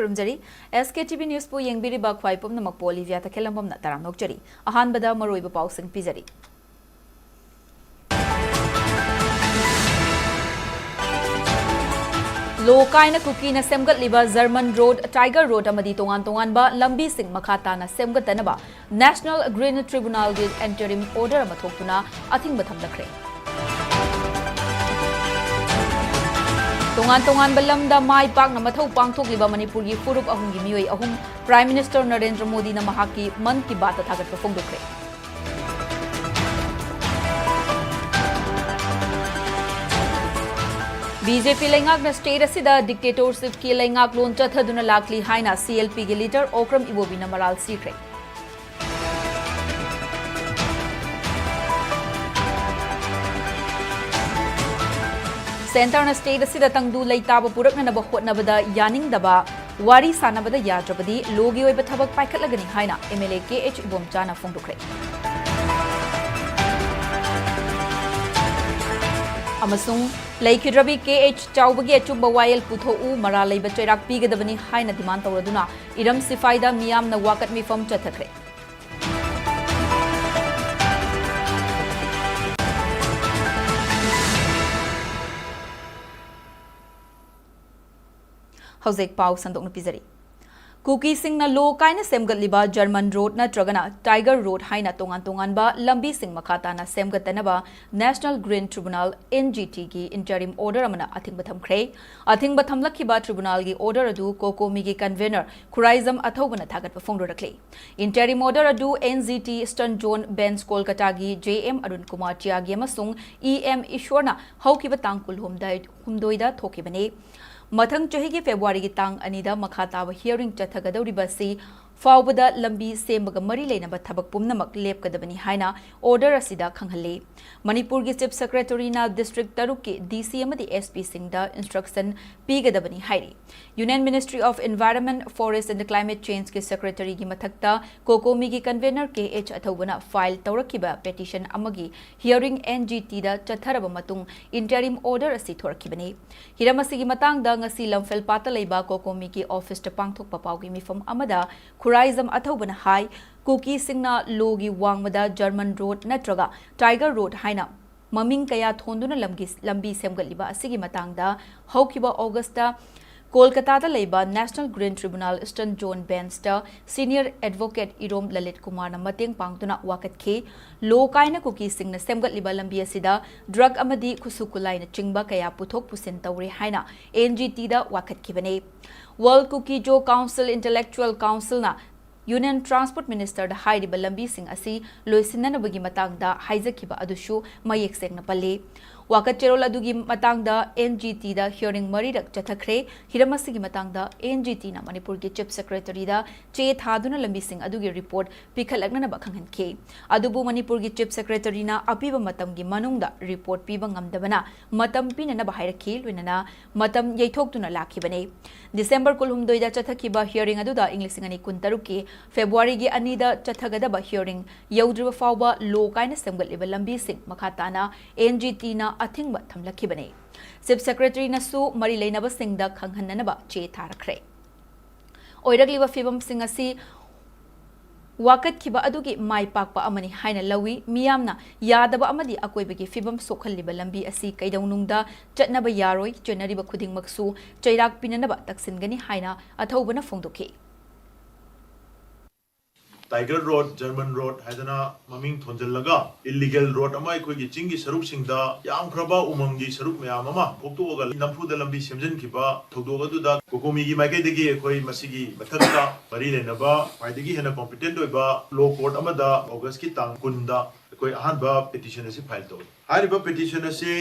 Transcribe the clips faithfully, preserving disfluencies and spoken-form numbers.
ꯈꯨꯔꯨꯝꯖꯔꯤ꯫ ꯑꯦꯁ ꯀꯦ T V ꯅ꯭ꯌꯨꯁꯄꯨ ꯌꯦꯡꯕꯤꯔꯤꯕ ꯈ꯭ꯋꯥꯏ ꯄꯨꯝꯅꯃꯛꯄꯨ Olivia ꯇꯈꯦꯜꯂꯝꯕꯝꯅ ꯇꯔꯥꯝꯅ ꯑꯣꯛꯆꯔꯤ꯫ ꯑꯍꯥꯟꯕꯗ ꯃꯔꯨꯑꯣꯏꯕ ꯄꯥꯎꯁꯤꯡ ꯄꯤꯖꯔꯤ꯫ ꯂꯣ ꯀꯥꯏꯅ ꯀꯨꯀꯤꯅ ꯁꯦꯝꯒꯠꯂꯤꯕ ꯖꯔꯃꯟ ꯔꯣꯗ, ꯇꯥꯏꯒꯔ ꯔꯣꯗ ꯑꯃꯗꯤ ꯇꯣꯉꯥꯟ ꯇꯣꯉꯥꯟꯕ ꯂꯝꯕꯤꯁꯤꯡ ꯃꯈꯥ ꯇꯥꯅ ꯁꯦꯝꯒꯠꯇꯅꯕ National Green Tribunalꯒꯤ interim order ꯑꯃ ꯊꯣꯛꯇꯨꯅ ꯑꯊꯤꯡꯕ ꯊꯝꯂꯛꯈ꯭ꯔꯦ꯫ ꯇꯣꯉꯥꯟ ꯇꯣꯉꯥꯟꯕ ꯂꯝꯗ ꯃꯥꯏ ꯄꯥꯛꯅ ꯃꯊꯧ ꯄꯥꯡꯊꯣꯛꯂꯤꯕ ꯃꯅꯤꯄꯨꯔꯒꯤ ꯐꯨꯔꯨꯞ ꯑꯍꯨꯝꯒꯤ ꯃꯤꯑꯣꯏ ꯑꯍꯨꯝ Prime Minister ꯅꯔꯦꯟꯗ꯭ꯔ ꯃꯣꯗꯤꯅ ꯃꯍꯥꯛꯀꯤ ꯃꯟ ꯀꯤ ꯕꯥꯠꯇ ꯊꯥꯒꯠꯄ ꯐꯣꯡꯗꯣꯛꯈ꯭ꯔꯦ꯫ ꯕꯤ ꯖꯦ ꯄꯤ ꯂꯩꯉꯥꯛꯅ state ꯑꯁꯤꯗ dictatorshipꯀꯤ ꯂꯩꯉꯥꯛꯂꯣꯟ ꯆꯠꯊꯗꯨꯅ ꯂꯥꯛꯂꯤ ꯍꯥꯏꯅ ꯁꯤ ꯑꯦꯜ ꯄꯤꯒꯤ leader ꯑꯣꯀ꯭ꯔꯝ ꯏꯕꯣꯕꯤꯅ ꯃꯔꯥꯜ ꯁꯤꯈ꯭ꯔꯦ꯫ Centreꯅ state ꯑꯁꯤꯗ ꯇꯪꯗꯨ ꯂꯩꯇꯥꯕ ꯄꯨꯔꯛꯅꯅꯕ ꯍꯣꯠꯅꯕꯗ ꯌꯥꯅꯤꯡꯗꯕ ꯋꯥꯔꯤ ꯁꯥꯟꯅꯕꯗ ꯌꯥꯗ꯭ꯔꯕꯗꯤ ꯂꯣꯒꯤ ꯑꯣꯏꯕ ꯊꯕꯛ ꯄꯥꯏꯈꯠꯂꯒꯅꯤ ꯍꯥꯏꯅ M L A K H ꯏꯕꯣꯝꯆꯥꯅ ꯐꯣꯡꯗꯣꯛꯈ꯭ꯔꯦ꯫ ꯑꯃꯁꯨꯡ ꯂꯩꯈꯤꯗ꯭ꯔꯕꯤ ꯀꯦ ꯑꯩꯆ ꯆꯥꯎꯕꯒꯤ ꯑꯆꯨꯝꯕ ꯋꯥꯌꯦꯜ ꯄꯨꯊꯣꯛꯎ, ꯃꯔꯥꯜ ꯂꯩꯕ ꯆꯩꯔꯥꯛ ꯄꯤꯒꯗꯕꯅꯤ ꯍꯥꯏꯅ demand ꯇꯧꯔꯗꯨꯅ ꯏꯔꯝ ꯁꯤꯐꯥꯏꯗ ꯃꯤꯌꯥꯝꯅ ꯋꯥꯀꯠ ꯃꯤꯐꯝ ꯆꯠꯊꯈ꯭ꯔꯦ꯫ ꯍꯧꯖꯤꯛ ꯄꯥꯎ ꯁꯟꯗꯣꯛꯅ ꯄꯤꯖꯔꯤ꯫ ꯀꯨꯀꯤꯁꯤꯡꯅ ꯂꯣ ꯀꯥꯏꯅ ꯁꯦꯝꯒꯠꯂꯤꯕ ꯖꯔꯃꯟ ꯔꯣꯗ ꯅꯠꯇ꯭ꯔꯒꯅ ꯇꯥꯏꯒꯔ ꯔꯣꯗ ꯍꯥꯏꯅ ꯇꯣꯉꯥꯟ ꯇꯣꯉꯥꯟꯕ ꯂꯝꯕꯤꯁꯤꯡ ꯃꯈꯥ ꯇꯥꯅ ꯁꯦꯝꯒꯠꯇꯅꯕ National Green Tribunal, N G Tꯒꯤ interim order ꯑꯃꯅ ꯑꯊꯤꯡꯕ ꯊꯝꯈ꯭ꯔꯦ꯫ ꯑꯊꯤꯡꯕ ꯊꯝꯂꯛꯈꯤꯕ tribunalꯒꯤ order ꯑꯗꯨ ꯀꯣꯀꯣꯃꯤꯒꯤ convener ꯈꯨꯔꯥꯏꯖꯝ ꯑꯊꯧꯕꯅ ꯊꯥꯒꯠꯄ ꯐꯣꯡꯗꯣꯔꯛꯂꯤ꯫ Interim order ꯑꯗꯨ N G T Eastern Zone Bench ꯀꯣꯜꯀꯇꯥꯒꯤ J M Arun Kumar ꯇ꯭ꯌꯥꯒꯤ ꯑꯃꯁꯨꯡ E M ꯏꯁ꯭ꯋꯔꯅ ꯍꯧꯈꯤꯕ ꯇꯥꯡ ꯀꯨꯟꯍꯨꯝꯗꯣꯏꯗ ꯊꯣꯛꯈꯤꯕꯅꯤ꯫ ꯃꯊꯪ ꯆꯍꯤꯒꯤ ꯐꯦꯕ꯭ꯔꯨꯋꯥꯔꯤꯒꯤ ꯇꯥꯡ ꯑꯅꯤꯗ ꯃꯈꯥ ꯇꯥꯕ hearing ꯆꯠꯊꯒꯗꯧꯔꯤꯕ ꯑꯁꯤ ꯐꯥꯎꯕꯗ ꯂꯝꯕꯤ ꯁꯦꯝꯕꯒ ꯃꯔꯤ ꯂꯩꯅꯕ ꯊꯕꯛ ꯄꯨꯝꯅꯃꯛ ꯂꯦꯞꯀꯗꯕꯅꯤ ꯍꯥꯏꯅ order ꯑꯁꯤꯗ ꯈꯪꯍꯜꯂꯤ꯫ ꯃꯅꯤꯄꯨꯔꯒꯤ Chief Secretaryꯅ district ꯇꯔꯨꯛꯀꯤ DC ꯑꯃꯗꯤ SPꯁꯤꯡꯗ instruction ꯄꯤꯒꯗꯕꯅꯤ ꯍꯥꯏꯔꯤ꯫ Union Ministry of Environment, Forest and Climate Changeꯀꯤ Secretaryꯒꯤ ꯃꯊꯛꯇ COCOMIꯒꯤ convener KH ꯑꯊꯧꯕꯅ file ꯇꯧꯔꯛꯈꯤꯕ petition ꯑꯃꯒꯤ hearing NGTꯗ ꯆꯠꯊꯔꯕ ꯃꯇꯨꯡ interim order ꯑꯁꯤ ꯊꯣꯔꯛꯈꯤꯕꯅꯤ꯫ ꯍꯤꯔꯝ ꯑꯁꯤꯒꯤ ꯃꯇꯥꯡꯗ ꯉꯁꯤ ꯂꯝꯐꯦꯜꯄꯥꯠꯇ ꯂꯩꯕ COCOMIꯒꯤ officeꯇ ꯄꯥꯡꯊꯣꯛꯄ ꯄꯥꯎꯒꯤ ꯃꯤꯐꯝ ꯑꯃꯗ ꯈꯨꯔꯥꯏꯖꯝ ꯑꯊꯧꯕꯅ ꯍꯥꯏ, ꯀꯨꯀꯤꯁꯤꯡꯅ ꯂꯣꯒꯤ ꯋꯥꯡꯃꯗ German Road ꯅꯠꯇ꯭ꯔꯒ Tiger Road ꯍꯥꯏꯅ ꯃꯃꯤꯡ ꯀꯌꯥ ꯊꯣꯟꯗꯨꯅ ꯂꯝꯒꯤ, ꯂꯝꯕꯤ ꯁꯦꯝꯒꯠꯂꯤꯕ ꯑꯁꯤꯒꯤ ꯃꯇꯥꯡꯗ ꯍꯧꯈꯤꯕ Augustꯇ ꯀꯣꯜꯀꯇꯥꯗ ꯂꯩꯕ National Green Tribunal Eastern Zone Benchꯇ senior advocate ꯏꯔꯣꯝ ꯂꯂꯤꯠ ꯀꯨꯃꯥꯔꯅ ꯃꯇꯦꯡ ꯄꯥꯡꯗꯨꯅ ꯋꯥꯀꯠꯈꯤ꯫ ꯂꯣ ꯀꯥꯏꯅ ꯀꯨꯀꯤꯁꯤꯡꯅ ꯁꯦꯝꯒꯠꯂꯤꯕ ꯂꯝꯕꯤ ꯑꯁꯤꯗ drug ꯑꯃꯗꯤ ꯈꯨꯠꯁꯨ ꯈꯨꯠꯂꯥꯏꯅꯆꯤꯡꯕ ꯀꯌꯥ ꯄꯨꯊꯣꯛ ꯄꯨꯁꯤꯟ ꯇꯧꯔꯦ ꯍꯥꯏꯅ NGTꯗ ꯋꯥꯀꯠꯈꯤꯕꯅꯤ꯫ World Kuki-Zo Council Intellectual Councilꯅ Union Transport Ministerꯗ ꯍꯥꯏꯔꯤꯕ ꯂꯝꯕꯤꯁꯤꯡ ꯑꯁꯤ ꯂꯣꯏꯁꯤꯟꯅꯅꯕꯒꯤ ꯃꯇꯥꯡꯗ ꯍꯥꯏꯖꯈꯤꯕ ꯑꯗꯨꯁꯨ ꯃꯌꯦꯛ ꯁꯦꯡꯅ ꯄꯜꯂꯤ꯫ ꯋꯥꯀꯠ ꯆꯦꯔꯣꯜ ꯑꯗꯨꯒꯤ ꯃꯇꯥꯡꯗ NGTꯗ hearing ꯃꯔꯤꯔꯛ ꯆꯠꯊꯈ꯭ꯔꯦ꯫ ꯍꯤꯔꯝ ꯑꯁꯤꯒꯤ ꯃꯇꯥꯡꯗ NGTꯅ ꯃꯅꯤꯄꯨꯔꯒꯤ Chief Secretaryꯗ ꯆꯦ ꯊꯥꯗꯨꯅ ꯂꯝꯕꯤꯁꯤꯡ ꯑꯗꯨꯒꯤ report ꯄꯤꯈꯠꯂꯛꯅꯅꯕ ꯈꯪꯍꯟꯈꯤ꯫ ꯑꯗꯨꯕꯨ ꯃꯅꯤꯄꯨꯔꯒꯤ Chief Secretaryꯅ ꯑꯄꯤꯕ ꯃꯇꯝꯒꯤ ꯃꯅꯨꯡꯗ report ꯄꯤꯕ ꯉꯝꯗꯕꯅ ꯃꯇꯝ ꯄꯤꯅꯅꯕ ꯍꯥꯏꯔꯛꯈꯤ, ꯂꯣꯏꯅꯅ ꯃꯇꯝ ꯌꯩꯊꯣꯛꯇꯨꯅ ꯂꯥꯛꯈꯤꯕꯅꯤ꯫ December ꯀꯨꯟꯍꯨꯝꯗꯣꯏꯗ ꯆꯠꯊꯈꯤꯕ hearing ꯑꯗꯨꯗ ꯏꯪ ꯂꯤꯁꯤꯡ ꯑꯅꯤ ꯀꯨꯟꯇꯔꯨꯛꯀꯤ Februaryꯒꯤ ꯑꯅꯤꯗ ꯆꯠꯊꯒꯗꯕ hearing ꯌꯧꯗ꯭ꯔꯤꯕ ꯐꯥꯎꯕ ꯂꯣ ꯀꯥꯏꯅ ꯁꯦꯝꯒꯠꯂꯤꯕ ꯂꯝꯕꯤꯁꯤꯡ ꯃꯈꯥ ꯇꯥꯅ NGTꯅ ꯑꯊꯤꯡꯕ ꯊꯝꯂꯛꯈꯤꯕꯅꯤ꯫ Chief Secretaryꯅꯁꯨ ꯃꯔꯤ ꯂꯩꯅꯕꯁꯤꯡꯗ ꯈꯪꯍꯟꯅꯅꯕ ꯆꯦ ꯊꯥꯔꯛꯈ꯭ꯔꯦ꯫ ꯑꯣꯏꯔꯛꯂꯤꯕ ꯐꯤꯕꯝꯁꯤꯡ ꯑꯁꯤ ꯋꯥꯀꯠꯈꯤꯕ ꯑꯗꯨꯒꯤ ꯃꯥꯏ ꯄꯥꯛꯄ ꯑꯃꯅꯤ ꯍꯥꯏꯅ ꯂꯧꯏ꯫ ꯃꯤꯌꯥꯝꯅ ꯌꯥꯗꯕ ꯑꯃꯗꯤ ꯑꯀꯣꯏꯕꯒꯤ ꯐꯤꯕꯝ ꯁꯣꯛꯍꯜꯂꯤꯕ ꯂꯝꯕꯤ ꯑꯁꯤ ꯀꯩꯗꯧꯅꯨꯡꯗ ꯆꯠꯅꯕ ꯌꯥꯔꯣꯏ꯫ ꯆꯦꯟꯅꯔꯤꯕ ꯈꯨꯗꯤꯡꯃꯛꯁꯨ ꯆꯩꯔꯥꯛ ꯄꯤꯅꯅꯕ ꯇꯛꯁꯤꯟꯒꯅꯤ ꯍꯥꯏꯅ ꯑꯊꯧꯕꯅ ꯐꯣꯡꯗꯣꯛꯈꯤ꯫ Tiger Road, German Road ꯍꯥꯏꯗꯅ ꯃꯃꯤꯡ ꯊꯣꯟꯖꯜꯂꯒ illegal road ꯑꯃ ꯑꯩꯈꯣꯏꯒꯤ ꯆꯤꯡꯒꯤ ꯁꯔꯨꯛꯁꯤꯡꯗ ꯌꯥꯝꯈ꯭ꯔꯕ ꯎꯃꯪꯒꯤ ꯁꯔꯨꯛ ꯃꯌꯥꯝ ꯑꯃ ꯀꯣꯛꯊꯣꯛꯑꯒ ꯅꯝꯐꯨꯗ ꯂꯝꯕꯤ ꯁꯦꯝꯖꯤꯟꯈꯤꯕ ꯊꯧꯗꯣꯛ ꯑꯗꯨꯗ COCOMIꯒꯤ ꯃꯥꯏꯀꯩꯗꯒꯤ ꯑꯩꯈꯣꯏ ꯃꯁꯤꯒꯤ ꯃꯊꯛꯇ ꯃꯔꯤ ꯂꯩꯅꯕ ꯈ꯭ꯋꯥꯏꯗꯒꯤ ꯍꯦꯟꯅ competent ꯑꯣꯏꯕ law court ꯑꯃꯗ Augustꯀꯤ ꯇꯥꯡ ꯀꯨꯟꯗ ꯑꯩꯈꯣꯏ ꯑꯍꯥꯟꯕ petition ꯑꯁꯤ file ꯇꯧꯏ꯫ ꯍꯥꯏꯔꯤꯕ petition ꯑꯁꯤ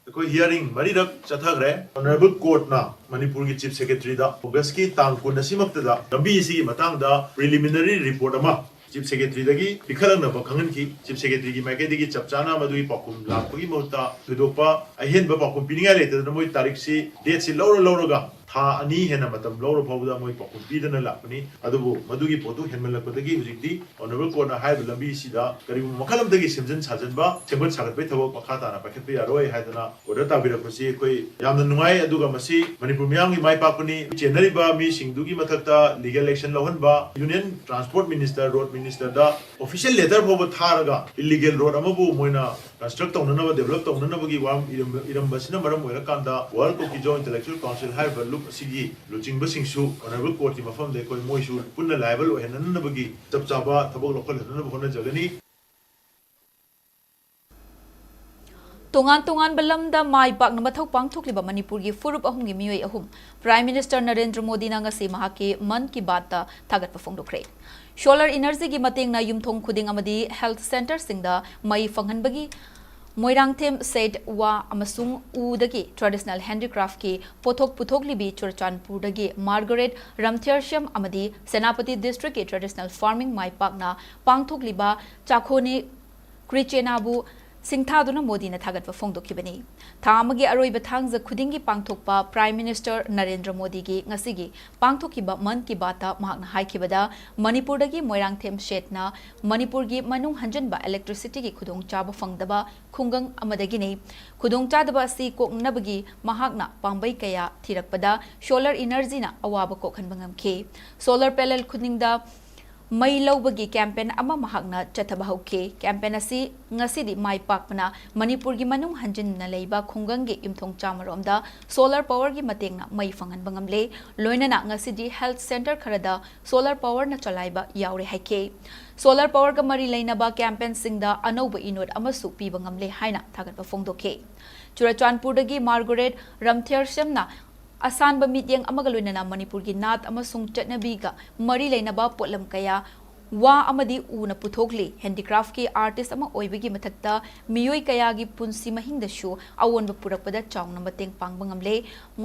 ꯑꯩꯈꯣꯏ hearing ꯃꯔꯤꯔꯛ ꯆꯠꯊꯈ꯭ꯔꯦ꯫ Honourable Courtꯅ ꯃꯅꯤꯄꯨꯔꯒꯤ Chief Secretaryꯗ Augustꯀꯤ ꯇꯥꯡ ꯀꯨꯟ ꯑꯁꯤꯃꯛꯇꯗ ꯂꯝꯕꯤ ꯑꯁꯤꯒꯤ ꯃꯇꯥꯡꯗ preliminary report ꯑꯃ Chief Secretaryꯗꯒꯤ ꯄꯤꯈꯠꯂꯛꯅꯕ ꯈꯪꯍꯟꯈꯤ꯫ Chief Secretaryꯒꯤ ꯃꯥꯏꯀꯩꯗꯒꯤ ꯆꯞ ꯆꯥꯅ ꯃꯗꯨꯒꯤ ꯄꯥꯎꯈꯨꯝ ꯂꯥꯛꯄꯒꯤ ꯃꯍꯨꯠꯇ ꯊꯣꯏꯗꯣꯛꯄ ꯑꯍꯦꯟꯕ ꯄꯥꯎꯈꯨꯝ ꯄꯤꯅꯤꯡꯉꯥꯏ ꯂꯩꯇꯗꯅ ꯃꯣꯏ ꯇꯥꯔꯤꯛꯁꯤ, dateꯁꯤ ꯂꯧꯔ ꯂꯧꯔꯒ ꯊꯥ ꯑꯅꯤ ꯍꯦꯟꯅ ꯃꯇꯝ ꯂꯧꯔ ꯐꯥꯎꯕꯗ ꯃꯣꯏ ꯄꯥꯎꯈꯨꯝ ꯄꯤꯗꯅ ꯂꯥꯛꯄꯅꯤ꯫ ꯑꯗꯨꯕꯨ ꯃꯗꯨꯒꯤ ꯄꯣꯠꯇꯨ ꯍꯦꯟꯃꯜꯂꯛꯄꯗꯒꯤ ꯍꯧꯖꯤꯛꯇꯤ Honourable Courtꯅ ꯍꯥꯏꯔꯤꯕ ꯂꯝꯕꯤꯁꯤꯗ ꯀꯔꯤꯒꯨꯝꯕ ꯃꯈꯜ ꯑꯃꯗꯒꯤ ꯁꯦꯝꯖꯤꯟ ꯁꯥꯖꯤꯟꯕ, ꯁꯦꯝꯒꯠ ꯁꯥꯒꯠꯄꯒꯤ ꯊꯕꯛ ꯃꯈꯥ ꯇꯥꯅ ꯄꯥꯏꯈꯠꯄ ꯌꯥꯔꯣꯏ ꯍꯥꯏꯗꯅ order ꯇꯥꯕꯤꯔꯛꯄꯁꯤ ꯑꯩꯈꯣꯏ ꯌꯥꯝꯅ ꯅꯨꯡꯉꯥꯏ꯫ ꯑꯗꯨꯒ ꯃꯁꯤ ꯃꯅꯤꯄꯨꯔ ꯃꯤꯌꯥꯝꯒꯤ ꯃꯥꯏ ꯄꯥꯛꯄꯅꯤ꯫ ꯆꯦꯟꯅꯔꯤꯕ ꯃꯤꯁꯤꯡꯗꯨꯒꯤ ꯃꯊꯛꯇ legal action ꯂꯧꯍꯟꯕ, Union Transport Minister, Road Ministerꯗ official letter ꯐꯥꯎꯕ ꯊꯥꯔꯒ illegal road ꯑꯃꯕꯨ ꯃꯣꯏꯅ construct ꯇꯧꯅꯅꯕ, develop ꯇꯧꯅꯅꯕꯒꯤ ꯋꯥꯔꯝ ꯏꯔꯝꯕ, ꯏꯔꯝꯕꯁꯤꯅ ꯃꯔꯝ ꯑꯣꯏꯔꯀꯥꯟꯗ World Kuki-Zo Intellectual Council ꯍꯥꯏꯔꯤꯕ ꯂꯨꯞ ꯑꯁꯤꯒꯤ ꯂꯨꯆꯤꯡꯕꯁꯤꯡꯁꯨ Honourable Courtꯀꯤ ꯃꯐꯝꯗ ꯑꯩꯈꯣꯏ ꯃꯣꯏꯁꯨ ꯄꯨꯟꯅ liable ꯑꯣꯏꯍꯟꯅꯅꯕꯒꯤ ꯆꯞ ꯆꯥꯕ ꯊꯕꯛ ꯂꯧꯈꯠꯍꯟꯅꯅꯕ ꯍꯣꯠꯅꯖꯒꯅꯤ꯫ ꯇꯣꯉꯥꯟ ꯇꯣꯉꯥꯟꯕ ꯂꯝꯗ ꯃꯥꯏ ꯄꯥꯛꯅ ꯃꯊꯧ ꯄꯥꯡꯊꯣꯛꯂꯤꯕ ꯃꯅꯤꯄꯨꯔꯒꯤ ꯐꯨꯔꯨꯞ ꯑꯍꯨꯝꯒꯤ ꯃꯤꯑꯣꯏ ꯑꯍꯨꯝ Prime Minister ꯅꯔꯦꯟꯗ꯭ꯔ ꯃꯣꯗꯤꯅ ꯉꯁꯤ ꯃꯍꯥꯛꯀꯤ ꯃꯟ ꯀꯤ ꯕꯥꯠꯇ ꯊꯥꯒꯠꯄ ꯐꯣꯡꯗꯣꯛꯈ꯭ꯔꯦ꯫ Solar energyꯒꯤ ꯃꯇꯦꯡꯅ ꯌꯨꯝꯊꯣꯡ ꯈꯨꯗꯤꯡ ꯑꯃꯗꯤ health centreꯁꯤꯡꯗ ꯃꯩ ꯐꯪꯍꯟꯕꯒꯤ ꯃꯣꯏꯔꯥꯡꯊꯦꯝ ꯁꯦꯠ, ꯋꯥ ꯑꯃꯁꯨꯡ ꯎꯗꯒꯤ traditional handicraftꯀꯤ ꯄꯣꯠꯊꯣꯛ ꯄꯨꯊꯣꯛꯂꯤꯕꯤ ꯆꯨꯔꯆꯥꯟꯄꯨꯔꯗꯒꯤ ꯃꯥꯔꯒꯔꯦꯠ ꯔꯝꯊꯦꯔꯁ꯭ꯌꯝ ꯑꯃꯗꯤ ꯁꯦꯅꯥꯄꯇꯤ districtꯀꯤ traditional farming ꯃꯥꯏ ꯄꯥꯛꯅ ꯄꯥꯡꯊꯣꯛꯂꯤꯕ ꯆꯥꯈꯣꯅꯤ ꯀ꯭ꯔꯤꯆꯦꯅꯥꯕꯨ ꯁꯤꯡꯊꯥꯗꯨꯅ ꯃꯣꯗꯤꯅ ꯊꯥꯒꯠꯄ ꯐꯣꯡꯗꯣꯛꯈꯤꯕꯅꯤ꯫ ꯊꯥ ꯑꯃꯒꯤ ꯑꯔꯣꯏꯕ ꯊꯥꯡꯖ ꯈꯨꯗꯤꯡꯒꯤ ꯄꯥꯡꯊꯣꯛꯄ Prime Minister ꯅꯔꯦꯟꯗ꯭ꯔ ꯃꯣꯗꯤꯒꯤ ꯉꯁꯤꯒꯤ ꯄꯥꯡꯊꯣꯛꯈꯤꯕ ꯃꯟ ꯀꯤ ꯕꯥꯠꯇ ꯃꯍꯥꯛꯅ ꯍꯥꯏꯈꯤꯕꯗ, ꯃꯅꯤꯄꯨꯔꯗꯒꯤ ꯃꯣꯏꯔꯥꯡꯊꯦꯝ ꯁꯦꯠꯅ ꯃꯅꯤꯄꯨꯔꯒꯤ ꯃꯅꯨꯡ ꯍꯟꯖꯤꯟꯕ electricityꯒꯤ ꯈꯨꯗꯣꯡꯆꯥꯕ ꯐꯪꯗꯕ ꯈꯨꯡꯒꯪ ꯑꯃꯗꯒꯤꯅꯤ꯫ ꯈꯨꯗꯣꯡꯆꯥꯗꯕ ꯑꯁꯤ ꯀꯣꯛꯅꯕꯒꯤ ꯃꯍꯥꯛꯅ ꯄꯥꯝꯕꯩ ꯀꯌꯥ ꯊꯤꯔꯛꯄꯗ solar energyꯅ ꯑꯋꯥꯕ ꯀꯣꯛꯍꯟꯕ ꯉꯝꯈꯤ꯫ Solar panel ꯈꯨꯗꯤꯡꯗ ꯃꯩ ꯂꯧꯕꯒꯤ campaign ꯑꯃ ꯃꯍꯥꯛꯅ ꯆꯠꯊꯕ ꯍꯧꯈꯤ꯫ Campaign ꯑꯁꯤ ꯉꯁꯤꯗꯤ ꯃꯥꯏ ꯄꯥꯛꯄꯅ ꯃꯅꯤꯄꯨꯔꯒꯤ ꯃꯅꯨꯡ ꯍꯟꯖꯤꯟꯅ ꯂꯩꯕ ꯈꯨꯡꯒꯪꯒꯤ ꯌꯨꯝꯊꯣꯡ ꯆꯥꯝꯃꯔꯣꯝꯗ solar powerꯒꯤ ꯃꯇꯦꯡꯅ ꯃꯩ ꯐꯪꯍꯟꯕ ꯉꯝꯂꯦ꯫ ꯂꯣꯏꯅꯅ ꯉꯁꯤꯗꯤ health centre ꯈꯔꯗ solar powerꯅ ꯆꯂꯥꯏꯕ ꯌꯥꯎꯔꯦ ꯍꯥꯏꯈꯤ꯫ Solar powerꯒ ꯃꯔꯤ ꯂꯩꯅꯕ campaignꯁꯤꯡꯗ ꯑꯅꯧꯕ ꯏꯅꯣꯠ ꯑꯃꯁꯨ ꯄꯤꯕ ꯉꯝꯂꯦ ꯍꯥꯏꯅ ꯊꯥꯒꯠꯄ ꯐꯣꯡꯗꯣꯛꯈꯤ꯫ ꯆꯨꯔꯆꯥꯟꯄꯨꯔꯗꯒꯤ ꯃꯥꯔꯒꯔꯦꯠ ꯔꯝꯊꯦꯔꯁꯝꯅ ꯑꯁꯥꯟꯕ ꯃꯤꯠꯌꯦꯡ ꯑꯃꯒ ꯂꯣꯏꯅꯅ ꯃꯅꯤꯄꯨꯔꯒꯤ ꯅꯥꯠ ꯑꯃꯁꯨꯡ ꯆꯠꯅꯕꯤꯒ ꯃꯔꯤ ꯂꯩꯅꯕ ꯄꯣꯠꯂꯝ ꯀꯌꯥ ꯋꯥ ꯑꯃꯗꯤ ꯎꯅ ꯄꯨꯊꯣꯛꯂꯤ꯫ ꯍꯦꯟꯗꯤꯀ꯭ꯔꯥꯐꯀꯤ ꯑꯥꯔꯇꯤꯁ ꯑꯃ ꯑꯣꯏꯕꯒꯤ ꯃꯊꯛꯇ ꯃꯤꯑꯣꯏ ꯀꯌꯥꯒꯤ ꯄꯨꯟꯁꯤ ꯃꯍꯤꯡꯗꯁꯨ ꯑꯑꯣꯟꯕ ꯄꯨꯔꯛꯄꯗ ꯆꯥꯎꯅ ꯃꯇꯦꯡ ꯄꯥꯡꯕ ꯉꯝꯂꯦ꯫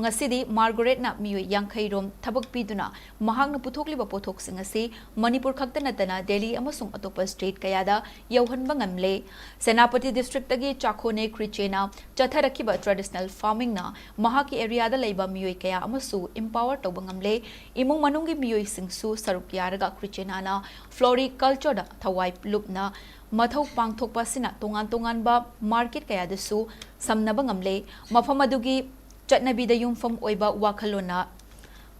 ꯉꯁꯤꯗꯤ ꯃꯥꯔꯒꯔꯦꯠꯅ ꯃꯤꯑꯣꯏ ꯌꯥꯡꯈꯩ ꯔꯣꯝ ꯊꯕꯛ ꯄꯤꯗꯨꯅ ꯃꯍꯥꯛꯅ ꯄꯨꯊꯣꯛꯂꯤꯕ ꯄꯣꯠꯊꯣꯛꯁꯤꯡ ꯑꯁꯤ ꯃꯅꯤꯄꯨꯔ ꯈꯛꯇ ꯅꯠꯇꯅ ꯗꯦꯜꯂꯤ ꯑꯃꯁꯨꯡ ꯑꯇꯣꯞꯄ ꯁ꯭ꯇꯦꯠ ꯀꯌꯥꯗ ꯌꯧꯍꯟꯕ ꯉꯝꯂꯦ꯫ ꯁꯦꯅꯥꯄꯇꯤ ꯗꯤꯁꯇ꯭ꯔꯤꯛꯇꯒꯤ ꯆꯥꯈꯣꯅꯦ ꯀ꯭ꯔꯤꯆꯦꯅꯥ ꯆꯠꯊꯔꯛꯈꯤꯕ ꯇ꯭ꯔꯦꯗꯤꯁꯅꯦꯜ ꯐꯥꯔꯃꯤꯡꯅ ꯃꯍꯥꯛꯀꯤ ꯑꯦꯔꯤꯌꯥꯗ ꯂꯩꯕ ꯃꯤꯑꯣꯏ ꯀꯌꯥ ꯑꯃꯁꯨ ꯏꯝꯄꯥꯋꯔ ꯇꯧꯕ ꯉꯝꯂꯦ꯫ ꯏꯃꯨꯡ ꯃꯅꯨꯡꯒꯤ ꯃꯤꯑꯣꯏꯁꯤꯡꯁꯨ ꯁꯔꯨꯛ ꯌꯥꯔꯒ ꯀ꯭ꯔꯤꯆꯦꯅꯥꯅ ꯐ꯭ꯂꯣꯔꯤꯀꯜꯆꯔꯗ ꯊꯋꯥꯏ ꯂꯨꯞꯅ ꯃꯊꯧ ꯄꯥꯡꯊꯣꯛꯄ ꯑꯁꯤꯅ ꯇꯣꯉꯥꯟ ꯇꯣꯉꯥꯟꯕ ꯃꯥꯔꯀꯦꯠ ꯀꯌꯥꯗꯁꯨ ꯁꯝꯅꯕ ꯉꯝꯂꯦ꯫ ꯃꯐꯝ ꯑꯗꯨꯒꯤ ꯆꯠꯅꯕꯤꯗ ꯌꯨꯝꯐꯝ ꯑꯣꯏꯕ ꯋꯥꯈꯜꯂꯣꯟꯅ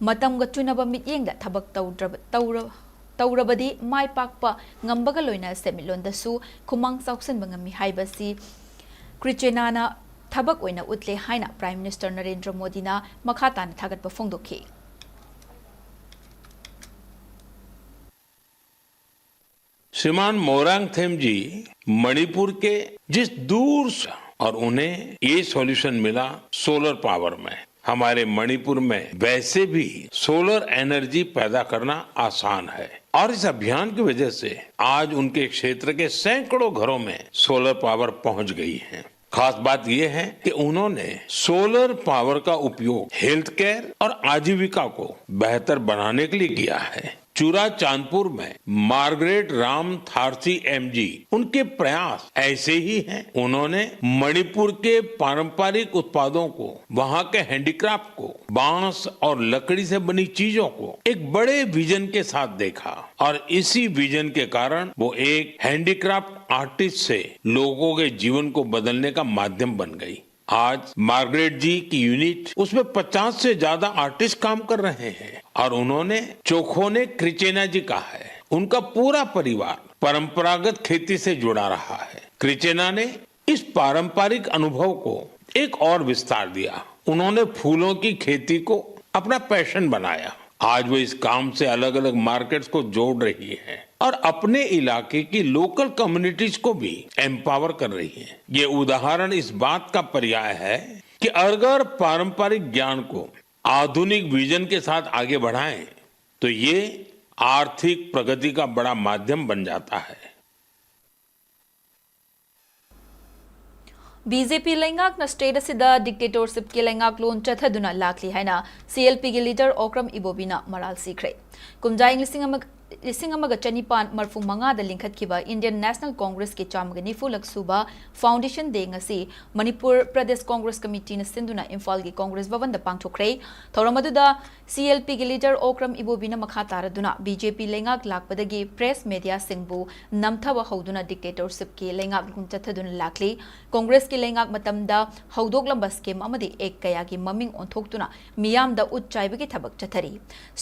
ꯃꯇꯝꯒ ꯆꯨꯅꯕ ꯃꯤꯠꯌꯦꯡꯗ ꯊꯕꯛ ꯇꯧꯗ꯭ꯔꯕ-, ꯇꯧꯔ-, ꯇꯧꯔꯕꯗꯤ ꯃꯥꯏ ꯄꯥꯛꯄ ꯉꯝꯕꯒ ꯂꯣꯏꯅ ꯁꯦꯟꯃꯤꯠꯂꯣꯟꯗꯁꯨ ꯈꯨꯃꯥꯡ ꯆꯥꯎꯁꯤꯟꯕ ꯉꯝꯃꯤ ꯍꯥꯏꯕꯁꯤ ꯀ꯭ꯔꯤꯆꯦꯅꯥꯅ ꯊꯕꯛ ꯑꯣꯏꯅ ꯎꯠꯂꯦ ꯍꯥꯏꯅ ꯄ꯭ꯔꯥꯏꯝ ꯃꯤꯅꯤꯁꯇꯔ ꯅꯔꯦꯟꯗ꯭ꯔ ꯃꯣꯗꯤꯅ ꯃꯈꯥ ꯇꯥꯅ ꯊꯥꯒꯠꯄ ꯐꯣꯡꯗꯣꯛꯈꯤ꯫ श्रीमान मोरांगथेम जी मणिपुर के जिस दूर से, और उन्हें ये सॉल्यूशन मिला सोलर पावर में। हमारे मणिपुर में वैसे भी सोलर एनर्जी पैदा करना आसान है और इस अभियान की वजह से आज उनके क्षेत्र के सैकड़ों घरों में सोलर पावर पहुंच गई है। खास बात यह है कि उन्होंने सोलर पावर का उपयोग हेल्थ केयर और आजीविका को बेहतर बनाने के लिए किया है। चुराचांदपुर में मार्गरेट राम थारसी एमजी, उनके प्रयास ऐसे ही हैं। उन्होंने मणिपुर के पारंपरिक उत्पादों को, वहां के हैंडीक्राफ्ट को, बांस और लकड़ी से बनी चीजों को एक बड़े विजन के साथ देखा और इसी विजन के कारण वो एक हैंडीक्राफ्ट आर्टिस्ट से लोगों के जीवन को बदलने का माध्यम बन गई। आज मार्गरेट जी की यूनिट, उसमें पचास से ज्यादा आर्टिस्ट काम कर रहे हैं और उन्होंने चोखोने क्रिचेना जी कहा है, उनका पूरा परिवार परंपरागत खेती से जुड़ा रहा है। क्रिचेना ने इस पारंपरिक अनुभव को एक और विस्तार दिया। उन्होंने फूलों की खेती को अपना पैशन बनाया। आज वो इस काम से अलग-अलग मार्केट्स को जोड़ रही है और अपने इलाके की लोकल कम्युनिटीज को भी एम्पावर कर रही है। ये उदाहरण इस बात का पर्याय है कि अगर पारंपरिक ज्ञान को आधुनिक विजन के साथ आगे बढ़ाएं, तो ये आर्थिक प्रगति का बड़ा माध्यम बन जाता है। ꯕꯤ ꯖꯦ ꯄꯤ ꯂꯩꯉꯥꯛꯅ state ꯑꯁꯤꯗ dictatorshipꯀꯤ ꯂꯩꯉꯥꯛꯂꯣꯟ ꯆꯠꯊꯗꯨꯅ ꯂꯥꯛꯂꯤ ꯍꯥꯏꯅ ꯁꯤ ꯑꯦꯜ ꯄꯤꯒꯤ leader ꯑꯣꯀ꯭ꯔꯝ ꯏꯕꯣꯕꯤꯅ ꯃꯔꯥꯜ ꯁꯤꯈ꯭ꯔꯦ꯫ ꯀꯨꯝꯖꯥ ꯏꯪ ꯂꯤꯁꯤꯡ ꯑꯃ, ꯂꯤꯁꯤꯡ ꯑꯃꯒ ꯆꯅꯤꯄꯥꯟ ꯃꯔꯐꯨ ꯃꯉꯥꯗ ꯂꯤꯡꯈꯠꯈꯤꯕ Indian National Congressꯀꯤ ꯆꯥꯝꯃꯒ ꯅꯤꯐꯨ ꯂꯛ ꯁꯨꯕ Foundation Day ꯉꯁꯤ ꯃꯅꯤꯄꯨꯔ ꯄ꯭ꯔꯗꯦꯁ Congress Committeeꯅ ꯁꯤꯟꯗꯨꯅ ꯏꯝꯐꯥꯜꯒꯤ Congress ꯚꯕꯟꯗ ꯄꯥꯡꯊꯣꯛꯈ꯭ꯔꯦ꯫ ꯊꯧꯔꯝ ꯑꯗꯨꯗ ꯁꯤ ꯑꯦꯜ ꯄꯤꯒꯤ leader ꯑꯣꯀ꯭ꯔꯝ ꯏꯕꯣꯕꯤꯅ ꯃꯈꯥ ꯇꯥꯔꯗꯨꯅ ꯕꯤ ꯖꯦ ꯄꯤ ꯂꯩꯉꯥꯛ ꯂꯥꯛꯄꯗꯒꯤ press mediaꯁꯤꯡꯕꯨ ꯅꯝꯊꯕ ꯍꯧꯗꯨꯅ dictatorshipꯀꯤ ꯂꯩꯉꯥꯛꯂꯣꯟ ꯆꯠꯊꯗꯨꯅ ꯂꯥꯛꯂꯤ꯫ Congressꯀꯤ ꯂꯩꯉꯥꯛ ꯃꯇꯝꯗ ꯍꯧꯗꯣꯛꯂꯝꯕ scheme ꯑꯃꯗꯤ act ꯀꯌꯥꯒꯤ ꯃꯃꯤꯡ ꯑꯣꯟꯊꯣꯛꯇꯨꯅ ꯃꯤꯌꯥꯝꯗ ꯎꯠ ꯆꯥꯏꯕꯒꯤ ꯊꯕꯛ ꯆꯠꯊꯔꯤ꯫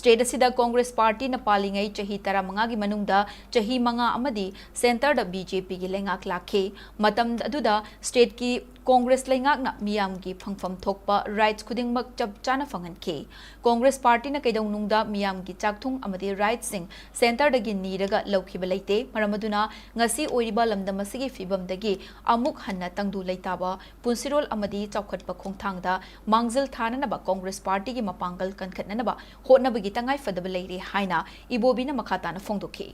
State ꯑꯁꯤꯗ Congress Partyꯅ ꯄꯥꯜꯂꯤꯉꯩ ꯆꯍꯤ ꯇꯔꯥꯃꯉꯥꯒꯤ ꯃꯅꯨꯡꯗ ꯆꯍꯤ ꯃꯉꯥ ꯑꯃꯗꯤ centreꯗ ꯕꯤ ꯖꯦ ꯄꯤꯒꯤ ꯂꯩꯉꯥꯛ ꯂꯥꯛꯈꯤ꯫ ꯃꯇꯝ ꯑꯗꯨꯗ stateꯀꯤ Congress ꯂꯩꯉꯥꯛꯅ ꯃꯤꯌꯥꯝꯒꯤ ꯐꯪꯐꯝ ꯊꯣꯛꯄ rights ꯈꯨꯗꯤꯡꯃꯛ ꯆꯞ ꯆꯥꯅ ꯐꯪꯍꯟꯈꯤ꯫ Congress Partyꯅ ꯀꯩꯗꯧꯅꯨꯡꯗ ꯃꯤꯌꯥꯝꯒꯤ ꯆꯥꯛꯊꯨꯡ ꯑꯃꯗꯤ rightꯁꯤꯡ centreꯗꯒꯤ ꯅꯤꯔꯒ ꯂꯧꯈꯤꯕ ꯂꯩꯇꯦ꯫ ꯃꯔꯝ ꯑꯗꯨꯅ ꯉꯁꯤ ꯑꯣꯏꯔꯤꯕ ꯂꯝꯗꯝ ꯑꯁꯤꯒꯤ ꯐꯤꯕꯝꯗꯒꯤ ꯑꯃꯨꯛ ꯍꯟꯅ ꯇꯪꯗꯨ ꯂꯩꯇꯥꯕ, ꯄꯨꯟꯁꯤꯔꯣꯜ ꯑꯃꯗꯤ ꯆꯥꯎꯈꯠꯄ ꯈꯣꯡꯊꯥꯡꯗ ꯃꯥꯡꯖꯤꯜ ꯊꯥꯅꯅꯕ Congress Partyꯒꯤ ꯃꯄꯥꯡꯒꯜ ꯀꯟꯈꯠꯅꯅꯕ ꯍꯣꯠꯅꯕꯒꯤ ꯇꯉꯥꯏꯐꯗꯕ ꯂꯩꯔꯦ ꯍꯥꯏꯅ ꯏꯕꯣꯕꯤꯅ ꯃꯈꯥ ꯇꯥꯅ ꯐꯣꯡꯗꯣꯛꯈꯤ꯫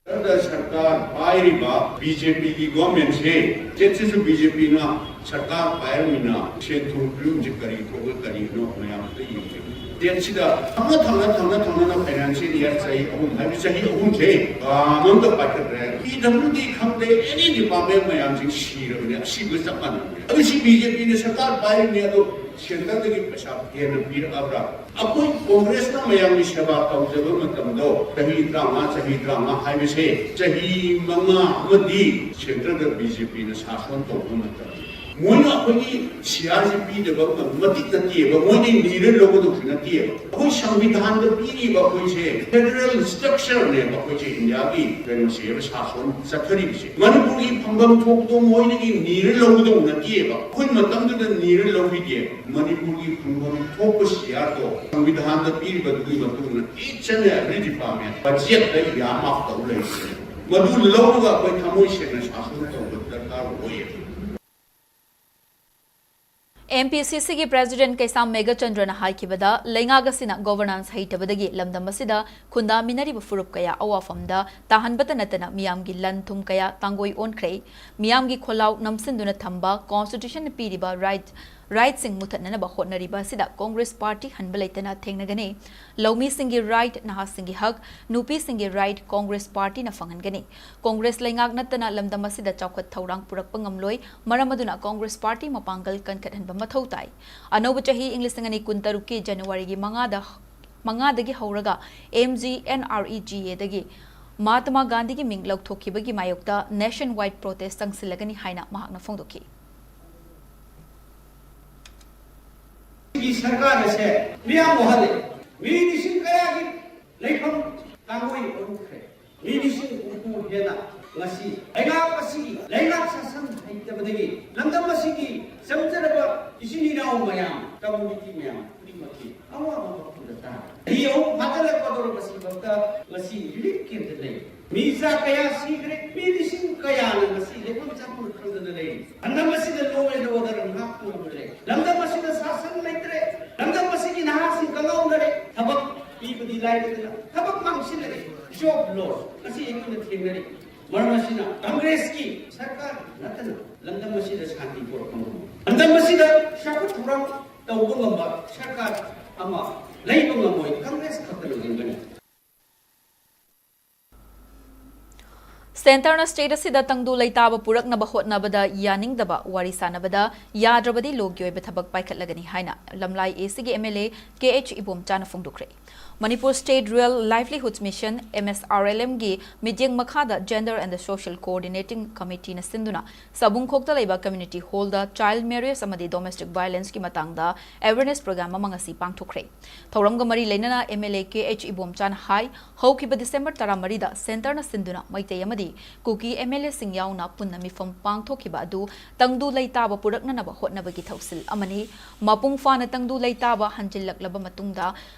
ꯗ ꯁꯔꯀꯥꯔ ꯄꯥꯏꯔꯤꯕ ꯕꯤ ꯖꯦ ꯄꯤꯒꯤ governmentꯁꯦ, stateꯁꯤꯁꯨ ꯕꯤ ꯖꯦ ꯄꯤꯅ ꯁꯔꯀꯥꯔ ꯄꯥꯏꯔꯃꯤꯅ ꯁꯦꯟ ꯊꯨꯝ ꯐꯤꯕꯝꯁꯦ ꯀꯔꯤ ꯊꯣꯛꯑꯦ ꯀꯔꯤꯅꯣ ꯃꯌꯥꯝ ꯑꯝꯇ ꯌꯦꯡꯒꯦ꯫ Stateꯁꯤꯗ ꯊꯪꯅ ꯊꯪꯅ ꯊꯪꯅ ꯊꯪꯅꯅ financial year ꯆꯍꯤ ꯑꯍꯨꯝ ꯍꯥꯏꯕꯗꯤ ꯆꯍꯤ ꯑꯍꯨꯝꯁꯦ ꯀꯥꯝ ꯑꯝꯇ ꯄꯥꯏꯈꯠꯇ꯭ꯔꯦ꯫ ꯄꯤ ꯗꯕ꯭ꯂꯤꯎ ꯗꯤ ꯈꯪꯗꯦ, any department ꯃꯌꯥꯝꯁꯤ ꯁꯤꯔꯕꯅꯦ, ꯑꯁꯤꯕ ꯆꯞ ꯃꯥꯟꯅꯕꯅꯦ꯫ ꯑꯗꯨ ꯁꯤ ꯕꯤ ꯖꯦ ꯄꯤꯅ ꯁꯔꯀꯥꯔ ꯄꯥꯏꯔꯤꯕꯅꯦ, ꯑꯗꯣ centreꯗꯒꯤ ꯄꯩꯁꯥ ꯍꯦꯟꯅ ꯄꯤꯔꯛꯑꯕ꯭ꯔꯥ? ꯑꯩꯈꯣꯏ Congressꯅ ꯃꯌꯥꯝꯒꯤ ꯁꯦꯕꯥ ꯇꯧꯖꯕ ꯃꯇꯝꯗꯣ ꯆꯍꯤ ꯇꯔꯥꯃꯉꯥ, ꯆꯍꯤ ꯇꯔꯥꯃꯉꯥ ꯍꯥꯏꯕꯁꯦ ꯆꯍꯤ ꯃꯉꯥ ꯑꯃꯗꯤ centreꯗ ꯕꯤ ꯖꯦ ꯄꯤꯅ ꯁꯥꯁꯣꯟ ꯇꯧꯕ ꯃꯇꯝ, ꯃꯣꯏꯅ ꯑꯩꯈꯣꯏꯒꯤ ꯁꯤ ꯑꯥꯔꯁꯤ ꯄꯤꯗꯕ ꯃꯇꯤꯛ ꯅꯠꯇꯦꯕ, ꯃꯣꯏꯗꯤ ꯅꯤꯔ ꯂꯧꯒꯗꯧꯁꯨ ꯅꯠꯇꯦꯕ꯫ ꯑꯩꯈꯣꯏ ꯁꯪꯕꯤꯙꯥꯟꯗ ꯄꯤꯔꯤꯕ ꯑꯩꯈꯣꯏꯁꯦ federal structureꯅꯦꯕ, ꯑꯩꯈꯣꯏꯁꯦ ꯏꯟꯗꯤꯌꯥꯒꯤ ꯀꯩꯅꯣꯁꯦ ꯁꯥꯁꯣꯟ ꯆꯠꯊꯔꯤꯕꯁꯦ꯫ ꯃꯅꯤꯄꯨꯔꯒꯤ ꯐꯪꯐꯝ ꯊꯣꯛꯄꯗꯣ ꯃꯣꯏꯗꯒꯤ ꯅꯤꯔ ꯂꯧꯒꯗꯧ ꯅꯠꯇꯦꯕ, ꯑꯩꯈꯣꯏ ꯃꯇꯝꯗꯨꯗ ꯅꯤꯔ ꯂꯧꯕꯤꯗꯦꯕ꯫ ꯃꯅꯤꯄꯨꯔꯒꯤ ꯐꯪꯐꯝ ꯊꯣꯛꯄ ꯁꯤ ꯑꯥꯔꯗꯣ ꯁꯪꯕꯤꯙꯥꯟꯗ ꯄꯤꯔꯤꯕꯗꯨꯒꯤ ꯃꯇꯨꯡ ꯏꯟꯅ each and every department budgetꯇ earmark ꯇꯧ ꯂꯩꯕꯅꯦ꯫ ꯃꯗꯨ ꯂꯧꯔꯒ ꯑꯩꯈꯣꯏ ꯊꯃꯣꯏ ꯁꯦꯡꯅ ꯁꯥꯁꯣꯟ ꯇꯧꯕ ꯗꯔꯀꯥꯔ ꯑꯣꯏꯌꯦꯕ꯫ ꯑꯦꯝ ꯄꯤ ꯁꯤ ꯁꯤꯒꯤ ꯄ꯭ꯔꯦꯁꯤꯗꯦꯟꯠ ꯀꯩꯁꯥꯝ ꯃꯦꯘꯆꯟꯗ꯭ꯔꯅ ꯍꯥꯏꯈꯤꯕꯗ, ꯂꯩꯉꯥꯛ ꯑꯁꯤꯅ ꯒꯣꯚꯔꯅꯥꯟꯁ ꯍꯩꯇꯕꯗꯒꯤ ꯂꯝꯗꯝ ꯑꯁꯤꯗ ꯈꯨꯟꯗꯥꯃꯤꯟꯅꯔꯤꯕ ꯐꯨꯔꯨꯞ ꯀꯌꯥ ꯑꯋꯥꯐꯝꯗ ꯇꯥꯍꯟꯕꯇ ꯅꯠꯇꯅ ꯃꯤꯌꯥꯝꯒꯤ ꯂꯟ ꯊꯨꯝ ꯀꯌꯥ ꯇꯥꯡꯒꯣꯏ ꯑꯣꯟꯈ꯭ꯔꯦ꯫ ꯃꯤꯌꯥꯝꯒꯤ ꯈꯣꯜꯂꯥꯎ ꯅꯝꯁꯤꯟꯗꯨꯅ ꯊꯝꯕ, ꯀꯣꯟꯁꯇꯤꯇ꯭ꯌꯨꯁꯟꯅ ꯄꯤꯔꯤꯕ ꯔꯥꯏꯠ, ꯔꯥꯏꯠꯁꯤꯡ ꯃꯨꯊꯠꯅꯅꯕ ꯍꯣꯠꯅꯔꯤꯕ ꯑꯁꯤꯗ ꯀꯣꯡꯒ꯭ꯔꯦꯁ ꯄꯥꯔꯇꯤ ꯍꯟꯕ ꯂꯩꯇꯅ ꯊꯦꯡꯅꯒꯅꯤ꯫ ꯂꯧꯃꯤꯁꯤꯡꯒꯤ ꯔꯥꯏꯠ, ꯅꯍꯥꯁꯤꯡꯒꯤ ꯍꯛ, ꯅꯨꯄꯤꯁꯤꯡꯒꯤ ꯔꯥꯏꯠ ꯀꯣꯡꯒ꯭ꯔꯦꯁ ꯄꯥꯔꯇꯤꯅ ꯐꯪꯍꯟꯒꯅꯤ꯫ ꯀꯣꯡꯒ꯭ꯔꯦꯁ ꯂꯩꯉꯥꯛ ꯅꯠꯇꯅ ꯂꯝꯗꯝ ꯑꯁꯤꯗ ꯆꯥꯎꯈꯠ ꯊꯧꯔꯥꯡ ꯄꯨꯔꯛꯄ ꯉꯝꯂꯣꯏ꯫ ꯃꯔꯝ ꯑꯗꯨꯅ ꯀꯣꯡꯒ꯭ꯔꯦꯁ ꯄꯥꯔꯇꯤ ꯃꯄꯥꯡꯒꯜ ꯀꯟꯈꯠꯍꯟꯕ ꯃꯊꯧ ꯇꯥꯏ꯫ ꯑꯅꯧꯕ ꯆꯍꯤ ꯏꯪ ꯂꯤꯁꯤꯡ ꯑꯅꯤ ꯀꯨꯟꯇꯔꯨꯛꯀꯤ ꯖꯅꯋꯥꯔꯤꯒꯤ ꯃꯉꯥꯗ, ꯃꯉꯥꯗꯒꯤ ꯍꯧꯔꯒ M G N R E G ꯑꯦꯗꯒꯤ ꯃꯍꯥꯇꯃꯥ ꯒꯥꯟꯙꯤꯒꯤ ꯃꯤꯡ ꯂꯧꯊꯣꯛꯈꯤꯕꯒꯤ ꯃꯥꯌꯣꯛꯇ ꯅꯦꯁꯟ ꯋꯥꯏꯗ ꯄ꯭ꯔꯣꯇꯦꯁ ꯆꯪꯁꯤꯜꯂꯒꯅꯤ ꯍꯥꯏꯅ ꯃꯍꯥꯛꯅ ꯐꯣꯡꯗꯣꯛꯈꯤ꯫ ꯁꯤꯒꯤ ꯁꯔꯀꯥꯔ ꯑꯁꯦ ꯃꯤꯌꯥꯝ ꯋꯥꯍꯜꯂꯦ꯫ ꯃꯤ ꯂꯤꯁꯤꯡ ꯀꯌꯥꯒꯤ ꯂꯩꯐꯝ ꯇꯥꯡꯒꯣꯏ ꯑꯣꯟꯈ꯭ꯔꯦ꯫ ꯃꯤ ꯂꯤꯁꯤꯡ ꯍꯨꯝꯐꯨ ꯍꯦꯟꯅ ꯉꯁꯤ ꯂꯩꯉꯥꯛ ꯑꯁꯤꯒꯤ ꯂꯩꯉꯥꯛ ꯁꯥꯁꯟ ꯍꯩꯇꯕꯗꯒꯤ ꯂꯝꯗꯝ ꯑꯁꯤꯒꯤ ꯆꯪꯖꯔꯕ ꯏꯆꯤꯟ ꯏꯅꯥꯎ ꯃꯌꯥꯝ, ꯀꯝꯃ꯭ꯌꯨꯅꯤꯇꯤ ꯃꯌꯥꯝ ꯈꯨꯗꯤꯡꯃꯛꯀꯤ ꯑꯋꯥꯕ ꯃꯐꯝꯗ ꯇꯥꯔꯦ꯫ ꯆꯍꯤ ꯑꯍꯨꯝ ꯐꯥꯖꯤꯜꯂꯛꯄꯗꯧꯔꯕ ꯁꯤꯐꯥꯎꯗ ꯉꯁꯤ ꯔꯤꯂꯤꯐ ꯀꯦꯝꯞꯇ ꯂꯩ꯫ ꯃꯤ ꯆꯥ ꯀꯌꯥ ꯁꯤꯈ꯭ꯔꯦ, ꯃꯤ ꯂꯤꯁꯤꯡ ꯀꯌꯥꯅ ꯉꯁꯤ ꯂꯩꯐꯝ ꯆꯥꯐꯝ ꯈꯪꯗꯅ ꯂꯩꯔꯤ꯫ ꯂꯝꯗꯝ ꯑꯁꯤꯗ law and order ꯉꯥꯛꯄ ꯉꯝꯗ꯭ꯔꯦ꯫ ꯂꯝꯗꯝ ꯑꯁꯤꯗ ꯁꯥꯁꯟ ꯂꯩꯇ꯭ꯔꯦ꯫ ꯂꯝꯗꯝ ꯑꯁꯤꯒꯤ ꯅꯍꯥꯁꯤꯡ ꯀꯉꯥꯎꯅꯔꯦ꯫ ꯊꯕꯛ ꯄꯤꯕꯗꯤ ꯂꯥꯏꯔꯗꯅ ꯊꯕꯛ ꯃꯥꯡꯁꯤꯜꯂꯛꯑꯦ꯫ Job loss ꯉꯁꯤ ꯑꯩꯈꯣꯏꯅ ꯊꯦꯡꯅꯔꯤ꯫ ꯃꯔꯝ ꯑꯁꯤꯅ ꯀꯪꯒ꯭ꯔꯦꯁꯀꯤ ꯁꯔꯀꯥꯔ ꯅꯠꯇꯅ ꯂꯝꯗꯝ ꯑꯁꯤꯗ ꯁꯥꯟꯇꯤ ꯄꯨꯔꯛꯄ ꯉꯝꯃꯣꯏ꯫ ꯂꯝꯗꯝ ꯑꯁꯤꯗ ꯆꯥꯎꯈꯠ ꯊꯧꯔꯥꯡ ꯇꯧꯕ ꯉꯝꯕ ꯁꯔꯀꯥꯔ ꯑꯃ ꯂꯩꯕ ꯉꯝꯃꯣꯏ꯫ ꯀꯪꯒ꯭ꯔꯦꯁ ꯈꯛꯇꯅ ꯉꯝꯒꯅꯤ꯫ ꯁꯦꯟꯇꯔꯅ ꯁ꯭ꯇꯦꯠ ꯑꯁꯤꯗ ꯇꯪꯗꯨ ꯂꯩꯇꯥꯕ ꯄꯨꯔꯛꯅꯕ ꯍꯣꯠꯅꯕꯗ ꯌꯥꯅꯤꯡꯗꯕ, ꯋꯥꯔꯤ ꯁꯥꯟꯅꯕꯗ ꯌꯥꯗ꯭ꯔꯕꯗꯤ ꯂꯣꯒꯤ ꯑꯣꯏꯕ ꯊꯕꯛ ꯄꯥꯏꯈꯠꯂꯒꯅꯤ ꯍꯥꯏꯅ ꯂꯝꯂꯥꯏ ꯑꯦ ꯁꯤꯒꯤ M L A K H ꯏꯕꯣꯝꯆꯥꯅ ꯐꯣꯡꯗꯣꯛꯈ꯭ꯔꯦ꯫ Manipur state rural livelihood mission, M S R L ꯑꯦꯝꯒꯤ ꯃꯤꯠꯌꯦꯡ ꯃꯈꯥꯗ Gender and the Social Coordinating Committeeꯅ ꯁꯤꯟꯗꯨꯅ ꯁꯕꯨꯡꯈꯣꯛꯇ ꯂꯩꯕ community hallꯗ child marriage ꯑꯃꯗꯤ domestic violenceꯀꯤ ꯃꯇꯥꯡꯗ awareness program ꯑꯃ ꯉꯁꯤ ꯄꯥꯡꯊꯣꯛꯈ꯭ꯔꯦ꯫ ꯊꯧꯔꯝꯒ ꯃꯔꯤ ꯂꯩꯅꯅ M L A K H ꯏꯕꯣꯝꯆꯥꯅ ꯍꯥꯏ, ꯍꯧꯈꯤꯕ ꯗꯤꯁꯦꯝꯕꯔ ꯇꯔꯥꯃꯔꯤꯗ ꯁꯦꯟꯇꯔꯅ ꯁꯤꯟꯗꯨꯅ ꯃꯩꯇꯩ ꯑꯃꯗꯤ ꯀꯨꯀꯤ ꯑꯦꯝ ꯑꯦꯜ ꯑꯦꯁꯤꯡ ꯌꯥꯎꯅ ꯄꯨꯟꯅ ꯃꯤꯐꯝ ꯄꯥꯡꯊꯣꯛꯈꯤꯕ ꯑꯗꯨ ꯇꯪꯗꯨ ꯂꯩꯇꯥꯕ ꯄꯨꯔꯛꯅꯅꯕ ꯍꯣꯠꯅꯕꯒꯤ ꯊꯧꯁꯤꯜ ꯑꯃꯅꯤ꯫ ꯃꯄꯨꯡ ꯐꯥꯅ ꯇꯪꯗꯨ ꯂꯩꯇꯥꯕ ꯍꯟꯖꯤꯜꯂꯛꯂꯕ ꯃꯇꯨꯡꯗ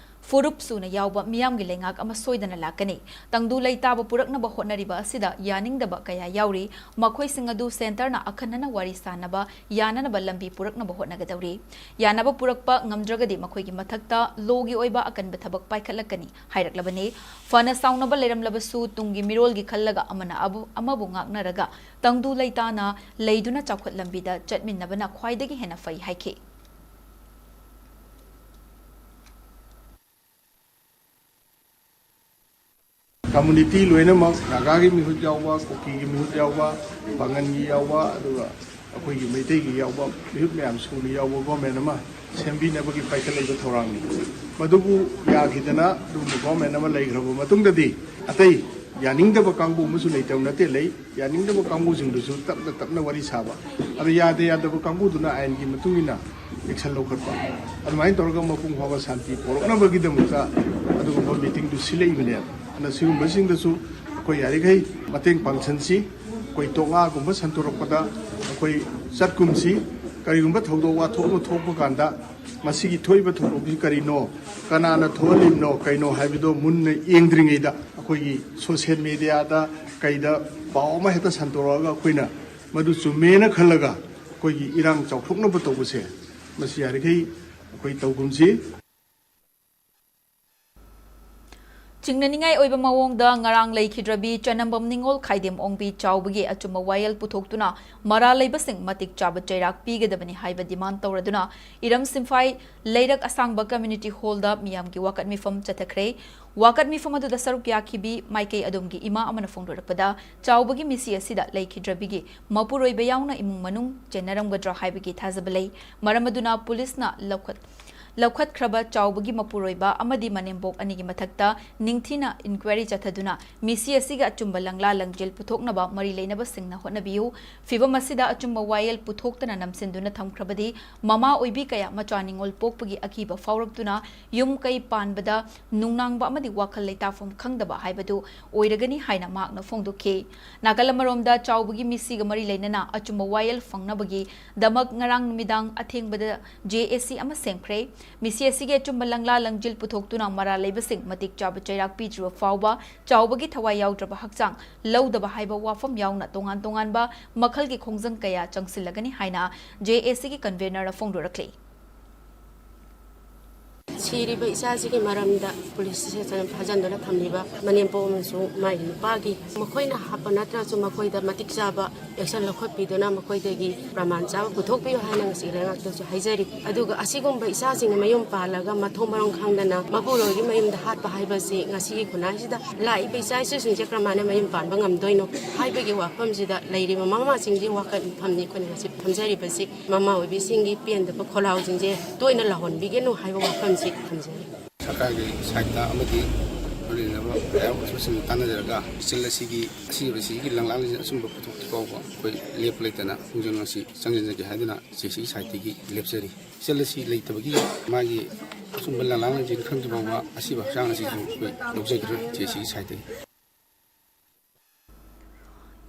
ꯐꯨꯔꯨꯞ ꯁꯨꯅ ꯌꯥꯎꯕ ꯃꯤꯌꯥꯝꯒꯤ ꯂꯩꯉꯥꯛ ꯑꯃ ꯁꯣꯏꯗꯅ ꯂꯥꯛꯀꯅꯤ꯫ ꯇꯪꯗꯨ ꯂꯩꯇꯥꯕ ꯄꯨꯔꯛꯅꯕ ꯍꯣꯠꯅꯔꯤꯕ ꯑꯁꯤꯗ ꯌꯥꯅꯤꯡꯗꯕ ꯀꯌꯥ ꯌꯥꯎꯔꯤ꯫ ꯃꯈꯣꯏꯁꯤꯡ ꯑꯗꯨ ꯁꯦꯟꯇꯔꯅ ꯑꯈꯟꯅꯅ ꯋꯥꯔꯤ ꯁꯥꯅꯕ ꯌꯥꯅꯅꯕ ꯂꯝꯕꯤ ꯄꯨꯔꯛꯅꯕ ꯍꯣꯠꯅꯒꯗꯧꯔꯤ꯫ ꯌꯥꯅꯕ ꯄꯨꯔꯛꯄ ꯉꯝꯗ꯭ꯔꯒꯗꯤ ꯃꯈꯣꯏꯒꯤ ꯃꯊꯛꯇ ꯂꯣꯒꯤ ꯑꯣꯏꯕ ꯑꯀꯟꯕ ꯊꯕꯛ ꯄꯥꯏꯈꯠꯂꯛꯀꯅꯤ ꯍꯥꯏꯔꯛꯂꯕꯅꯤ꯫ ꯐꯅ ꯁꯥꯎꯅꯕ ꯂꯩꯔꯝꯂꯕꯁꯨ ꯇꯨꯡꯒꯤ ꯃꯤꯔꯣꯜꯒꯤ ꯈꯜꯂꯒ ꯑꯃꯅ ꯑꯕꯨ-, ꯑꯃꯕꯨ ꯉꯥꯛꯅꯔꯒ ꯇꯪꯗꯨ ꯂꯩꯇꯥꯅ ꯂꯩꯗꯨꯅ ꯆꯥꯎꯈꯠ ꯂꯝꯕꯤꯗ ꯆꯠꯃꯤꯟꯅꯕꯅ ꯈ꯭ꯋꯥꯏꯗꯒꯤ ꯍꯦꯟꯅ ꯐꯩ ꯍꯥꯏꯈꯤ꯫ ꯀꯝꯃꯨꯅꯤꯇꯤ ꯂꯣꯏꯅꯃꯛ, ꯅꯥꯒꯥꯒꯤ ꯃꯤꯍꯨꯠ ꯌꯥꯎꯕ, ꯀꯨꯀꯤꯒꯤ ꯃꯤꯍꯨꯠ ꯌꯥꯎꯕ, ꯄꯥꯉꯟꯒꯤ ꯌꯥꯎꯕ, ꯑꯗꯨꯒ ꯑꯩꯈꯣꯏꯒꯤ ꯃꯩꯇꯩꯒꯤ ꯌꯥꯎꯕ, ꯃꯤꯍꯨꯠ ꯃꯌꯥꯝ ꯁꯨꯅ ꯌꯥꯎꯕ ꯒꯣꯔꯃꯦꯟ ꯑꯃ ꯁꯦꯝꯕꯤꯅꯕꯒꯤ ꯄꯥꯏꯈꯠꯂꯛꯏꯕ ꯊꯧꯔꯥꯡꯅꯤ꯫ ꯃꯗꯨꯕꯨ ꯌꯥꯈꯤꯗꯅ ꯑꯗꯨꯒꯨꯝꯕ ꯒꯣꯔꯃꯦꯟ ꯑꯃ ꯂꯩꯈ꯭ꯔꯕ ꯃꯇꯨꯡꯗꯗꯤ ꯑꯇꯩ ꯌꯥꯅꯤꯡꯗꯕ ꯀꯥꯡꯕꯨ ꯑꯃꯁꯨ ꯂꯩꯇꯕ ꯅꯠꯇꯦ, ꯂꯩ꯫ ꯌꯥꯅꯤꯡꯗꯕ ꯀꯥꯡꯕꯨꯁꯤꯡꯗꯨꯁꯨ ꯇꯞꯅ ꯇꯞꯅ ꯋꯥꯔꯤ ꯁꯥꯕ, ꯑꯗꯨ ꯌꯥꯗ ꯌꯥꯗꯕ ꯀꯥꯡꯕꯨꯗꯨꯅ ꯑꯥꯏꯟꯒꯤ ꯃꯇꯨꯡ ꯏꯟꯅ ꯑꯦꯛꯁꯟ ꯂꯧꯈꯠꯄ, ꯑꯗꯨꯃꯥꯏꯅ ꯇꯧꯔꯒ ꯃꯄꯨꯡ ꯐꯥꯕ ꯁꯥꯟꯇꯤ ꯄꯣꯔꯛꯅꯕꯒꯤꯗꯃꯛꯇ ꯑꯗꯨꯒꯨꯝꯕ ꯃꯤꯇꯤꯡꯗꯨ ꯁꯤꯜꯂꯛꯏꯕꯅꯦꯕ꯫ ꯑꯗꯨꯅ ꯁꯤꯒꯨꯝꯕꯁꯤꯡꯗꯁꯨ ꯑꯩꯈꯣꯏ ꯌꯥꯔꯤꯈꯩ ꯃꯇꯦꯡ ꯄꯥꯡꯁꯤꯟꯁꯤ꯫ ꯑꯩꯈꯣꯏ ꯇꯣꯛꯉꯥꯒꯨꯝꯕ ꯁꯟꯇꯣꯔꯛꯄꯗ ꯑꯩꯈꯣꯏ ꯆꯠꯀꯨꯝꯁꯤ꯫ ꯀꯔꯤꯒꯨꯝꯕ ꯊꯧꯗꯣꯛ ꯋꯥꯊꯣꯛ ꯑꯃ ꯊꯣꯛꯄ ꯀꯥꯟꯗ ꯃꯁꯤꯒꯤ ꯊꯣꯛꯏꯕ ꯊꯧꯗꯣꯛꯁꯤ ꯀꯔꯤꯅꯣ, ꯀꯅꯥꯅ ꯊꯣꯛꯍꯜꯂꯤꯕꯅꯣ, ꯀꯩꯅꯣ ꯍꯥꯏꯕꯗꯣ ꯃꯨꯟꯅ ꯌꯦꯡꯗ꯭ꯔꯤꯉꯩꯗ ꯑꯩꯈꯣꯏꯒꯤ ꯁꯣꯁꯤꯌꯦꯜ ꯃꯦꯗꯤꯌꯥꯗ ꯀꯩꯗ ꯄꯥꯎ ꯑꯃ ꯍꯦꯛꯇ ꯁꯟꯗꯣꯔꯛꯑꯒ ꯑꯩꯈꯣꯏꯅ ꯃꯗꯨ ꯆꯨꯝꯃꯦꯅ ꯈꯜꯂꯒ ꯑꯩꯈꯣꯏꯒꯤ ꯏꯔꯥꯡ ꯆꯥꯎꯊꯣꯛꯅꯕ ꯇꯧꯕꯁꯦ, ꯃꯁꯤ ꯌꯥꯔꯤꯈꯩ ꯑꯩꯈꯣꯏ ꯇꯧꯒꯨꯝꯁꯤ꯫ ꯆꯤꯡꯅꯅꯤꯡꯉꯥꯏ ꯑꯣꯏꯕ ꯃꯑꯣꯡꯗ ꯉꯔꯥꯡ ꯂꯩꯈꯤꯗ꯭ꯔꯕꯤ ꯆꯅꯝꯕꯝ ꯅꯤꯉꯣꯜ ꯈꯥꯏꯗꯦꯝ ꯑꯣꯡꯕꯤ ꯆꯥꯎꯕꯒꯤ ꯑꯆꯨꯝꯕ ꯋꯥꯌꯦꯜ ꯄꯨꯊꯣꯛꯇꯨꯅ ꯃꯔꯥꯜ ꯂꯩꯕꯁꯤꯡ ꯃꯇꯤꯛ ꯆꯥꯕ ꯆꯩꯔꯥꯛ ꯄꯤꯒꯗꯕꯅꯤ ꯍꯥꯏꯕ ꯗꯤꯃꯥꯟ ꯇꯧꯔꯗꯨꯅ ꯏꯔꯝ ꯁꯤꯝꯐꯥꯏ ꯂꯩꯔꯛ ꯑꯁꯥꯡꯕ ꯀꯝꯃ꯭ꯌꯨꯅꯤꯇꯤ ꯍꯣꯜꯗ ꯃꯤꯌꯥꯝꯒꯤ ꯋꯥꯀꯠ ꯃꯤꯐꯝ ꯆꯠꯊꯈ꯭ꯔꯦ꯫ ꯋꯥꯀꯠ ꯃꯤꯐꯝ ꯑꯗꯨꯗ ꯁꯔꯨꯛ ꯌꯥꯈꯤꯕꯤ ꯃꯥꯏꯀꯩ ꯑꯗꯣꯝꯒꯤ ꯏꯃꯥ ꯑꯃꯅ ꯐꯣꯡꯗꯣꯔꯛꯄꯗ, ꯆꯥꯎꯕꯒꯤ ꯃꯤꯁꯤ ꯑꯁꯤꯗ ꯂꯩꯈꯤꯗ꯭ꯔꯕꯤꯒꯤ ꯃꯄꯨꯔꯣꯏꯕ ꯌꯥꯎꯅ ꯏꯃꯨꯡ ꯃꯅꯨꯡ ꯆꯦꯟꯅꯔꯝꯒꯗ꯭ꯔꯥ ꯍꯥꯏꯕꯒꯤ ꯊꯥꯖꯕ ꯂꯩ꯫ ꯃꯔꯝ ꯑꯗꯨꯅ ꯄꯨꯂꯤꯁꯅ ꯂꯧꯈꯠ-, ꯂꯧꯈꯠꯈ꯭ꯔꯕ ꯆꯥꯎꯕꯒꯤ ꯃꯄꯨꯔꯣꯏꯕ ꯑꯃꯗꯤ ꯃꯅꯦꯝꯕꯣꯛ ꯑꯅꯤꯒꯤ ꯃꯊꯛꯇ ꯅꯤꯡꯊꯤꯅ ꯏꯟꯀ꯭ꯋꯥꯏꯔꯤ ꯆꯠꯊꯗꯨꯅ ꯃꯤꯁꯤ ꯑꯁꯤꯒꯤ ꯑꯆꯨꯝꯕ ꯂꯪꯂꯥ ꯂꯪꯖꯦꯜ ꯄꯨꯊꯣꯛꯅꯕ ꯃꯔꯤ ꯂꯩꯅꯕꯁꯤꯡꯅ ꯍꯣꯠꯅꯕꯤꯌꯨ꯫ ꯐꯤꯚꯝ ꯑꯁꯤꯗ ꯑꯆꯨꯝꯕ ꯋꯥꯌꯦꯜ ꯄꯨꯊꯣꯛꯇꯅ ꯅꯝꯁꯤꯟꯗꯨꯅ ꯊꯝꯈ꯭ꯔꯕꯗꯤ ꯃꯃꯥ ꯑꯣꯏꯕꯤ ꯀꯌꯥ ꯃꯆꯥ ꯅꯤꯉꯣꯜ ꯄꯣꯛꯄꯒꯤ ꯑꯀꯤꯕ ꯐꯥꯎꯔꯛꯇꯨꯅ ꯌꯨꯝ ꯀꯩ ꯄꯥꯟꯕꯗ ꯅꯨꯡꯅꯥꯡꯕ ꯑꯃꯗꯤ ꯋꯥꯈꯜ ꯂꯩꯇꯥꯐꯝ ꯈꯪꯗꯕ ꯍꯥꯏꯕꯗꯨ ꯑꯣꯏꯔꯒꯅꯤ ꯍꯥꯏꯅ ꯃꯍꯥꯛꯅ ꯐꯣꯡꯗꯣꯛꯈꯤ꯫ ꯅꯥꯀꯜ ꯑꯃꯔꯣꯝꯗ ꯆꯥꯎꯕꯒꯤ ꯃꯤꯁꯤꯒ ꯃꯔꯤ ꯂꯩꯅꯅ ꯑꯆꯨꯝꯕ ꯋꯥꯌꯦꯜ ꯐꯪꯅꯕꯒꯤꯗꯃꯛ ꯉꯔꯥꯡ ꯅꯨꯃꯤꯗꯥꯡ ꯑꯊꯦꯡꯕꯗ ꯖꯦ ꯑꯦ ꯁꯤ ꯑꯃ ꯁꯦꯝꯈ꯭ꯔꯦ꯫ ꯃꯤꯁꯤ ꯑꯁꯤꯒꯤ ꯑꯆꯨꯝꯕ ꯂꯪꯂꯥ ꯂꯪꯖꯤꯜ ꯄꯨꯊꯣꯛꯇꯨꯅ ꯃꯔꯥꯜ ꯂꯩꯕꯁꯤꯡ ꯃꯇꯤꯛ ꯆꯥꯕ ꯆꯩꯔꯥꯛ ꯄꯤꯗ꯭ꯔꯤꯕ ꯐꯥꯎꯕ ꯆꯥꯎꯕꯒꯤ ꯊꯋꯥꯏ ꯌꯥꯎꯗ꯭ꯔꯕ ꯍꯛꯆꯥꯡ ꯂꯧꯗꯕ ꯍꯥꯏꯕ ꯋꯥꯐꯝ ꯌꯥꯎꯅ ꯇꯣꯉꯥꯟ ꯇꯣꯉꯥꯟꯕ ꯃꯈꯜꯒꯤ ꯈꯣꯡꯖꯪ ꯀꯌꯥ ꯆꯪꯁꯤꯜꯂꯒꯅꯤ ꯍꯥꯏꯅ ꯖꯦ ꯑꯦ ꯁꯤꯒꯤ ꯀꯟꯚꯦꯅꯔꯅ ꯐꯣꯡꯗꯣꯔꯛꯂꯤ꯫ ꯁꯤꯔꯤꯕ ꯏꯆꯥꯁꯤꯒꯤ ꯃꯔꯝꯗ ꯄꯨꯂꯤꯁ ꯏꯁꯇꯦꯁꯟ ꯐꯥꯖꯤꯟꯗꯨꯅ ꯊꯝꯂꯤꯕ ꯃꯅꯦꯝꯄꯣꯛ ꯑꯃꯁꯨꯡ ꯃꯥꯒꯤ ꯅꯨꯄꯥꯒꯤ ꯃꯈꯣꯏꯅ ꯍꯥꯞꯄ ꯅꯠꯇ꯭ꯔꯁꯨ ꯃꯈꯣꯏꯗ ꯃꯇꯤꯛ ꯆꯥꯕ ꯑꯦꯛꯁꯟ ꯂꯧꯈꯠꯄꯤꯗꯨꯅ ꯃꯈꯣꯏꯗꯒꯤ ꯄ꯭ꯔꯃꯥꯟ ꯆꯥꯕ ꯄꯨꯊꯣꯛꯄꯤꯌꯨ ꯍꯥꯏꯅ ꯉꯁꯤ ꯂꯩꯉꯥꯛꯇꯁꯨ ꯍꯥꯏꯖꯔꯤ꯫ ꯑꯗꯨꯒ ꯑꯁꯤꯒꯨꯝꯕ ꯏꯆꯥꯁꯤꯡꯅ ꯃꯌꯨꯝ ꯄꯥꯜꯂꯒ ꯃꯊꯣꯡ ꯃꯔꯝ ꯈꯪꯗꯅ ꯃꯄꯨꯔꯣꯏꯒꯤ ꯃꯌꯨꯝꯗ ꯍꯥꯠꯄ ꯍꯥꯏꯕꯁꯤ ꯉꯁꯤꯒꯤ ꯈꯨꯟꯅꯥꯏꯁꯤꯗ ꯂꯥꯛꯏꯕ ꯏꯆꯥ ꯏꯁꯨꯁꯤꯡꯁꯦ ꯀꯔꯝꯍꯥꯏꯅ ꯃꯌꯨꯝ ꯄꯥꯟꯕ ꯉꯝꯗꯣꯏꯅꯣ ꯍꯥꯏꯕꯒꯤ ꯋꯥꯐꯝꯁꯤꯗ ꯂꯩꯔꯤꯕ ꯃꯃꯥ ꯃꯄꯥꯁꯤꯡꯒꯤ ꯋꯥꯈꯜ ꯐꯝꯅꯤ ꯑꯩꯈꯣꯏꯅ ꯉꯁꯤ ꯐꯝꯖꯔꯤꯕꯁꯤ꯫ ꯃꯃꯥ ꯑꯣꯏꯕꯤꯁꯤꯡꯒꯤ ꯄꯦꯟꯗꯕ ꯈꯣꯜꯂꯥꯎꯁꯤꯡꯁꯦ ꯇꯣꯏꯅ ꯂꯥꯎꯍꯟꯕꯤꯒꯅꯨ ꯍꯥꯏꯕ ꯋꯥꯐꯝꯁꯤ ꯊꯝꯖꯔꯤ꯫ ꯁꯔꯀꯥꯔꯒꯤ ꯁꯥꯏꯠꯇ ꯑꯃꯗꯤ ꯃꯔꯤ ꯂꯩꯅꯕ ꯃꯌꯥꯝ ꯑꯃꯁꯨꯡ ꯇꯥꯟꯅꯖꯔꯒ ꯏꯆꯜ ꯑꯁꯤꯒꯤ ꯑꯁꯤꯕꯁꯤꯒꯤ ꯂꯪꯂꯥꯡꯁꯤꯡ ꯑꯆꯨꯝꯕ ꯄꯨꯊꯣꯛꯇ꯭ꯔꯤ ꯐꯥꯎꯕ ꯑꯩꯈꯣꯏ ꯂꯦꯞꯄ ꯂꯩꯇꯅ ꯈꯣꯡꯖꯪ ꯑꯁꯤ ꯆꯪꯁꯤꯟꯖꯒꯦ ꯍꯥꯏꯗꯨꯅ ꯖꯦ ꯁꯤ ꯁꯥꯏꯠꯇꯒꯤ ꯂꯦꯞꯆꯔꯤ꯫ ꯏꯆꯜ ꯑꯁꯤ ꯂꯩꯇꯕꯒꯤ ꯃꯥꯒꯤ ꯑꯆꯨꯝꯕ ꯂꯪꯂꯥꯡꯁꯤꯡ ꯈꯪꯗ꯭ꯔꯤ ꯐꯥꯎꯕ ꯑꯁꯤꯕ ꯍꯛꯆꯥꯡ ꯑꯁꯤꯁꯨ ꯑꯩꯈꯣꯏ ꯂꯧꯖꯈꯤꯔꯣꯏ ꯖꯦ ꯁꯤ ꯁꯥꯏꯠꯇꯒꯤ꯫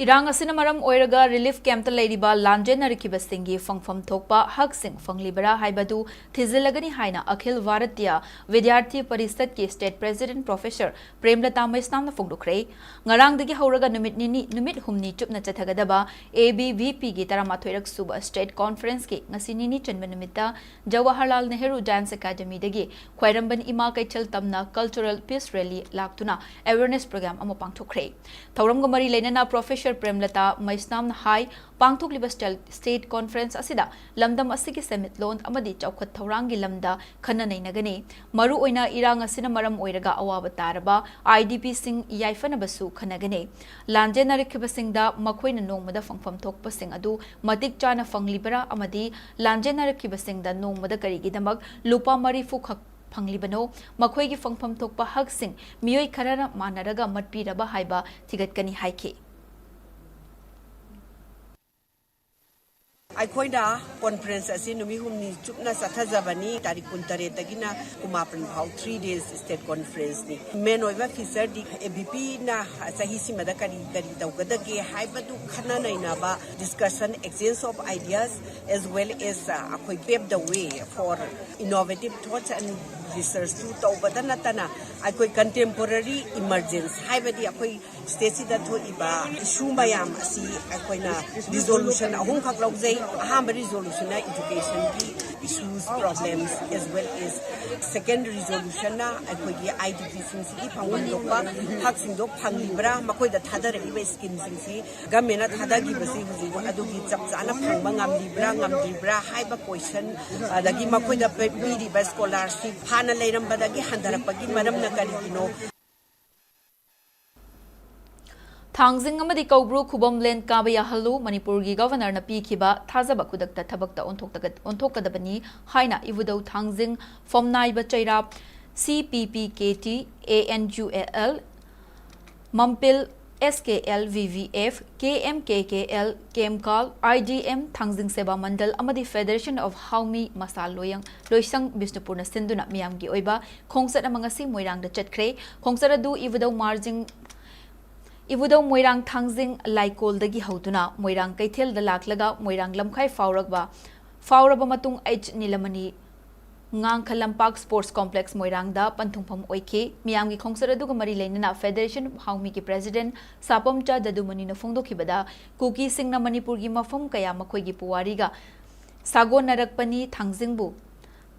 ꯏꯔꯥꯡ ꯑꯁꯤꯅ ꯃꯔꯝ ꯑꯣꯏꯔꯒ ꯔꯤꯂꯤꯐ ꯀꯦꯝꯞꯇ ꯂꯩꯔꯤꯕ ꯂꯥꯟꯖꯦꯟꯅꯔꯛꯈꯤꯕꯁꯤꯡꯒꯤ ꯐꯪꯐꯝ ꯊꯣꯛꯄ ꯍꯛꯁꯤꯡ ꯐꯪꯂꯤꯕꯔꯥ ꯍꯥꯏꯕꯗꯨ ꯊꯤꯖꯤꯜꯂꯒꯅꯤ ꯍꯥꯏꯅ ꯑꯈꯤꯜ ꯚꯥꯔꯇꯤꯌ ꯚꯤꯗ꯭ꯌꯥꯔꯊꯤ ꯄꯔꯤꯁꯠꯀꯤ ꯁ꯭ꯇꯦꯠ ꯄ꯭ꯔꯦꯁꯤꯗꯦꯟꯠ ꯄ꯭ꯔꯣꯐꯦꯁꯔ ꯄ꯭ꯔꯦꯝꯂꯇꯥ ꯃꯩꯁꯅꯥꯝꯅ ꯐꯣꯡꯗꯣꯛꯈ꯭ꯔꯦ꯫ ꯉꯔꯥꯡꯗꯒꯤ ꯍꯧꯔꯒ ꯅꯨꯃꯤꯠ ꯅꯤꯅꯤ, ꯅꯨꯃꯤꯠ ꯍꯨꯝꯅꯤ ꯆꯨꯞꯅ ꯆꯠꯊꯒꯗꯕ ꯑꯦ ꯕꯤ ꯚꯤ ꯄꯤꯒꯤ ꯇꯔꯥꯃꯥꯊꯣꯏꯔꯛ ꯁꯨꯕ ꯁ꯭ꯇꯦꯠ ꯀꯣꯟꯐꯔꯦꯟꯁꯀꯤ ꯉꯁꯤ ꯅꯤꯅꯤ ꯆꯟꯕ ꯅꯨꯃꯤꯠꯇ ꯖꯋꯥꯍꯔꯂꯥꯜ ꯅꯦꯍꯔꯨ ꯗꯥꯟꯁ ꯑꯦꯀꯥꯗꯃꯤꯗꯒꯤ ꯈ꯭ꯋꯥꯏꯔꯝꯕꯟ ꯏꯃꯥ ꯀꯩꯊꯦꯜ ꯇꯝꯅ ꯀꯜꯆꯔꯦꯜ ꯄꯤꯁ ꯔꯦꯂꯤ ꯂꯥꯛꯇꯨꯅ ꯑꯦꯋꯦꯔꯅꯦꯁ ꯄ꯭ꯔꯣꯒ꯭ꯔꯥꯝ ꯑꯃ ꯄꯥꯡꯊꯣꯛꯈ꯭ꯔꯦ꯫ ꯊꯧꯔꯝꯒ ꯃꯔꯤ ꯂꯩꯅꯅ ꯄ꯭ꯔꯣꯐꯦꯁꯔ ꯄ꯭ꯔꯦꯝꯂꯇꯥ ꯃꯩꯁꯅꯥꯝꯅ ꯍꯥꯏ, ꯄꯥꯡꯊꯣꯛꯂꯤꯕ ꯁ꯭ꯇꯦꯜ-, ꯁ꯭ꯇꯦꯠ ꯀꯣꯟꯐꯔꯦꯟꯁ ꯑꯁꯤꯗ ꯂꯝꯗꯝ ꯑꯁꯤꯒꯤ ꯁꯦꯟꯃꯤꯠꯂꯣꯟ ꯑꯃꯗꯤ ꯆꯥꯎꯈꯠ ꯊꯧꯔꯥꯡꯒꯤ ꯂꯝꯗ ꯈꯟꯅ ꯅꯩꯅꯒꯅꯤ꯫ ꯃꯔꯨꯑꯣꯏꯅ ꯏꯔꯥꯡ ꯑꯁꯤꯅ ꯃꯔꯝ ꯑꯣꯏꯔꯒ ꯑꯋꯥꯕ ꯇꯥꯔꯕ ꯑꯥꯏ ꯗꯤ ꯄꯤꯁꯤꯡ ꯌꯥꯏꯐꯅꯕꯁꯨ ꯈꯟꯅꯒꯅꯤ꯫ ꯂꯥꯟꯖꯦꯟꯅꯔꯛꯈꯤꯕꯁꯤꯡꯗ ꯃꯈꯣꯏꯅ ꯅꯣꯡꯃꯗ ꯐꯪꯐꯝ ꯊꯣꯛꯄꯁꯤꯡ ꯑꯗꯨ ꯃꯇꯤꯛ ꯆꯥꯅ ꯐꯪꯂꯤꯕꯔꯥ ꯑꯃꯗꯤ ꯂꯥꯟꯖꯦꯟꯅꯔꯛꯈꯤꯕꯁꯤꯡꯗ ꯅꯣꯡꯃꯗ ꯀꯔꯤꯒꯤꯗꯃꯛ ꯂꯨꯄꯥ ꯃꯔꯤꯐꯨ ꯈꯛ ꯐꯪꯂꯤꯕꯅꯣ? ꯃꯈꯣꯏꯒꯤ ꯐꯪꯐꯝ ꯊꯣꯛꯄ ꯍꯛꯁꯤꯡ ꯃꯤꯑꯣꯏ ꯈꯔꯅ ꯃꯥꯟꯅꯔꯒ ꯃꯠꯄꯤꯔꯕ ꯍꯥꯏꯕ ꯊꯤꯒꯠꯀꯅꯤ ꯍꯥꯏꯈꯤ꯫ ꯑꯩꯈꯣꯏꯅ ꯀꯣꯟꯐ꯭ꯔꯦꯟꯁ ꯑꯁꯤ ꯅꯨꯃꯤꯠ ꯍꯨꯝꯅꯤ ꯆꯨꯞꯅ ꯆꯠꯊꯖꯕꯅꯤ꯫ ꯇꯥꯔꯤꯛ ꯀꯨꯟꯇꯔꯦꯠꯇꯒꯤꯅ ꯀꯨꯟꯃꯥꯄꯟ ꯐꯥꯎ ꯊ꯭ꯔꯤ ꯗꯦꯖ ꯁ꯭ꯇꯦꯠ ꯀꯣꯟꯐ꯭ꯔꯦꯟꯁꯅꯤ꯫ ꯃꯦꯟ ꯑꯣꯏꯕ ꯐꯤꯆꯔꯗꯤ ꯑꯦ ꯕꯤ ꯄꯤꯅ ꯆꯍꯤꯁꯤꯃꯗ ꯀꯔꯤ ꯀꯔꯤ ꯇꯧꯒꯗꯒꯦ ꯍꯥꯏꯕꯗꯨ ꯈꯟꯅ ꯅꯩꯅꯕ, discussion, exchange of ideas, as well as ꯑꯩꯈꯣꯏ ꯄꯦꯞ ꯗ ꯋꯦ ꯐꯣꯔ ꯏꯅꯣꯚꯦꯇꯤꯚ ꯊꯣꯠꯁ ꯑꯦꯟ ꯔꯤꯁꯔꯁꯇꯨ ꯇꯧꯕꯗ ꯅꯠꯇꯅ ꯑꯩꯈꯣꯏ ꯀꯟꯇꯦꯝꯄꯣꯔꯔꯤ ꯏꯃꯔꯖꯦꯟꯁ ꯍꯥꯏꯕꯗꯤ ꯑꯩꯈꯣꯏ ꯁ꯭ꯇꯦꯠꯁꯤꯗ ꯊꯣꯛꯏꯕ ꯏꯁꯨ ꯃꯌꯥꯝ ꯑꯁꯤ ꯑꯩꯈꯣꯏꯅ ꯔꯤꯖꯣꯂꯨꯁꯟ ꯑꯍꯨꯝꯈꯛ ꯂꯧꯖꯩ꯫ ꯑꯍꯥꯟꯕ ꯔꯤꯖꯣꯂꯨꯁꯟꯅ ꯏꯗꯨꯀꯦꯁꯟꯒꯤ issues, problems, as well as second ꯔꯤꯖꯣꯂꯨꯁꯟꯅ ꯑꯩꯈꯣꯏꯒꯤ ꯑꯥꯏ ꯗꯤ ꯄꯤꯁꯤꯡꯁꯤꯒꯤ ꯐꯪꯐꯝ ꯊꯣꯛꯄ ꯍꯛꯁꯤꯡꯗꯣ ꯐꯪꯂꯤꯕ꯭ꯔꯥ, ꯃꯈꯣꯏꯗ ꯊꯥꯗꯔꯛꯏꯕ ꯁ꯭ꯀꯤꯝꯁꯤꯡꯁꯤ ꯒꯃꯦꯟꯅ ꯊꯥꯗꯈꯤꯕꯁꯤ ꯍꯧꯖꯤꯛ ꯑꯗꯨꯒꯤ ꯆꯞ ꯆꯥꯅ ꯐꯪꯕ ꯉꯝꯂꯤꯕ꯭ꯔꯥ ꯉꯝꯗ꯭ꯔꯤꯕ꯭ꯔꯥ ꯍꯥꯏꯕ ꯀꯣꯏꯁꯟ, ꯑꯗꯒꯤ ꯃꯈꯣꯏꯗ ꯄꯤꯔꯤꯕ ꯁ꯭ꯀꯣꯂꯥꯔꯁꯤꯞ ꯍꯥꯟꯅ ꯂꯩꯔꯝꯕꯗꯒꯤ ꯍꯟꯊꯔꯛꯄꯒꯤ ꯃꯔꯝꯅ ꯀꯔꯤꯒꯤꯅꯣ? ꯊꯥꯡꯖꯤꯡ ꯑꯃꯗꯤ ꯀꯧꯕ꯭ꯔꯨ ꯈꯨꯕꯝ ꯂꯦꯟ ꯀꯥꯕ ꯌꯥꯍꯜꯂꯨ, ꯃꯅꯤꯄꯨꯔꯒꯤ ꯒꯚꯔꯅꯔꯅ ꯄꯤꯈꯤꯕ ꯊꯥꯖꯕ ꯈꯨꯗꯛꯇ ꯊꯕꯛꯇ ꯑꯣꯟꯊꯣꯛꯇꯒ-, ꯑꯣꯟꯊꯣꯛꯀꯗꯕꯅꯤ ꯍꯥꯏꯅ ꯏꯕꯨꯙꯧ ꯊꯥꯡꯖꯤꯡ ꯐꯝꯅꯥꯏꯕ ꯆꯩꯔꯥꯞ, C P P K T, A N U A L, ꯃꯝꯄꯤꯜ, S K L V V F, K M K K L, ꯀꯦꯝꯀꯥꯜ, ꯑꯥꯏ ꯗꯤ ꯑꯦꯝ, ꯊꯥꯡꯖꯤꯡ ꯁꯦꯕꯥ ꯃꯟꯗꯜ ꯑꯃꯗꯤ ꯐꯦꯗꯔꯦꯁꯟ ꯑꯣꯐ ꯍꯥꯎꯃꯤ ꯃꯁꯥ ꯂꯣꯌꯪ, ꯂꯣꯏꯁꯪ ꯕꯤꯁꯅꯨꯄꯨꯔꯅ ꯁꯤꯟꯗꯨꯅ ꯃꯤꯌꯥꯝꯒꯤ ꯑꯣꯏꯕ ꯈꯣꯡꯆꯠ ꯑꯃ ꯉꯁꯤ ꯃꯣꯏꯔꯥꯡꯗ ꯆꯠꯈ꯭ꯔꯦ꯫ ꯈꯣꯡꯆꯠ ꯑꯗꯨ ꯏꯕꯨꯙꯧ ꯃꯥꯔꯖꯤꯡ, ꯏꯕꯨꯙꯧ ꯃꯣꯏꯔꯥꯡ ꯊꯥꯡꯖꯤꯡ ꯂꯥꯏꯀꯣꯜꯗꯒꯤ ꯍꯧꯗꯨꯅ ꯃꯣꯏꯔꯥꯡ ꯀꯩꯊꯦꯜꯗ ꯂꯥꯛꯂꯒ ꯃꯣꯏꯔꯥꯡ ꯂꯝꯈꯥꯏ ꯐꯥꯎꯔꯛꯄ, ꯐꯥꯎꯔꯕ ꯃꯇꯨꯡ ꯑꯩꯆ ꯅꯤꯂꯃꯅꯤ ꯉꯥꯡꯈ ꯂꯝꯄꯥꯛ ꯁ꯭ꯄꯣꯔꯠꯁ ꯀꯣꯝꯄ꯭ꯂꯦꯛꯁ ꯃꯣꯏꯔꯥꯡꯗ ꯄꯟꯊꯨꯡꯐꯝ ꯑꯣꯏꯈꯤ꯫ ꯃꯤꯌꯥꯝꯒꯤ ꯈꯣꯡꯆꯠ ꯑꯗꯨꯒ ꯃꯔꯤ ꯂꯩꯅꯅ ꯐꯦꯗꯔꯦꯁꯟ ꯍꯥꯎꯃꯤꯒꯤ ꯄ꯭ꯔꯦꯁꯤꯗꯦꯟꯠ ꯁꯥꯄꯝꯆꯥ ꯗꯗꯨꯃꯅꯤꯅ ꯐꯣꯡꯗꯣꯛꯈꯤꯕꯗ, ꯀꯨꯀꯤꯁꯤꯡꯅ ꯃꯅꯤꯄꯨꯔꯒꯤ ꯃꯐꯝ ꯀꯌꯥ ꯃꯈꯣꯏꯒꯤ ꯄꯨꯋꯥꯔꯤꯒ ꯁꯥꯒꯣꯟꯅꯔꯛꯄꯅꯤ꯫ ꯊꯥꯡꯖꯤꯡꯕꯨ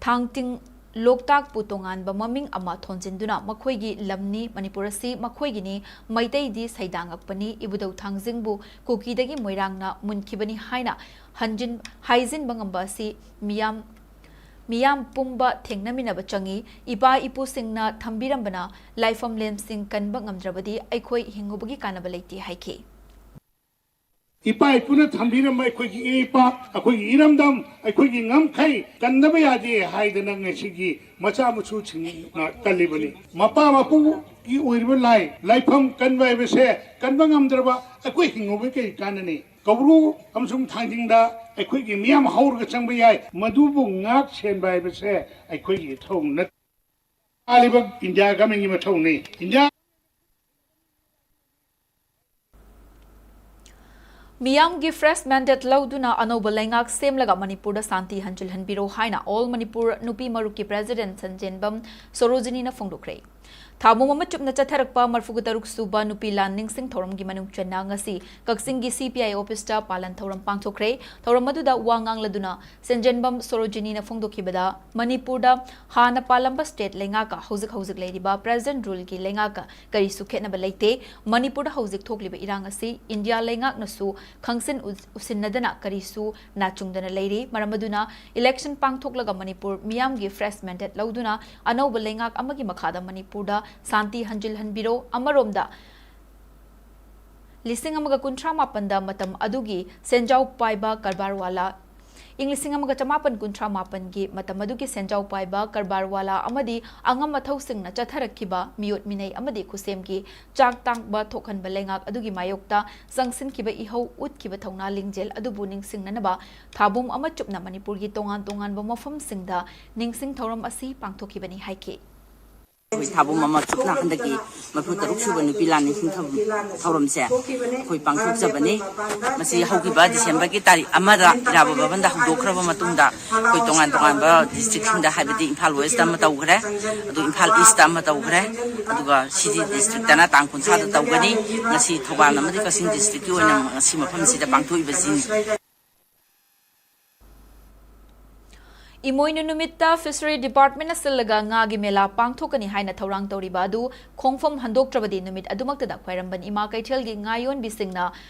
ꯊꯥꯡꯇꯤꯡ ꯂꯣꯛꯇꯥꯛꯄꯨ ꯇꯣꯉꯥꯟꯕ ꯃꯃꯤꯡ ꯑꯃ ꯊꯣꯟꯖꯤꯟꯗꯨꯅ ꯃꯈꯣꯏꯒꯤ ꯂꯝꯅꯤ, ꯃꯅꯤꯄꯨꯔ ꯑꯁꯤ ꯃꯈꯣꯏꯒꯤꯅꯤ, ꯃꯩꯇꯩꯗꯤ ꯁꯩꯗꯥꯡꯉꯛꯄꯅꯤ, ꯏꯕꯨꯙꯧ ꯊꯥꯡꯖꯤꯡꯕꯨ ꯀꯨꯀꯤꯗꯒꯤ ꯃꯣꯏꯔꯥꯡꯅ ꯃꯨꯟꯈꯤꯕꯅꯤ ꯍꯥꯏꯅ ꯍꯟꯖꯤꯟ-, ꯍꯥꯏꯖꯤꯟꯕ ꯉꯝꯕ ꯑꯁꯤ ꯃꯤꯌꯥꯝ, ꯃꯤꯌꯥꯝ ꯄꯨꯝꯕ ꯊꯦꯡꯅꯃꯤꯟꯅꯕ ꯆꯪꯏ꯫ ꯏꯄꯥ ꯏꯄꯨꯁꯤꯡꯅ ꯊꯝꯕꯤꯔꯝꯕꯅ ꯂꯥꯏꯐꯝꯂꯦꯟꯁꯤꯡ ꯀꯟꯕ ꯉꯝꯗ꯭ꯔꯕꯗꯤ ꯑꯩꯈꯣꯏ ꯍꯤꯡꯉꯨꯕꯒꯤ ꯀꯥꯟꯅꯕ ꯂꯩꯇꯦ ꯍꯥꯏꯈꯤ꯫ ꯏꯄꯥ ꯏꯄꯨꯅ ꯊꯝꯕꯤꯔꯝꯕ ꯑꯩꯈꯣꯏꯒꯤ ꯏ ꯏꯄꯥ, ꯑꯩꯈꯣꯏꯒꯤ ꯏꯔꯝꯗꯝ, ꯑꯩꯈꯣꯏꯒꯤ ꯉꯝꯈꯩ ꯀꯟꯗꯕ ꯌꯥꯗꯦ ꯍꯥꯏꯗꯅ ꯉꯁꯤꯒꯤ ꯃꯆꯥ ꯃꯁꯨꯁꯤꯡꯅ ꯀꯜꯂꯤꯕꯅꯤ꯫ ꯃꯄꯥ ꯃꯄꯨꯒꯤ ꯑꯣꯏꯔꯤꯕ ꯂꯥꯏ, ꯂꯥꯏꯐꯝ ꯀꯟꯕ ꯍꯥꯏꯕꯁꯦ ꯀꯟꯕ ꯉꯝꯗ꯭ꯔꯕ ꯑꯩꯈꯣꯏ ꯍꯤꯡꯉꯨꯕ ꯀꯔꯤ ꯀꯥꯟꯅꯅꯤ? ꯀꯧꯕ꯭ꯔꯨ ꯑꯃꯁꯨꯡ ꯊꯥꯡꯖꯤꯡꯗ ꯑꯩꯈꯣꯏꯒꯤ ꯃꯤꯌꯥꯝ ꯍꯧꯔꯒ ꯆꯪꯕ ꯌꯥꯏ꯫ ꯃꯗꯨꯕꯨ ꯉꯥꯛ ꯁꯦꯟꯕ ꯍꯥꯏꯕꯁꯦ ꯑꯩꯈꯣꯏꯒꯤ ꯏꯊꯧ ꯅꯠꯇꯦ꯫ ꯄꯥꯜꯂꯤꯕ ꯏꯟꯗꯤꯌꯥ ꯒꯃꯦꯟꯒꯤ ꯃꯊꯧꯅꯤ꯫ ꯏꯟꯗꯤꯌꯥ ꯃꯤꯌꯥꯝꯒꯤ ꯐ꯭ꯔꯦꯁ ꯃꯦꯟꯗꯦꯠ ꯂꯧꯗꯨꯅ ꯑꯅꯧꯕ ꯂꯩꯉꯥꯛ ꯁꯦꯝꯂꯒ ꯃꯅꯤꯄꯨꯔꯗ ꯁꯥꯟꯇꯤ ꯍꯟꯖꯤꯜꯍꯟꯕꯤꯔꯣ ꯍꯥꯏꯅ ꯑꯣꯜ ꯃꯅꯤꯄꯨꯔ ꯅꯨꯄꯤ ꯃꯔꯨꯞꯀꯤ ꯄ꯭ꯔꯦꯁꯤꯗꯦꯟꯠ ꯁꯟꯖꯦꯟꯕꯝ ꯁꯣꯔꯣꯖꯤꯅꯤꯅ ꯐꯣꯡꯗꯣꯛꯈ꯭ꯔꯦ꯫ ꯊꯥꯕꯨꯝ ꯑꯃ ꯆꯨꯞꯅ ꯆꯠꯊꯔꯛꯄ ꯃꯔꯤꯐꯨ ꯇꯔꯨꯛ ꯁꯨꯕ ꯅꯨꯄꯤ ꯂꯥꯟ ꯅꯤꯡꯁꯤꯡ ꯊꯧꯔꯝꯒꯤ ꯃꯅꯨꯡ ꯆꯟꯅ ꯉꯁꯤ ꯀꯛꯆꯤꯡꯒꯤ C P I office ꯇ ꯄꯥꯂꯟ ꯊꯧꯔꯝ ꯄꯥꯡꯊꯣꯛꯈ꯭ꯔꯦ꯫ ꯊꯧꯔꯝ ꯑꯗꯨꯗ ꯋꯥ ꯉꯥꯡꯂꯗꯨꯅ ꯁꯟꯖꯦꯟꯕꯝ ꯁꯣꯔꯣꯖꯤꯅꯤꯅ ꯐꯣꯡꯗꯣꯛꯈꯤꯕꯗ, ꯃꯅꯤꯄꯨꯔꯗ ꯍꯥꯟꯅ ꯄꯥꯜꯂꯝꯕ state ꯂꯩꯉꯥꯛꯀ ꯍꯧꯖꯤꯛ ꯍꯧꯖꯤꯛ ꯂꯩꯔꯤꯕ present rule ꯒꯤ ꯂꯩꯉꯥꯛꯀ ꯀꯔꯤꯁꯨ ꯈꯦꯠꯅꯕ ꯂꯩꯇꯦ꯫ ꯃꯅꯤꯄꯨꯔꯗ ꯍꯧꯖꯤꯛ ꯊꯣꯛꯂꯤꯕ ꯏꯔꯥꯡ ꯑꯁꯤ ꯏꯟꯗꯤꯌꯥ ꯂꯩꯉꯥꯛꯅꯁꯨ ꯈꯪꯁꯤꯟ ꯎ-, ꯎꯁꯤꯟꯅꯗꯅ ꯀꯔꯤꯁꯨ ꯅꯥꯆꯨꯡꯗꯅ ꯂꯩꯔꯤ꯫ ꯃꯔꯝ ꯑꯗꯨꯅ election ꯄꯥꯡꯊꯣꯛꯂꯒ ꯃꯅꯤꯄꯨꯔ ꯃꯤꯌꯥꯝꯒꯤ fresh mandate ꯂꯧꯗꯨꯅ ꯑꯅꯧꯕ ꯂꯩꯉꯥꯛ ꯑꯃꯒꯤ ꯃꯈꯥꯗ ꯃꯅꯤꯄꯨꯔꯗ ꯁꯥꯟꯇꯤ ꯍꯟꯖꯤꯜꯍꯟꯕꯤꯔꯣ꯫ ꯑꯃꯔꯣꯝꯗ, ꯂꯤꯁꯤꯡ ꯑꯃꯒ ꯀꯨꯟꯊ꯭ꯔꯥ ꯃꯥꯄꯟꯗ ꯃꯇꯝ ꯑꯗꯨꯒꯤ ꯁꯦꯟꯖꯥꯎ ꯄꯥꯏꯕ ꯀꯔꯕꯥꯔꯋꯥꯂꯥ, ꯏꯪ ꯂꯤꯁꯤꯡ ꯑꯃꯒ ꯆꯃꯥꯄꯟ ꯀꯨꯟꯊ꯭ꯔꯥ ꯃꯥꯄꯟꯒꯤ ꯃꯇꯝ ꯑꯗꯨꯒꯤ ꯁꯦꯟꯖꯥꯎ ꯄꯥꯏꯕ ꯀꯔꯕꯥꯔꯋꯥꯂꯥ ꯑꯃꯗꯤ ꯑꯉꯝ ꯑꯊꯧꯁꯤꯡꯅ ꯆꯠꯊꯔꯛꯈꯤꯕ ꯃꯤꯑꯣꯠ ꯃꯤꯅꯩ ꯑꯃꯗꯤ ꯈꯨꯠꯁꯦꯝꯒꯤ ꯆꯥꯛ ꯇꯥꯡꯕ ꯊꯣꯛꯍꯟꯕ ꯂꯩꯉꯥꯛ ꯑꯗꯨꯒꯤ ꯃꯥꯌꯣꯛꯇ ꯆꯪꯁꯤꯟꯈꯤꯕ ꯏꯍꯧ ꯎꯠꯈꯤꯕ ꯊꯧꯅꯥ ꯂꯤꯡꯖꯦꯜ ꯑꯗꯨꯕꯨ ꯅꯤꯡꯁꯤꯡꯅꯅꯕ ꯊꯥꯕꯨꯝ ꯑꯃ ꯆꯨꯞꯅ ꯃꯅꯤꯄꯨꯔꯒꯤ ꯇꯣꯉꯥꯟ ꯇꯣꯉꯥꯟꯕ ꯃꯐꯝꯁꯤꯡꯗ ꯅꯤꯡꯁꯤꯡ ꯊꯧꯔꯝ ꯑꯁꯤ ꯄꯥꯡꯊꯣꯛꯈꯤꯕꯅꯤ ꯍꯥꯏꯈꯤ꯫ ꯑꯩꯈꯣꯏ ꯊꯥꯕꯨꯝ ꯑꯃ ꯆꯨꯞꯅ ꯍꯟꯗꯛꯀꯤ ꯃꯔꯤꯐꯨ ꯇꯔꯨꯛ ꯁꯨꯕ ꯅꯨꯄꯤ ꯂꯥꯟ ꯅꯤꯡꯁꯤꯡ ꯊꯧ-, ꯊꯧꯔꯝꯁꯦ ꯑꯩꯈꯣꯏ ꯄꯥꯡꯊꯣꯛꯆꯕꯅꯤ꯫ ꯃꯁꯤ ꯍꯧꯈꯤꯕ ꯗꯤꯁꯦꯝꯕꯔꯒꯤ ꯇꯥꯔꯤꯛ ꯑꯃꯗ ꯏꯔꯥꯕꯣꯠ ꯚꯕꯟꯗ ꯍꯧꯗꯣꯛꯈ꯭ꯔꯕ ꯃꯇꯨꯡꯗ ꯑꯩꯈꯣꯏ ꯇꯣꯉꯥꯟ ꯇꯣꯉꯥꯟꯕ district ꯁꯤꯡꯗ, ꯍꯥꯏꯕꯗꯤ ꯏꯝꯐꯥꯜ West ꯑꯃ ꯇꯧꯈ꯭ꯔꯦ, ꯑꯗꯨ ꯏꯝꯐꯥꯜ East ꯑꯃ ꯇꯧꯈ꯭ꯔꯦ, ꯑꯗꯨꯒ ꯁꯤꯒꯤ district ꯇꯅ ꯇꯥꯡ ꯀꯨꯟꯊ꯭ꯔꯥꯗ ꯇꯧꯒꯅꯤ꯫ ꯉꯁꯤ ꯊꯧꯕꯥꯜ ꯑꯃꯗꯤ ꯀꯛꯆꯤꯡ district ꯀꯤ ꯑꯣꯏꯅ ꯉꯁꯤ ꯃꯐꯝꯁꯤꯗ ꯄꯥꯡꯊꯣꯛꯏꯕꯁꯤꯅꯤ꯫ ꯏꯃꯣꯏꯅꯨ ꯅꯨꯃꯤꯠꯇ Fishery Department ꯅ ꯁꯤꯜꯂꯒ ꯉꯥꯒꯤ ꯃꯦꯂꯥ ꯄꯥꯡꯊꯣꯛꯀꯅꯤ ꯍꯥꯏꯅ ꯊꯧꯔꯥꯡ ꯇꯧꯔꯤꯕ ꯑꯗꯨ ꯈꯣꯡꯐꯝ ꯍꯟꯗꯣꯛꯇ꯭ꯔꯕꯗꯤ ꯅꯨꯃꯤꯠ ꯑꯗꯨꯃꯛꯇꯗ ꯈ꯭ꯋꯥꯏꯔꯝꯕꯟ ꯏꯃꯥ ꯀꯩꯊꯦꯜꯒꯤ ꯉꯥ ꯌꯣꯟꯕꯤꯁꯤꯡꯅ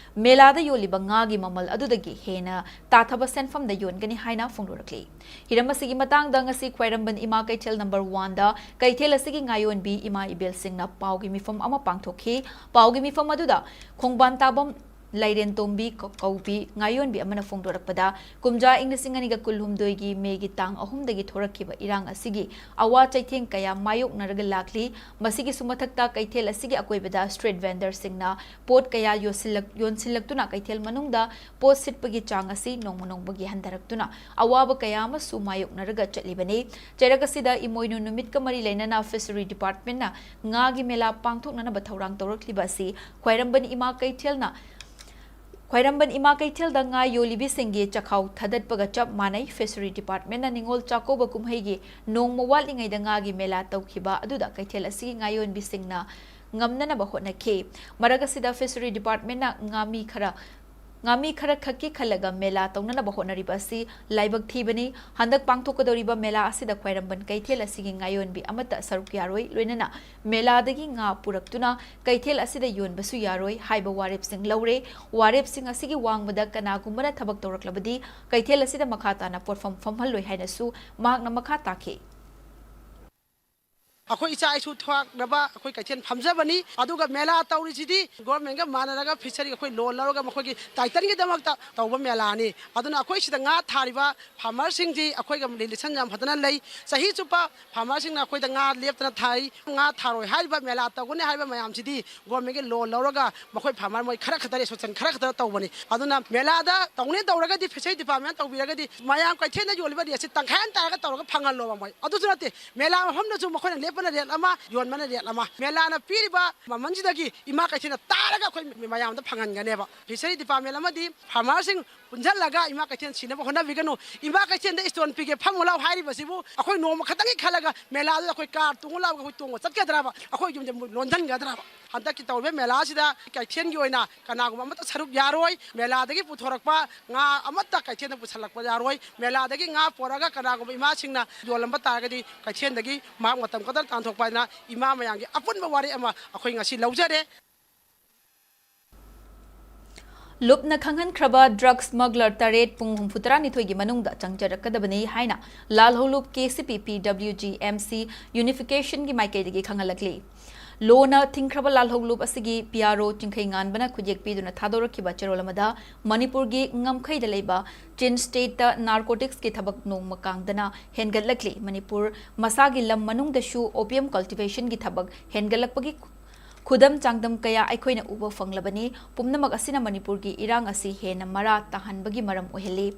ꯃꯦꯂꯥꯗ ꯌꯣꯜꯂꯤꯕ ꯉꯥꯒꯤ ꯃꯃꯜ ꯑꯗꯨꯗꯒꯤ ꯍꯦꯟꯅ ꯇꯥꯊꯕ ꯁꯦꯟꯐꯝꯗ ꯌꯣꯟꯒꯅꯤ ꯍꯥꯏꯅ ꯐꯣꯡꯗꯣꯔꯛꯂꯤ꯫ ꯍꯤꯔꯝ ꯑꯁꯤꯒꯤ ꯃꯇꯥꯡꯗ ꯉꯁꯤ ꯈ꯭ꯋꯥꯏꯔꯝꯕꯟ ꯏꯃꯥ ꯀꯩꯊꯦꯜ number one ꯗ ꯀꯩꯊꯦꯜ ꯑꯁꯤꯒꯤ ꯉꯥ ꯌꯣꯟꯕꯤ ꯏꯃꯥ ꯏꯕꯦꯜꯁꯤꯡꯅ ꯄꯥꯎꯒꯤ ꯃꯤꯐꯝ ꯑꯃ ꯄꯥꯡꯊꯣꯛꯈꯤ꯫ ꯄꯥꯎꯒꯤ ꯃꯤꯐꯝ ꯑꯗꯨꯗ ꯈꯣꯡꯕꯥꯟ ꯇꯥꯕꯝ ꯂꯥꯏꯔꯦꯟꯇꯣꯝꯕꯤ ꯀ-, ꯀꯧꯕꯤ ꯉꯥꯌꯣꯟꯕꯤ ꯑꯃꯅ ꯐꯣꯡꯗꯣꯔꯛꯄꯗ, ꯀꯨꯝꯖꯥ ꯏꯪ ꯂꯤꯁꯤꯡ ꯑꯅꯤꯒ ꯀꯨꯟꯍꯨꯝꯗꯣꯏꯒꯤ ꯃꯦꯒꯤ ꯇꯥꯡ ꯑꯍꯨꯝꯗꯒꯤ ꯊꯣꯔꯛꯈꯤꯕ ꯏꯔꯥꯡ ꯑꯁꯤꯒꯤ ꯑꯋꯥ ꯆꯩꯊꯦꯡ ꯀꯌꯥ ꯃꯥꯌꯣꯛꯅꯔꯒ ꯂꯥꯛꯂꯤ꯫ ꯃꯁꯤꯒꯤꯁꯨ ꯃꯊꯛꯇ, ꯀꯩꯊꯦꯜ ꯑꯁꯤꯒꯤ ꯑꯀꯣꯏꯕꯗ street vendorꯁꯤꯡꯅ ꯄꯣꯠ ꯀꯌꯥ ꯌꯣꯟꯁꯤꯜꯂꯛ-, ꯌꯣꯟꯁꯤꯜꯂꯛꯇꯨꯅ ꯀꯩꯊꯦꯜ ꯃꯅꯨꯡꯗ ꯄꯣꯠ ꯁꯤꯠꯄꯒꯤ ꯆꯥꯡ ꯑꯁꯤ ꯅꯣꯡꯃ ꯅꯣꯡꯃꯒꯤ ꯍꯟꯊꯔꯛꯇꯨꯅ ꯑꯋꯥꯕ ꯀꯌꯥ ꯑꯃꯁꯨ ꯃꯥꯌꯣꯛꯅꯔꯒ ꯆꯠꯂꯤꯕꯅꯤ꯫ ꯆꯩꯔꯛ ꯑꯁꯤꯗ ꯏꯃꯣꯏꯅꯨ ꯅꯨꯃꯤꯠꯀ ꯃꯔꯤ ꯂꯩꯅꯅ Fishery Departmentꯅ ꯉꯥꯒꯤ ꯃꯦꯂꯥ ꯄꯥꯡꯊꯣꯛꯅꯅꯕ ꯊꯧꯔꯥꯡ ꯇꯧꯔꯛꯂꯤꯕ ꯑꯁꯤ ꯈ꯭ꯋꯥꯏꯔꯝꯕꯟ ꯏꯃꯥ ꯀꯩꯊꯦꯜꯅ ꯈ꯭ꯋꯥꯏꯔꯝꯕꯟ ꯏꯃꯥ ꯀꯩꯊꯦꯜꯗ ꯉꯥ ꯌꯣꯜꯂꯤꯕꯤꯁꯤꯡꯒꯤ ꯆꯈꯥꯎ ꯊꯥꯗꯠꯄꯒ ꯆꯞ ꯃꯥꯟꯅꯩ꯫ Fishery Departmentꯅ ꯅꯤꯉꯣꯜ ꯆꯥꯛꯀꯧꯕ ꯀꯨꯝꯍꯩꯒꯤ ꯅꯣꯡꯃ ꯋꯥꯠꯂꯤꯉꯩꯗ ꯉꯥꯒꯤ ꯃꯦꯂꯥ ꯇꯧꯈꯤꯕ ꯑꯗꯨꯗ ꯀꯩꯊꯦꯜ ꯑꯁꯤꯒꯤ ꯉꯥꯌꯣꯟꯕꯤꯁꯤꯡꯅ ꯉꯝꯅꯅꯕ ꯍꯣꯠꯅꯈꯤ꯫ ꯃꯔꯛ ꯑꯁꯤꯗ Fishery Departmentꯅ ꯉꯥꯃꯤ ꯈꯔ, ꯉꯥꯃꯤ ꯈꯔ ꯈꯛꯀꯤ ꯈꯜꯂꯒ ꯃꯦꯂꯥ ꯇꯧꯅꯅꯕ ꯍꯣꯠꯅꯔꯤꯕ ꯑꯁꯤ ꯂꯥꯏꯕꯛ ꯊꯤꯕꯅꯤ꯫ ꯍꯟꯗꯛ ꯄꯥꯡꯊꯣꯛꯀꯗꯧꯔꯤꯕ ꯃꯦꯂꯥ ꯑꯁꯤꯗ ꯈ꯭ꯋꯥꯏꯔꯝꯕꯟ ꯀꯩꯊꯦꯜ ꯑꯁꯤꯒꯤ ꯉꯥꯌꯣꯟꯕꯤ ꯑꯃꯠꯇ ꯁꯔꯨꯛ ꯌꯥꯔꯣꯏ, ꯂꯣꯏꯅꯅ ꯃꯦꯂꯥꯗꯒꯤ ꯉꯥ ꯄꯨꯔꯛꯇꯨꯅ ꯀꯩꯊꯦꯜ ꯑꯁꯤꯗ ꯌꯣꯟꯕꯁꯨ ꯌꯥꯔꯣꯏ ꯍꯥꯏꯕ ꯋꯥꯔꯦꯞꯁꯤꯡ ꯂꯧꯔꯦ꯫ ꯋꯥꯔꯦꯞꯁꯤꯡ ꯑꯁꯤꯒꯤ ꯋꯥꯡꯃꯗ ꯀꯅꯥꯒꯨꯝꯕꯅ ꯊꯕꯛ ꯇꯧꯔꯛꯂꯕꯗꯤ ꯀꯩꯊꯦꯜ ꯑꯁꯤꯗ ꯃꯈꯥ ꯇꯥꯅ ꯄꯣꯠꯐꯝ ꯐꯝꯍꯜꯂꯣꯏ ꯍꯥꯏꯅꯁꯨ ꯃꯍꯥꯛꯅ ꯃꯈꯥ ꯇꯥꯈꯤ꯫ ꯑꯩꯈꯣꯏ ꯏꯆꯥ ꯏꯁꯨ ꯊꯣꯛꯅꯕ ꯑꯩꯈꯣꯏ ꯀꯩꯊꯦꯜ ꯐꯝꯖꯕꯅꯤ꯫ ꯑꯗꯨꯒ ꯃꯦꯂꯥ ꯇꯧꯔꯤꯁꯤꯗꯤ governmentꯒ ꯃꯥꯟꯅꯔꯒ Fisheryꯒꯤ ꯑꯩꯈꯣꯏ loan ꯂꯧꯔꯒ ꯃꯈꯣꯏꯒꯤ titanꯒꯤꯗꯃꯛꯇ ꯇꯧꯕ ꯃꯦꯂꯥꯅꯤ꯫ ꯑꯗꯨꯅ ꯑꯩꯈꯣꯏ ꯁꯤꯗ ꯉꯥ ꯊꯥꯔꯤꯕ farmerꯁꯤꯡꯁꯤ ꯑꯩꯈꯣꯏꯒ relation ꯌꯥꯝ ꯐꯖꯅ ꯂꯩ꯫ ꯆꯍꯤ ꯆꯨꯞꯄ farmerꯁꯤꯡꯅ ꯑꯩꯈꯣꯏꯗ ꯉꯥ ꯂꯦꯞꯇꯅ ꯊꯥꯏ꯫ ꯉꯥ ꯊꯥꯔꯣꯏ ꯍꯥꯏꯔꯤꯕ, ꯃꯦꯂꯥ ꯇꯧꯒꯅꯤ ꯍꯥꯏꯔꯤꯕ ꯃꯌꯥꯝꯁꯤꯗꯤ governmentꯒꯤ loan ꯂꯧꯔꯒ ꯃꯈꯣꯏ farmer ꯃꯣꯏ ꯈꯔ ꯈꯛꯇ association ꯈꯔ ꯈꯛꯇ ꯇꯧꯕꯅꯤ꯫ ꯑꯗꯨꯅ ꯃꯦꯂꯥꯗ ꯇꯧꯅꯤ ꯇꯧꯔꯒꯗꯤ Fishery Department ꯇꯧꯕꯤꯔꯒꯗꯤ ꯃꯌꯥꯝ ꯀꯩꯊꯦꯜꯗ ꯌꯣꯜꯂꯤꯕ rateꯁꯤ ꯇꯪꯈꯥꯏ ꯑꯃ ꯇꯥꯔꯒ ꯇꯧꯔꯒ ꯐꯪꯍꯜꯂꯣꯕ ꯃꯣꯏ꯫ ꯑꯗꯨꯁꯨ ꯅꯠꯇꯦ, ꯃꯦꯂꯥ ꯃꯐꯝꯗꯁꯨ ꯃꯈꯣꯏꯅ ꯂꯦꯞꯄꯅ rate ꯑꯃ, ꯌꯣꯟꯕꯅ rate ꯑꯃ꯫ ꯃꯦꯂꯥꯅ ꯄꯤꯔꯤꯕ ꯃꯃꯜꯁꯤꯗꯒꯤ ꯏꯃꯥ ꯀꯩꯊꯦꯜꯅ ꯇꯥꯔꯒ ꯑꯩꯈꯣꯏ ꯃꯌꯥꯝꯗ ꯐꯪꯍꯟꯒꯅꯦꯕ꯫ Fishery Department ꯑꯃꯗꯤ farmerꯁꯤꯡ ꯄꯨꯟꯁꯤꯜꯂꯒ ꯏꯃꯥ ꯀꯩꯊꯦꯜ ꯁꯤꯅꯕ ꯍꯣꯠꯅꯕꯤꯒꯅꯨ꯫ ꯏꯃꯥ ꯀꯩꯊꯦꯜꯗ stall ꯄꯤꯒꯦ, ꯐꯝꯃꯨ ꯂꯥꯎ ꯍꯥꯏꯔꯤꯕꯁꯤꯕꯨ ꯑꯩꯈꯣꯏ ꯅꯣꯡꯃ ꯈꯛꯇꯪꯒꯤ ꯈꯜꯂꯒ ꯃꯦꯂꯥꯗꯨꯗ ꯑꯩꯈꯣꯏ car ꯇꯣꯡꯉꯨ ꯂꯥꯎꯒ ꯑꯩꯈꯣꯏ ꯇꯣꯡꯕ ꯆꯠꯀꯗ꯭ꯔꯕ? ꯑꯩꯈꯣꯏ ꯌꯨꯝꯁꯦ ꯂꯣꯟꯁꯤꯟꯒꯗ꯭ꯔꯕ? ꯍꯟꯗꯛꯀꯤ ꯇꯧꯔꯤꯕ ꯃꯦꯂꯥꯁꯤꯗ ꯀꯩꯊꯦꯜꯒꯤ ꯑꯣꯏꯅ ꯀꯅꯥꯒꯨꯝꯕ ꯑꯃꯠꯇ ꯁꯔꯨꯛ ꯌꯥꯔꯣꯏ꯫ ꯃꯦꯂꯥꯗꯒꯤ ꯄꯨꯊꯣꯔꯛꯄ ꯉꯥ ꯑꯃꯠꯇ ꯀꯩꯊꯦꯜꯗ ꯄꯨꯁꯜꯂꯛꯄ ꯌꯥꯔꯣꯏ꯫ ꯃꯦꯂꯥꯗꯒꯤ ꯉꯥ ꯄꯣꯔꯛꯑꯒ ꯀꯅꯥꯒꯨꯝꯕ ꯏꯃꯥꯁꯤꯡꯅ ꯌꯣꯜꯂꯝꯕ ꯇꯥꯔꯒꯗꯤ ꯀꯩꯊꯦꯜꯗꯒꯤ ꯃꯍꯥꯛ ꯃꯇꯝ ꯈꯛꯇ ꯇꯥꯟꯊꯣꯛꯄ ꯍꯥꯏꯗꯅ ꯏꯃꯥ ꯃꯌꯥꯝꯒꯤ ꯑꯄꯨꯟꯕ ꯋꯥꯔꯦꯞ ꯑꯃ ꯑꯩꯈꯣꯏ ꯉꯁꯤ ꯂꯧꯖꯔꯦ꯫ ꯂꯨꯞꯅ ꯈꯪꯍꯟꯈ꯭ꯔꯕ drug smuggler ꯇꯔꯦꯠ ꯄꯨꯡ ꯍꯨꯝꯐꯨꯇꯔꯥꯅꯤꯊꯣꯏꯒꯤ ꯃꯅꯨꯡꯗ ꯆꯪꯖꯔꯛꯀꯗꯕꯅꯤ ꯍꯥꯏꯅ ꯂꯥꯜꯍꯧꯂꯨꯞ KCP PWG MC Unificationꯒꯤ ꯃꯥꯏꯀꯩꯗꯒꯤ ꯈꯪꯍꯜꯂꯛꯂꯤ꯫ ꯂꯣꯅ ꯊꯤꯡꯈ꯭ꯔꯕ ꯂꯥꯜꯍꯧꯂꯨꯞ ꯑꯁꯤꯒꯤ ꯄꯤ ꯑꯥꯔ ꯑꯣ ꯆꯤꯡꯈꯩ ꯉꯥꯟꯕꯅ ꯈꯨꯠꯌꯦꯛ ꯄꯤꯗꯨꯅ ꯊꯥꯗꯣꯔꯛꯈꯤꯕ ꯆꯦꯔꯣꯜ ꯑꯃꯗ, ꯃꯅꯤꯄꯨꯔꯒꯤ ꯉꯝꯈꯩꯗ ꯂꯩꯕ ꯆꯤꯟ ꯁ꯭ꯇꯦꯠꯇ ꯅꯥꯔꯀꯣꯇꯤꯛꯁꯀꯤ ꯊꯕꯛ ꯅꯣꯡꯃ ꯀꯥꯡꯗꯅ ꯍꯦꯟꯒꯠꯂꯛꯂꯤ꯫ ꯃꯅꯤꯄꯨꯔ ꯃꯁꯥꯒꯤ ꯂꯝ ꯃꯅꯨꯡꯗꯁꯨ opium cultivation ꯒꯤ ꯊꯕꯛ ꯍꯦꯟꯒꯠꯂꯛꯄꯒꯤ ꯈꯨꯗꯝ ꯆꯥꯡꯗꯝ ꯀꯌꯥ ꯑꯩꯈꯣꯏꯅ ꯎꯕ ꯐꯪꯂꯕꯅꯤ꯫ ꯄꯨꯝꯅꯃꯛ ꯑꯁꯤꯅ ꯃꯅꯤꯄꯨꯔꯒꯤ ꯏꯔꯥꯡ ꯑꯁꯤ ꯍꯦꯟꯅ ꯃꯔꯥ ꯇꯥꯍꯟꯕꯒꯤ ꯃꯔꯝ ꯑꯣꯏꯍꯜꯂꯤ꯫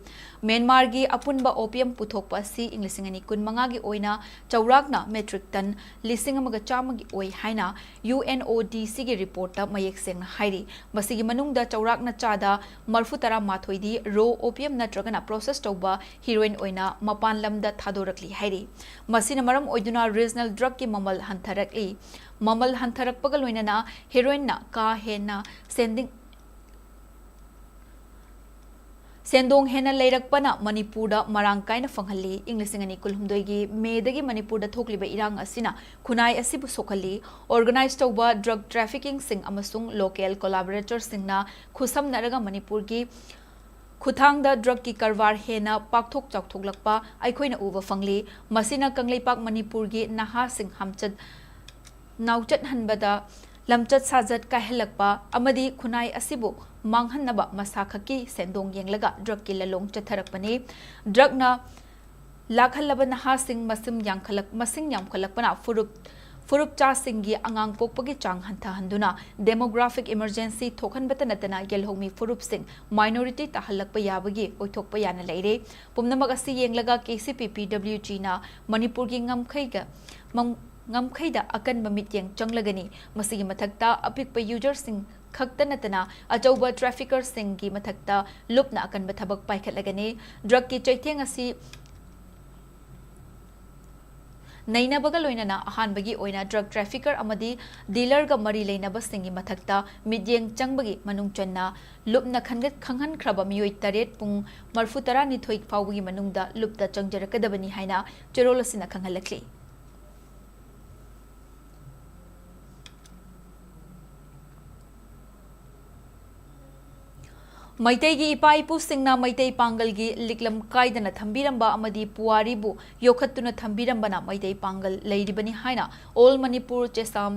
ꯃ꯭ꯌꯥꯟꯃꯥꯔꯒꯤ ꯑꯄꯨꯟꯕ opium ꯄꯨꯊꯣꯛꯄ ꯑꯁꯤ ꯏꯪ ꯂꯤꯁꯤꯡ ꯑꯅꯤ ꯀꯨꯟꯃꯉꯥꯒꯤ ꯑꯣꯏꯅ ꯆꯥꯎꯔꯥꯛꯅ metric ton ꯂꯤꯁꯤꯡ ꯑꯃꯒ ꯆꯥꯝꯃꯒꯤ ꯑꯣꯏ ꯍꯥꯏꯅ ꯌꯨ ꯑꯦꯟ ꯑꯣ ꯗꯤ ꯁꯤꯒꯤ ꯔꯤꯄꯣꯔꯠꯇ ꯃꯌꯦꯛ ꯁꯦꯡꯅ ꯍꯥꯏꯔꯤ꯫ ꯃꯁꯤꯒꯤ ꯃꯅꯨꯡꯗ ꯆꯥꯎꯔꯥꯛꯅ ꯆꯥꯗ ꯃꯔꯐꯨ ꯇꯔꯥ ꯃꯥꯊꯣꯏꯗꯤ raw opium ꯅꯠꯇ꯭ꯔꯒꯅ process ꯇꯧꯕ heroin ꯑꯣꯏꯅ ꯃꯄꯥꯟ ꯂꯝꯗ ꯊꯥꯗꯣꯔꯛꯂꯤ ꯍꯥꯏꯔꯤ꯫ ꯃꯁꯤꯅ ꯃꯔꯝ ꯑꯣꯏꯗꯨꯅ regional drug ꯀꯤ ꯃꯃꯜ ꯍꯟꯊꯔꯛꯂꯤ꯫ ꯃꯃꯜ ꯍꯟꯊꯔꯛꯄꯒ ꯂꯣꯏꯅꯅ heroin ꯅ ꯀꯥ ꯍꯦꯟꯅ ꯁꯦꯟꯗꯤꯡ-, ꯁꯦꯟꯗꯣꯡ ꯍꯦꯟꯅ ꯂꯩꯔꯛꯄꯅ ꯃꯅꯤꯄꯨꯔꯗ ꯃꯔꯥꯡ ꯀꯥꯏꯅ ꯐꯪꯍꯜꯂꯤ꯫ ꯏꯪ ꯂꯤꯁꯤꯡ ꯑꯅꯤ ꯀꯨꯟꯍꯨꯝꯗꯣꯏꯒꯤ ꯃꯦꯗꯒꯤ ꯃꯅꯤꯄꯨꯔꯗ ꯊꯣꯛꯂꯤꯕ ꯏꯔꯥꯡ ꯑꯁꯤꯅ ꯈꯨꯟꯅꯥꯏ ꯑꯁꯤꯕꯨ ꯁꯣꯛꯍꯜꯂꯤ꯫ Organize ꯇꯧꯕ drug trafficking ꯁꯤꯡ ꯑꯃꯁꯨꯡ local collaborator ꯁꯤꯡꯅ ꯈꯨꯠꯁꯝꯅꯔꯒ ꯃꯅꯤꯄꯨꯔꯒꯤ ꯈꯨꯠꯊꯥꯡꯗ drug ꯀꯤ ꯀꯔꯕꯥꯔ ꯍꯦꯟꯅ ꯄꯥꯛꯊꯣꯛ ꯆꯥꯎꯊꯣꯛꯂꯛꯄ ꯑꯩꯈꯣꯏꯅ ꯎꯕ ꯐꯪꯂꯤ꯫ ꯃꯁꯤꯅ ꯀꯪꯂꯩꯄꯥꯛ ꯃꯅꯤꯄꯨꯔꯒꯤ ꯅꯍꯥꯁꯤꯡ ꯍꯝꯆꯠ ꯅꯥꯎꯆꯠꯍꯟꯕꯗ ꯂꯝꯆꯠ ꯁꯥꯖꯠ ꯀꯥꯏꯍꯜꯂꯛꯄ ꯑꯃꯗꯤ ꯈꯨꯟꯅꯥꯏ ꯑꯁꯤꯕꯨ ꯃꯥꯡꯍꯟꯅꯕ ꯃꯁꯥ ꯈꯛꯀꯤ ꯁꯦꯟꯗꯣꯡ ꯌꯦꯡꯂꯒ drug ꯀꯤ ꯂꯂꯣꯡ ꯆꯠꯊꯔꯛꯄꯅꯤ꯫ Drug ꯅ ꯂꯥꯛꯍꯜꯂꯕ ꯅꯍꯥꯁꯤꯡ ꯃꯁꯤꯡ ꯌꯥꯝꯈꯠꯂꯛ-, ꯃꯁꯤꯡ ꯌꯥꯝꯈꯠꯂꯛꯄꯅ ꯐꯨꯔꯨꯞ, ꯐꯨꯔꯨꯞꯆꯥꯁꯤꯡꯒꯤ ꯑꯉꯥꯡ ꯄꯣꯛꯄꯒꯤ ꯆꯥꯡ ꯍꯟꯊꯍꯟꯗꯨꯅ demographic emergency ꯊꯣꯛꯍꯟꯕꯇ ꯅꯠꯇꯅ ꯌꯦꯜꯍꯧꯃꯤ ꯐꯨꯔꯨꯞꯁꯤꯡ minority ꯇꯥꯍꯜꯂꯛꯄ ꯌꯥꯕꯒꯤ ꯑꯣꯏꯊꯣꯛꯄ ꯌꯥꯅ ꯂꯩꯔꯦ꯫ ꯄꯨꯝꯅꯃꯛ ꯑꯁꯤ ꯌꯦꯡꯂꯒ ꯀꯦ ꯁꯤ ꯄꯤ ꯄꯤ ꯗꯕ꯭ꯂꯤꯎ ꯖꯤ ꯅ ꯃꯅꯤꯄꯨꯔꯒꯤ ꯉꯝꯈꯩꯒ, ꯃꯝ-, ꯉꯝꯈꯩꯗ ꯑꯀꯟꯕ ꯃꯤꯠꯌꯦꯡ ꯆꯪꯂꯒꯅꯤ꯫ ꯃꯁꯤꯒꯤ ꯃꯊꯛꯇ ꯑꯄꯤꯛꯄ user ꯁꯤꯡ ꯈꯛꯇ ꯅꯠꯇꯅ ꯑꯆꯧꯕ trafficker ꯁꯤꯡꯒꯤ ꯃꯊꯛꯇ ꯂꯨꯞꯅ ꯑꯀꯟꯕ ꯊꯕꯛ ꯄꯥꯏꯈꯠꯂꯒꯅꯤ꯫ Drug ꯀꯤ ꯆꯩꯊꯦꯡ ꯑꯁꯤ ꯅꯩꯅꯕꯒ ꯂꯣꯏꯅꯅ ꯑꯍꯥꯟꯕꯒꯤ ꯑꯣꯏꯅ drug trafficker ꯑꯃꯗꯤ dealer ꯒ ꯃꯔꯤ ꯂꯩꯅꯕꯁꯤꯡꯒꯤ ꯃꯊꯛꯇ ꯃꯤꯠꯌꯦꯡ ꯆꯪꯕꯒꯤ ꯃꯅꯨꯡ ꯆꯟꯅ ꯂꯨꯞꯅ ꯈꯟꯒꯠ-, ꯈꯪꯍꯟꯈ꯭ꯔꯕ ꯃꯤꯑꯣꯏ ꯇꯔꯦꯠ ꯄꯨꯡ ꯃꯔꯐꯨ ꯇꯔꯥꯅꯤꯊꯣꯏ ꯐꯥꯎꯕꯒꯤ ꯃꯅꯨꯡꯗ ꯂꯨꯞꯇ ꯆꯪꯖꯔꯛꯀꯗꯕꯅꯤ ꯍꯥꯏꯅ ꯆꯦꯔꯣꯜ ꯑꯁꯤꯅ ꯈꯪꯍꯜꯂꯛꯂꯤ꯫ ꯃꯩꯇꯩꯒꯤ ꯏꯄꯥ ꯏꯄꯨꯁꯤꯡꯅ ꯃꯩꯇꯩ ꯄꯥꯡꯒꯜꯒꯤ ꯂꯤꯛꯂꯝ ꯀꯥꯏꯗꯅ ꯊꯝꯕꯤꯔꯝꯕ ꯑꯃꯗꯤ ꯄꯨꯋꯥꯔꯤꯕꯨ ꯌꯣꯛꯈꯠꯇꯨꯅ ꯊꯝꯕꯤꯔꯝꯕꯅ ꯃꯩꯇꯩ ꯄꯥꯡꯒꯜ ꯂꯩꯔꯤꯕꯅꯤ ꯍꯥꯏꯅ All Manipur Chesam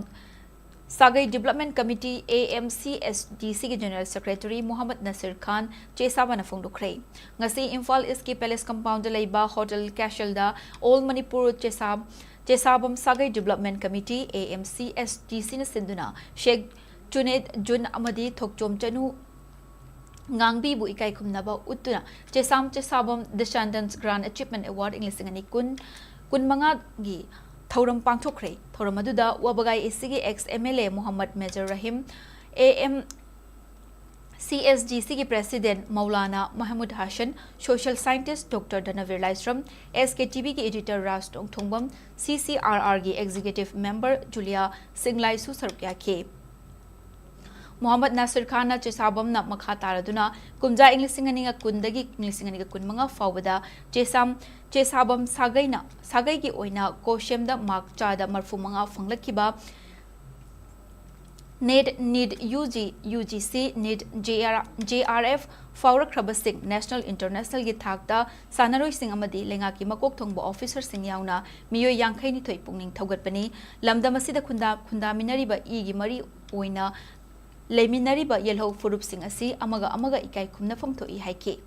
ꯁꯥꯒꯩ Development Committee, A M C S D C ꯒꯤ General Secretary ꯃꯨꯍꯝꯃꯗ ꯅꯁꯤꯔ ꯈꯥꯟ ꯆꯦꯁꯥꯕꯅ ꯐꯣꯡꯗꯣꯛꯈ꯭ꯔꯦ꯫ ꯉꯁꯤ ꯏꯝꯐꯥꯜ ꯏꯁꯀꯤ Palace Compoundꯗ ꯂꯩꯕ Hotel Casualꯗ All Manipur ꯆꯦꯁꯥ-, ꯆꯦꯁꯥꯕꯝ ꯁꯥꯒꯩ Development Committee, A M C S D Cꯅ ꯁꯤꯟꯗꯨꯅ ꯁꯦꯈ ꯖꯨꯅꯦꯗ ꯖꯨꯟ ꯑꯃꯗꯤ ꯊꯣꯛꯆꯣꯝ ꯆꯅꯨ ꯉꯥꯡꯕꯤꯕꯨ ꯏꯀꯥꯏ ꯈꯨꯝꯅꯕ ꯎꯠꯇꯨꯅ ꯆꯦꯁꯥꯝ ꯆꯦꯁꯥꯕꯝ Descendants Grand Achievement Award ꯏꯪ ꯂꯤꯁꯤꯡ ꯑꯅꯤ ꯀꯨꯟ, ꯀꯨꯟꯃꯉꯥꯒꯤ ꯊꯧꯔꯝ ꯄꯥꯡꯊꯣꯛꯈ꯭ꯔꯦ꯫ ꯊꯧꯔꯝ ꯑꯗꯨꯗ ꯋꯥꯕꯒꯥꯏ A C ꯒꯤ ex M L A Muhammad major Rahim, A M C S D C ꯒꯤ President Maulana Mahmud Hasan, Social Scientist Doctor Dhanbir Laishram, S K T V ꯒꯤ Editor Raj Nongthombam, C C R R ꯒꯤ Executive Member ꯖꯨꯂꯤꯌꯥ ꯁꯤꯡꯂꯥꯏꯁꯨ ꯁꯔꯨꯛ ꯌꯥꯈꯤ꯫ ꯃꯨꯍꯝꯃꯗ ꯅꯥꯁꯤꯔ ꯈꯥꯟꯅ ꯆꯦꯁꯥꯕꯝꯅ ꯃꯈꯥ ꯇꯥꯔꯗꯨꯅ ꯀꯨꯝꯖꯥ ꯏꯪ ꯂꯤꯁꯤꯡ ꯑꯅꯤꯒ ꯀꯨꯟꯗꯒꯤ ꯏꯪ ꯂꯤꯁꯤꯡ ꯑꯅꯤꯒ ꯀꯨꯟꯃꯉꯥ ꯐꯥꯎꯕꯗ ꯆꯦꯁꯥꯝ, ꯆꯦꯁꯥꯕꯝ ꯁꯥꯒꯩꯅ, ꯁꯥꯒꯩꯒꯤ ꯑꯣꯏꯅ ꯀꯣꯁꯦꯝꯗ ꯃꯥꯔꯛ ꯆꯥꯗ ꯃꯔꯐꯨ ꯃꯉꯥ ꯐꯪꯂꯛꯈꯤꯕ NET, NEET, U G, U G C, NEET, J R, J R F ꯐꯥꯎꯔꯛꯈ꯭ꯔꯕꯁꯤꯡ National Internationalꯒꯤ ꯊꯥꯛꯇ ꯁꯥꯟꯅꯔꯣꯏꯁꯤꯡ ꯑꯃꯗꯤ ꯂꯩꯉꯥꯛꯀꯤ ꯃꯀꯣꯛ ꯊꯣꯡꯕ officerꯁꯤꯡ ꯌꯥꯎꯅ ꯃꯤꯑꯣꯏ ꯌꯥꯡꯈꯩ ꯅꯤꯊꯣꯏ ꯄꯨꯛꯅꯤꯡ ꯊꯧꯒꯠꯄꯅꯤ꯫ ꯂꯝꯗꯝ ꯑꯁꯤꯗ ꯈꯨꯟꯗꯥ-, ꯈꯨꯟꯗꯥꯃꯤꯟꯅꯔꯤꯕ ꯏꯒꯤ ꯃꯔꯤ ꯑꯣꯏꯅ ꯂꯩꯃꯤꯟꯅꯔꯤꯕ ꯌꯦꯜꯍꯧ ꯐꯨꯔꯨꯞꯁꯤꯡ ꯑꯁꯤ ꯑꯃꯒ ꯑꯃꯒ ꯏꯀꯥꯏ ꯈꯨꯝꯅꯐꯝ ꯊꯣꯛꯏ ꯍꯥꯏꯈꯤ꯫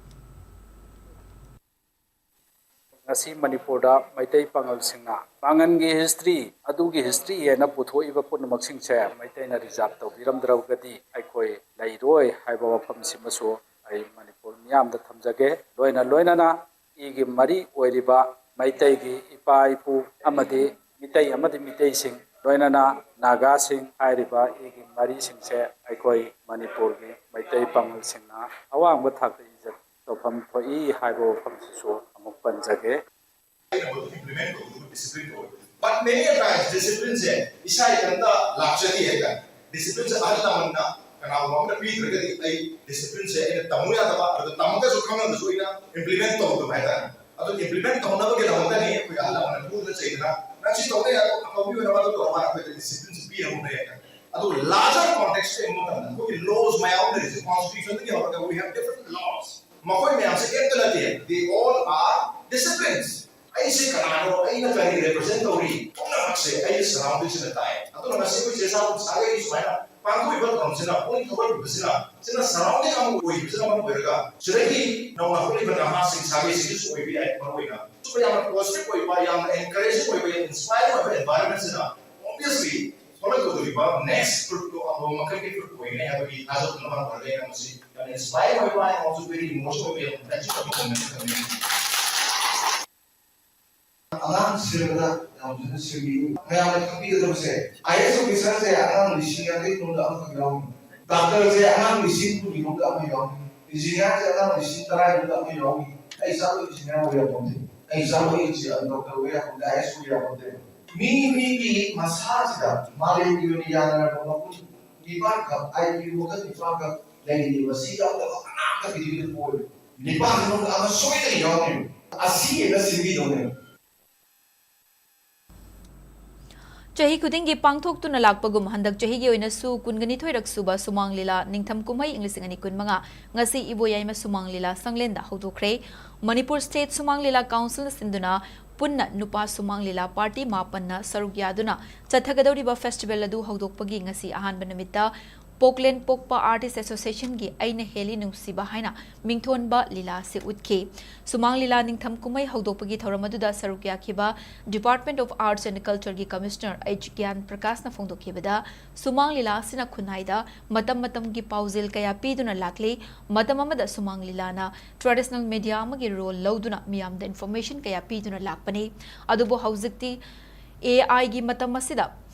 ꯉꯁꯤ ꯃꯅꯤꯄꯨꯔꯗ ꯃꯩꯇꯩ ꯄꯥꯉꯜꯁꯤꯡꯅ ꯄꯥꯉꯜꯒꯤ history, ꯑꯗꯨꯒꯤ history ꯍꯥꯏꯅ ꯄꯨꯊꯣꯛꯏꯕ ꯄꯨꯝꯅꯃꯛꯁꯤꯡꯁꯦ ꯃꯩꯇꯩꯅ reserve ꯇꯧꯕꯤꯔꯝꯗ꯭ꯔꯒꯗꯤ ꯑꯩꯈꯣꯏ ꯂꯩꯔꯣꯏ ꯍꯥꯏꯕ ꯋꯥꯐꯝꯁꯤꯃꯁꯨ ꯑꯩ ꯃꯅꯤꯄꯨꯔ ꯃꯤꯌꯥꯝꯗ ꯊꯝꯖꯒꯦ꯫ ꯂꯣꯏꯅ ꯂꯣꯏꯅꯅ ꯏꯒꯤ ꯃꯔꯤ ꯑꯣꯏꯔꯤꯕ ꯃꯩꯇꯩꯒꯤ ꯏꯄꯥ ꯏꯄꯨ ꯑꯃꯗꯤ ꯃꯤꯇꯩ ꯑꯃꯗꯤ ꯃꯤꯇꯩꯁꯤꯡ, ꯂꯣꯏꯅꯅ ꯅꯥꯒꯥꯁꯤꯡ ꯍꯥꯏꯔꯤꯕ ꯏꯒꯤ ꯃꯔꯤꯁꯤꯡꯁꯦ ꯑꯩꯈꯣꯏ ꯃꯅꯤꯄꯨꯔꯒꯤ ꯃꯩꯇꯩ ꯄꯥꯉꯜꯁꯤꯡꯅ ꯑꯋꯥꯡꯕ ꯊꯥꯛꯇ ꯏꯖꯠ ꯇꯧꯐꯝ ꯊꯣꯛꯏ ꯍꯥꯏꯕ ꯋꯥꯐꯝꯁꯤꯁꯨ ꯑꯃꯨꯛ ꯄꯟꯖꯒꯦ꯫ Implement ꯇꯧꯕꯗꯨ discipline ꯑꯣꯏ꯫ But many a times disciplineꯁꯦ ꯏꯁꯥ ꯏꯊꯟꯇ ꯂꯥꯛꯆꯗꯦ ꯍꯥꯏꯇꯥꯔꯦ꯫ Disciplineꯁꯦ ꯑꯍꯜ ꯂꯃꯟꯅ ꯀꯅꯥꯒꯨꯝꯕ ꯑꯃꯅ ꯄꯤꯗ꯭ꯔꯒꯗꯤ ꯑꯩ disciplineꯁꯦ ꯑꯩꯅ ꯇꯝꯃꯨ ꯌꯥꯗꯕ, ꯑꯗꯨꯒ ꯇꯝꯃꯒꯁꯨ ꯈꯪꯉꯒꯁꯨ ꯑꯩꯅ implement ꯇꯧꯗꯕ ꯍꯥꯏꯇꯥꯔꯦ꯫ ꯑꯗꯨ implement ꯇꯧꯅꯕꯒꯤꯗꯃꯛꯇꯅꯤ ꯑꯩꯈꯣꯏ ꯑꯍꯜ ꯂꯃꯟꯅ ꯄꯨꯗꯅ ꯆꯩꯗꯅ, "ꯅꯪ ꯁꯤ ꯇꯧꯕ ꯌꯥꯗꯦ, ꯑꯐꯕ ꯑꯣꯏꯅꯕ ꯑꯗꯨ ꯇꯧꯔꯣ" ꯍꯥꯏꯅ ꯑꯩꯈꯣꯏꯗ disciplineꯁꯦ ꯄꯤꯔꯝꯕ ꯍꯥꯏꯇꯥꯔꯦ꯫ ꯑꯗꯨ larger contextꯇ ꯌꯦꯡꯕ ꯃꯇꯝꯗ ꯑꯩꯈꯣꯏꯒꯤ laws ꯃꯌꯥꯝ ꯑꯃ ꯂꯩꯔꯤꯁꯦ, constitutionꯗꯒꯤ ꯍꯧꯔꯒ we have different laws꯫ ꯃꯈꯣꯏ ꯃꯌꯥꯝꯁꯦ ꯑꯦꯞꯇ ꯅꯠꯇꯦ, they all are disciplines꯫ ꯑꯩꯁꯦ ꯀꯅꯥꯅꯣ, ꯑꯩꯅ ꯀꯔꯤ represent ꯇꯧꯔꯤ, ꯄꯨꯝꯅꯃꯛ ꯁꯦ ꯑꯩꯒꯤ ꯁꯔꯥꯎꯟꯗꯤꯡꯁꯤꯅ ꯇꯥꯏ꯫ ꯑꯗꯨꯅ ꯉꯁꯤ ꯑꯩꯈꯣꯏ ꯆꯦ ꯆꯥꯛ ꯁꯥꯒꯩꯒꯤ ꯁꯨꯃꯥꯏꯅ ꯄꯥꯡꯊꯣꯛꯏꯕ ꯊꯧꯔꯝꯁꯤꯅ, ꯄꯨꯛꯅꯤꯡ ꯊꯧꯒꯠꯂꯤꯕꯁꯤꯅ, ꯁꯤꯅ ꯁꯔꯥꯎꯟꯗꯤꯡ ꯑꯃ ꯑꯣꯏꯕꯁꯤꯅ ꯃꯔꯝ ꯑꯣꯏꯔꯒ, ꯁꯤꯗꯒꯤ ꯅꯧꯅ ꯍꯧꯔꯛꯂꯤꯕ ꯅꯍꯥꯁꯤꯡ ꯁꯥꯒꯩꯁꯤꯒꯤꯁꯨ ꯑꯣꯏꯕ ꯌꯥꯏ꯫ ꯃꯔꯨ ꯑꯣꯏꯅ ꯁꯨꯝꯕ ꯌꯥꯝꯅ ꯄꯣꯖꯤꯇꯤꯚ ꯑꯣꯏꯕ, ꯌꯥꯝꯅ ꯑꯦꯟꯀꯔꯦꯖꯤꯡ ꯑꯣꯏꯕ, ꯌꯥꯝꯅ ꯏꯟꯁꯄꯥꯏꯔꯤꯡ ꯑꯣꯏꯕ ꯑꯦꯟꯚꯥꯏꯔꯟꯃꯦꯟꯁꯤꯅ ꯑꯣꯕꯤꯌꯁꯂꯤ ꯊꯣꯛꯂꯛꯀꯗꯧꯔꯤꯕ ꯅꯦꯛꯁ ꯐ꯭ꯔꯨꯠꯇꯣ ꯑꯐꯕ ꯃꯈꯜꯒꯤ ꯐ꯭ꯔꯨꯠ ꯑꯣꯏꯒꯅꯤ ꯍꯥꯏꯕꯒꯤ ꯊꯥꯖꯕꯗꯨꯅ ꯃꯔꯝ ꯑꯣꯏꯔꯒ ꯑꯩꯅ ꯃꯁꯤ ꯌꯥꯝꯅ ꯏꯟꯁꯄꯥꯏꯔꯤꯡ ꯑꯣꯏꯕ, ꯑꯩꯉꯣꯟꯗꯁꯨ ꯚꯦꯔꯤ ꯏꯃꯣꯁꯅꯦꯜ ꯑꯣꯏꯕ ꯌꯥꯝꯅ ꯇꯆꯤꯡ ꯑꯣꯏꯕ ꯃꯣꯃꯦꯟꯠ ꯑꯃꯅꯤ꯫ ꯑꯉꯥꯡ ꯁꯤꯟꯕꯗ ꯌꯥꯝ ꯐꯖꯅ ꯁꯤꯟꯕꯤꯌꯨ꯫ ꯃꯌꯥꯝꯅ ꯈꯪꯕꯤꯒꯗꯕꯁꯦ, ꯑꯥꯏ ꯑꯦꯁ ꯑꯣꯐꯤꯁꯔꯁꯦ ꯑꯉꯥꯡ ꯂꯤꯁꯤꯡ ꯌꯥꯡꯈꯩ ꯃꯅꯨꯡꯗ ꯑꯃꯈꯛ ꯌꯥꯎꯔꯤ, ꯗꯥꯛꯇꯔꯁꯦ ꯑꯉꯥꯡ ꯂꯤꯁꯤꯡ ꯀꯨꯟꯒꯤ ꯃꯅꯨꯡꯗ ꯑꯃ ꯌꯥꯎꯔꯤ, ꯏꯟꯖꯤꯅꯤꯌꯥꯔꯁꯦ ꯑꯉꯥꯡ ꯂꯤꯁꯤꯡ ꯇꯔꯥꯒꯤ ꯃꯅꯨꯡꯗ ꯑꯃ ꯌꯥꯎꯔꯤ꯫ ꯑꯩ ꯏꯆꯥꯗꯣ ꯏꯟꯖꯤꯅꯤꯌꯥꯔ ꯑꯣꯏ ꯌꯥꯄꯣꯟꯇꯦ, ꯑꯩ ꯏꯆꯥꯗꯣ ꯑꯩ ꯗꯥꯛꯇꯔ ꯑꯣꯏ ꯌꯥꯄꯣꯟꯇꯦ, ꯑꯥꯏ ꯑꯦꯁ ꯑꯣꯏ ꯌꯥꯄꯣꯟꯇꯦ꯫ ꯃꯤ ꯃꯤꯒꯤ ꯃꯁꯥꯁꯤꯗ ꯃꯥꯂꯦꯝꯒꯤ ꯑꯣꯏꯅ ꯌꯥꯅꯔꯕ ꯃꯒꯨꯟ ꯅꯤꯄꯥꯟꯈꯛ, ꯑꯥꯏ ꯀ꯭ꯌꯨ ꯃꯈꯜ ꯅꯤꯄꯥꯟꯈꯛ ꯂꯩꯔꯤꯕ, ꯁꯤ ꯌꯥꯎꯗꯕ ꯑꯃꯠꯇ ꯄ꯭ꯔꯤꯊꯤꯕꯤꯗ ꯄꯣꯛꯑꯣꯏ꯫ ꯅꯤꯄꯥꯟꯁꯤ ꯃꯅꯨꯡꯗ ꯑꯃ ꯁꯣꯏꯗꯅ ꯌꯥꯎꯔꯝꯃꯦꯕ꯫ ꯑꯁꯤ ꯍꯦꯟꯅ ꯁꯤꯟꯕꯤꯗꯧꯅꯦꯕ꯫ ꯆꯍꯤ ꯈꯨꯗꯤꯡꯒꯤ ꯄꯥꯡꯊꯣꯛꯇꯨꯅ ꯂꯥꯛꯄꯒꯨꯝ ꯍꯟꯗꯛ ꯆꯍꯤꯒꯤ ꯑꯣꯏꯅꯁꯨ ꯀꯨꯟꯒꯅꯤꯊꯣꯏꯔꯛ ꯁꯨꯕ ꯁꯨꯃꯥꯡ ꯂꯤꯂꯥ ꯅꯤꯡꯊꯝ ꯀꯨꯝꯍꯩ ꯏꯪ ꯂꯤꯁꯤꯡ ꯑꯅꯤ ꯀꯨꯟꯃꯉꯥ ꯉꯁꯤ ꯏꯕꯣꯌꯥꯏꯃ ꯁꯨꯃꯥꯡ ꯂꯤꯂꯥ ꯁꯪꯂꯦꯟꯗ ꯍꯧꯗꯣꯛꯈ꯭ꯔꯦ꯫ ꯃꯅꯤꯄꯨꯔ ꯁ꯭ꯇꯦꯠ ꯁꯨꯃꯥꯡ ꯂꯤꯂꯥ ꯀꯥꯎꯟꯁꯤꯜꯅ ꯁꯤꯟꯗꯨꯅ ꯄꯨꯟꯅ ꯅꯨꯄꯥ ꯁꯨꯃꯥꯡ ꯂꯤꯂꯥ ꯄꯥꯔꯇꯤ ꯃꯥꯄꯟꯅ ꯁꯔꯨꯛ ꯌꯥꯗꯨꯅ ꯆꯠꯊꯒꯗꯧꯔꯤꯕ ꯐꯦꯁꯇꯤꯚꯦꯜ ꯑꯗꯨ ꯍꯧꯗꯣꯛꯄꯒꯤ ꯉꯁꯤ ꯑꯍꯥꯟꯕ ꯅꯨꯃꯤꯠꯇ ꯄꯣꯛꯂꯦꯟ ꯄꯣꯛꯄ ꯑꯥꯔꯇꯤꯁ ꯑꯦꯁꯣꯁꯤꯌꯦꯁꯟꯒꯤ ꯑꯩꯅ ꯍꯦꯜꯂꯤ ꯅꯨꯡꯁꯤꯕ ꯍꯥꯏꯅ ꯃꯤꯡꯊꯣꯟꯕ ꯂꯤꯂꯥ ꯑꯁꯤ ꯎꯠꯈꯤ꯫ ꯁꯨꯃꯥꯡ ꯂꯤꯂꯥ ꯅꯤꯡꯊꯝ ꯀꯨꯝꯍꯩ ꯍꯧꯗꯣꯛꯄꯒꯤ ꯊꯧꯔꯝ ꯑꯗꯨꯗ ꯁꯔꯨꯛ ꯌꯥꯈꯤꯕ Department of Arts and Cultureꯒꯤ Commissioner H ꯒ꯭ꯌꯥꯟ ꯄ꯭ꯔꯀꯥꯁꯅ ꯐꯣꯡꯗꯣꯛꯈꯤꯕꯗ, ꯁꯨꯃꯥꯡ ꯂꯤꯂꯥ ꯑꯁꯤꯅ ꯈꯨꯟꯅꯥꯏꯗ ꯃꯇꯝ ꯃꯇꯝꯒꯤ ꯄꯥꯎꯖꯦꯜ ꯀꯌꯥ ꯄꯤꯗꯨꯅ ꯂꯥꯛꯂꯤ꯫ ꯃꯇꯝ ꯑꯃꯗ ꯁꯨꯃꯥꯡ ꯂꯤꯂꯥꯅ traditional mediaꯒꯤ role ꯂꯧꯗꯨꯅ ꯃꯤꯌꯥꯝꯗ information ꯀꯌꯥ ꯄꯤꯗꯨꯅ ꯂꯥꯛꯄꯅꯤ꯫ ꯑꯗꯨꯕꯨ ꯍꯧꯖꯤꯛꯇꯤ AIꯒꯤ ꯃꯇꯝ ꯑꯁꯤꯗ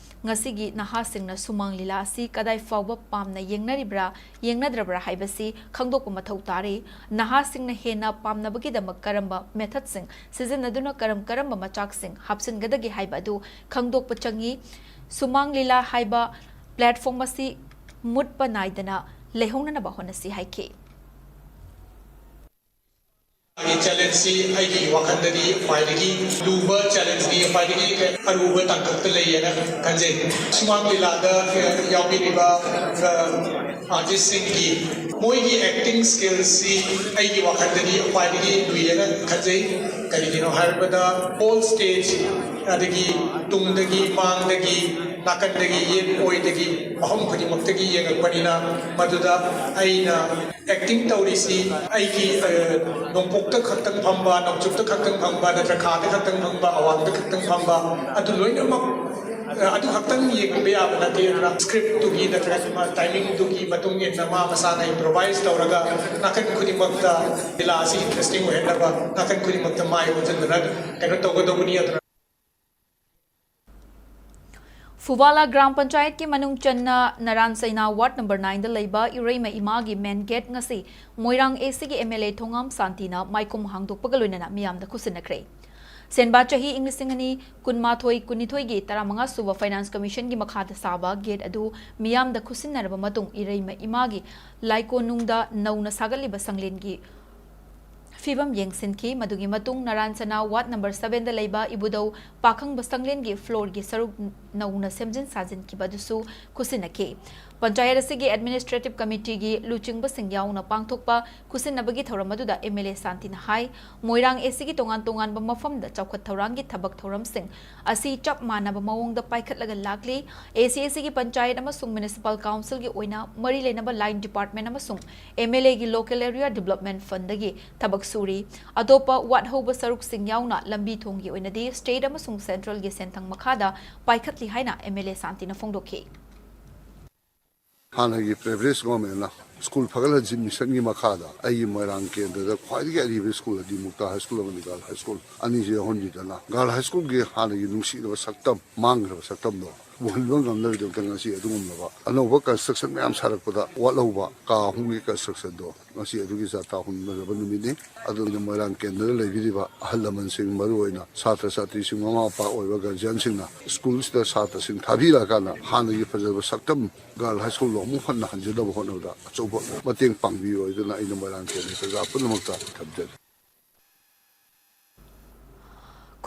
ꯉꯁꯤꯒꯤ ꯅꯍꯥꯁꯤꯡꯅ ꯁꯨꯃꯥꯡ ꯂꯤꯂꯥ ꯑꯁꯤ ꯀꯗꯥꯏ ꯐꯥꯎꯕ ꯄꯥꯝꯅ ꯌꯦꯡꯅꯔꯤꯕ꯭ꯔꯥ, ꯌꯦꯡꯅꯗ꯭ꯔꯕ꯭ꯔꯥ ꯍꯥꯏꯕꯁꯤ ꯈꯪꯗꯣꯛꯄ ꯃꯊꯧ ꯇꯥꯔꯤ꯫ ꯅꯍꯥꯁꯤꯡꯅ ꯍꯦꯟꯅ ꯄꯥꯝꯅꯕꯒꯤꯗꯃꯛ ꯀꯔꯝꯕ methodꯁꯤꯡ ꯁꯤꯖꯤꯟꯅꯗꯨꯅ ꯀꯔꯝ ꯀꯔꯝꯕ ꯃꯆꯥꯛꯁꯤꯡ ꯍꯥꯞꯆꯤꯟꯒꯗꯒꯦ ꯍꯥꯏꯕ ꯑꯗꯨ ꯈꯪꯗꯣꯛꯄ ꯆꯪꯏ꯫ ꯁꯨꯃꯥꯡ ꯂꯤꯂꯥ ꯍꯥꯏꯕ platform ꯑꯁꯤ ꯃꯨꯠꯄ ꯅꯥꯏꯗꯅ ꯂꯩꯍꯧꯅꯅꯕ ꯍꯣꯠꯅꯁꯤ ꯍꯥꯏꯈꯤ꯫ ꯑꯩꯒꯤ ꯆꯦꯂꯦꯟꯖꯁꯤ ꯑꯩꯒꯤ ꯋꯥꯈꯜꯗꯗꯤ ꯈ꯭ꯋꯥꯏꯗꯒꯤ ꯂꯨꯕ ꯆꯦꯂꯦꯟꯖꯅꯤ, ꯈ꯭ꯋꯥꯏꯗꯒꯤ ꯑꯔꯨꯕ ꯇꯥꯡꯀꯛꯇ ꯂꯩꯌꯦꯅ ꯈꯟꯖꯩ꯫ ꯁꯨꯃꯥꯡ ꯂꯤꯂꯥꯗ ꯌꯥꯎꯕꯤꯔꯤꯕ ꯑꯥꯔꯇꯤꯁꯁꯤꯡꯒꯤ ꯃꯣꯏꯒꯤ ꯑꯦꯛꯇꯤꯡ ꯁ꯭ꯀꯤꯜꯁꯤ ꯑꯩꯒꯤ ꯋꯥꯈꯜꯗꯗꯤ ꯈ꯭ꯋꯥꯏꯗꯒꯤ ꯂꯨꯏꯌꯦꯅ ꯈꯟꯖꯩ꯫ ꯀꯔꯤꯒꯤꯅꯣ ꯍꯥꯏꯔꯕꯗ, ꯑꯣꯜ ꯁ꯭ꯇꯦꯖ, ꯑꯗꯒꯤ ꯇꯨꯡꯗꯒꯤ, ꯃꯥꯡꯗꯒꯤ, ꯅꯥꯀꯟꯗꯒꯤ, ꯌꯦꯠ ꯑꯣꯏꯗꯒꯤ, ꯃꯐꯝ ꯈꯨꯗꯤꯡꯃꯛꯇꯒꯤ ꯌꯦꯡꯉꯛꯄꯅꯤꯅ, ꯃꯗꯨꯗ ꯑꯩꯅ ꯑꯦꯛꯇꯤꯡ ꯇꯧꯔꯤꯁꯤ ꯑꯩꯒꯤ, ꯑ, ꯅꯣꯡꯄꯣꯛꯇ ꯈꯛꯇꯪ ꯐꯝꯕ, ꯅꯣꯡꯆꯨꯞꯇ ꯈꯛꯇꯪ ꯐꯝꯕ, ꯅꯠꯇ꯭ꯔꯒ ꯈꯥꯗ ꯈꯛꯇꯪ ꯐꯝꯕ, ꯑꯋꯥꯡꯗ ꯈꯛꯇꯪ ꯐꯝꯕ, ꯑꯗꯨ ꯂꯣꯏꯅꯃꯛ, ꯑ, ꯑꯗꯨ ꯈꯛꯇꯪ ꯌꯦꯡꯕ ꯌꯥꯕ ꯅꯠꯇꯦ꯫ ꯑꯗꯨꯅ ꯁ꯭ꯀ꯭ꯔꯤꯞꯇꯨꯒꯤ ꯅꯠꯇ꯭ꯔꯒ ꯇꯥꯏꯃꯤꯡꯗꯨꯒꯤ ꯃꯇꯨꯡ ꯏꯟꯅ ꯃꯥ ꯃꯁꯥꯅ ꯏꯝꯄ꯭ꯔꯣꯚꯥꯏꯁ ꯇꯧꯔꯒ ꯅꯥꯀꯟ ꯈꯨꯗꯤꯡꯃꯛꯇ ꯂꯤꯂꯥ ꯑꯁꯤ ꯏꯟꯇꯔꯦꯁꯇꯤꯡ ꯑꯣꯏꯍꯟꯅꯕ ꯅꯥꯀꯟ ꯈꯨꯗꯤꯡꯃꯛꯇ ꯃꯥꯏ ꯑꯣꯟꯁꯤꯟꯗꯨꯅ ꯀꯩꯅꯣ ꯇꯧꯒꯗꯧꯕꯅꯤ꯫ ꯑꯗꯨꯅ ꯐꯨꯕꯥꯂꯥ ꯒ꯭ꯔꯥꯝ ꯄꯟꯆꯥꯌꯠꯀꯤ ꯃꯅꯨꯡ ꯆꯟꯅ ꯅꯔꯥꯟ ꯆꯩꯅꯥ ꯋꯥꯔꯗ ꯅꯝꯕꯔ ꯅꯥꯏꯟꯗ ꯂꯩꯕ ꯏꯔꯩꯃ ꯏꯃꯥꯒꯤ ꯃꯦꯟ ꯒꯦꯠ ꯉꯁꯤ ꯃꯣꯏꯔꯥꯡ ꯑꯦꯁꯤꯒꯤ ꯑꯦꯝ ꯑꯦꯜ ꯑꯦ ꯊꯣꯉꯥꯝ ꯁꯥꯟꯇꯤꯅ ꯃꯥꯏꯈꯨꯝ ꯍꯥꯡꯗꯣꯛꯄꯒ ꯂꯣꯏꯅꯅ ꯃꯤꯌꯥꯝꯗ ꯈꯨꯠꯁꯤꯟꯅꯈ꯭ꯔꯦ꯫ ꯁꯦꯟꯕꯥ ꯆꯍꯤ ꯏꯪ ꯂꯤꯁꯤꯡ ꯑꯅꯤ ꯀꯨꯟꯃꯥꯊꯣꯏ ꯀꯨꯟꯅꯤꯊꯣꯏꯒꯤ ꯇꯔꯥꯃꯉꯥ ꯁꯨꯕ ꯐꯥꯏꯅꯥꯟꯁ ꯀꯃꯤꯁꯟꯒꯤ ꯃꯈꯥꯗ ꯁꯥꯕ ꯒꯦꯠ ꯑꯗꯨ ꯃꯤꯌꯥꯝꯗ ꯈꯨꯠꯁꯤꯟꯅꯔꯕ ꯃꯇꯨꯡ ꯏꯔꯩꯃ ꯏꯃꯥꯒꯤ ꯂꯥꯏꯀꯣꯅꯨꯡꯗ ꯅꯧꯅ ꯁꯥꯒꯠꯂꯤꯕ ꯁꯪꯂꯦꯟꯒꯤ ꯐꯤꯕꯝ ꯌꯦꯡꯁꯤꯟꯈꯤ꯫ ꯃꯗꯨꯒꯤ ꯃꯇꯨꯡ ꯅꯔꯥꯟ ꯆꯅꯥ ꯋꯥꯔꯗ ꯅꯝꯕꯔ ꯁꯕꯦꯟꯗ ꯂꯩꯕ ꯏꯕꯨꯙꯧ ꯄꯥꯈꯪꯕ ꯁꯪꯂꯦꯟꯒꯤ ꯐ꯭ꯂꯣꯔꯒꯤ ꯁꯔꯨꯛ ꯅꯧꯅ ꯁꯦꯝꯖꯤꯟ ꯁꯥꯖꯤꯟꯈꯤꯕ ꯑꯗꯨꯁꯨ ꯈꯨꯠꯁꯤꯟꯅꯈꯤ꯫ ꯄꯟꯆꯥꯌꯠ ꯑꯁꯤꯒꯤ ꯑꯦꯗꯃꯤꯅꯤꯁꯇ꯭ꯔꯦꯇꯤꯚ ꯀꯃꯤꯇꯤꯒꯤ ꯂꯨꯆꯤꯡꯕꯁꯤꯡ ꯌꯥꯎꯅ ꯄꯥꯡꯊꯣꯛꯄ ꯈꯨꯠꯁꯤꯟꯅꯕꯒꯤ ꯊꯧꯔꯝ ꯑꯗꯨꯗ ꯑꯦꯝ ꯑꯦꯜ ꯑꯦ ꯁꯥꯟꯇꯤꯅ ꯍꯥꯏ, ꯃꯣꯏꯔꯥꯡ ꯑꯦꯁꯤꯒꯤ ꯇꯣꯉꯥꯟ ꯇꯣꯉꯥꯟꯕ ꯃꯐꯝꯗ ꯆꯥꯎꯈꯠ ꯊꯧꯔꯥꯡꯒꯤ ꯊꯕꯛ ꯊꯧꯔꯝꯁꯤꯡ ꯑꯁꯤ ꯆꯞ ꯃꯥꯟꯅꯕ ꯃꯑꯣꯡꯗ ꯄꯥꯏꯈꯠꯂꯒ ꯂꯥꯛꯂꯤ꯫ ꯑꯦꯁꯤ ꯑꯦꯁꯤꯒꯤ ꯄꯟꯆꯥꯌꯠ ꯑꯃꯁꯨꯡ ꯃ꯭ꯌꯨꯅꯤꯁꯤꯄꯥꯜ ꯀꯥꯎꯟꯁꯤꯜꯒꯤ ꯑꯣꯏꯅ ꯃꯔꯤ ꯂꯩꯅꯕ ꯂꯥꯏꯟ ꯗꯤꯄꯥꯔꯠꯃꯦꯟ ꯑꯃꯁꯨꯡ ꯑꯦꯝ ꯑꯦꯜ ꯑꯦꯒꯤ ꯂꯣꯀꯦꯜ ꯑꯦꯔꯤꯌꯥ ꯗꯤꯕꯂꯞꯃꯦꯟ ꯐꯟꯗꯒꯤ ꯊꯕꯛ ꯁꯨꯔꯤ꯫ ꯑꯇꯣꯞꯄ ꯋꯥꯠꯍꯧꯕ ꯁꯔꯨꯛꯁꯤꯡ ꯌꯥꯎꯅ ꯂꯝꯕꯤ ꯊꯣꯡꯒꯤ ꯑꯣꯏꯅꯗꯤ ꯁ꯭ꯇꯦꯠ ꯑꯃꯁꯨꯡ ꯁꯦꯟꯇ꯭ꯔꯦꯜꯒꯤ ꯁꯦꯟꯊꯪ ꯃꯈꯥꯗ ꯄꯥꯏꯈꯠꯂꯤ ꯍꯥꯏꯅ ꯑꯦꯝ ꯑꯦꯜ ꯑꯦ ꯁꯥꯟꯇꯤꯅ ꯐꯣꯡꯗꯣꯛꯈꯤ꯫ ꯍꯥꯟꯅꯒꯤ ꯄ꯭ꯔꯤꯚꯤꯌꯁ ꯒꯣꯔꯃꯦꯟꯅ ꯁ꯭ꯀꯨꯜ ꯐꯒꯠꯍꯟꯁꯤ ꯃꯤꯁꯟꯒꯤ ꯃꯈꯥꯗ ꯑꯩꯒꯤ ꯃꯣꯏꯔꯥꯡ ꯀꯦꯟꯗ꯭ꯔꯗ ꯈ꯭ꯋꯥꯏꯗꯒꯤ ꯑꯔꯤꯕ ꯁ꯭ꯀꯨꯜ ꯑꯗꯤ ꯃꯨꯛꯇꯥ ꯍꯥꯏ ꯁ꯭ꯀꯨꯜ ꯑꯃꯗꯤ ꯒꯥꯔꯜ ꯍꯥꯏ ꯁ꯭ꯀꯨꯜ ꯑꯅꯤꯁꯤ ꯌꯥꯎꯍꯟꯕꯤꯗꯅ ꯒꯥꯔꯜ ꯍꯥꯏ ꯁ꯭ꯀꯨꯜꯒꯤ ꯍꯥꯟꯅꯒꯤ ꯅꯨꯡꯁꯤꯔꯕ ꯁꯛꯇꯝ, ꯃꯥꯡꯈ꯭ꯔꯕ ꯁꯛꯇꯝꯗꯣ ꯎꯍꯟꯕ ꯉꯝꯅꯕꯒꯤꯗꯃꯛꯇ ꯉꯁꯤ ꯑꯗꯨꯒꯨꯝꯂꯕ ꯑꯅꯧꯕ ꯀꯟꯁꯇ꯭ꯔꯛꯁꯟ ꯃꯌꯥꯝ ꯁꯥꯔꯛꯄꯗ ꯋꯥꯠꯍꯧꯕ ꯀꯥ ꯑꯍꯨꯝꯒꯤ ꯀꯟꯁꯇ꯭ꯔꯛꯁꯟꯗꯣ ꯉꯁꯤ ꯑꯗꯨꯒꯤ ꯖꯥꯇꯥ ꯍꯨꯟꯅꯔꯕ ꯅꯨꯃꯤꯠꯅꯤ꯫ ꯑꯗꯨꯅ ꯃꯣꯏꯔꯥꯡ ꯀꯦꯟꯗ꯭ꯔꯗ ꯂꯩꯕꯤꯔꯤꯕ ꯑꯍꯜ ꯂꯃꯟꯁꯤꯡ, ꯃꯔꯨꯑꯣꯏꯅ ꯁꯥꯇ꯭ꯔ ꯁꯥꯇ꯭ꯔꯤꯁꯤꯡ, ꯃꯃꯥ ꯃꯄꯥ ꯑꯣꯏꯕ ꯒꯥꯔꯖꯤꯌꯥꯟꯁꯤꯡꯅ ꯁ꯭ꯀꯨꯜꯁꯤꯗ ꯁꯥꯇ꯭ꯔꯁꯤꯡ ꯊꯥꯕꯤꯔꯛꯑꯀꯥꯟꯗ ꯍꯥꯟꯅꯒꯤ ꯐꯖꯕ ꯁꯛꯇꯝ ꯒꯥꯔꯜ ꯍꯥꯏ ꯁ꯭ꯀꯨꯜꯗꯣ ꯑꯃꯨꯛ ꯍꯟꯅ ꯍꯟꯖꯅꯕ ꯍꯣꯠꯅꯕꯗ ꯑꯆꯧꯕ ꯃꯇꯦꯡ ꯄꯥꯡꯕꯤꯌꯨ ꯍꯥꯏꯗꯨꯅ ꯑꯩꯅ ꯃꯣꯏꯔꯥꯡ ꯀꯦꯟꯗ꯭ꯔ ꯄ꯭ꯔꯖꯥ ꯄꯨꯝꯅꯃꯛꯇ ꯊꯝꯖꯔꯤ꯫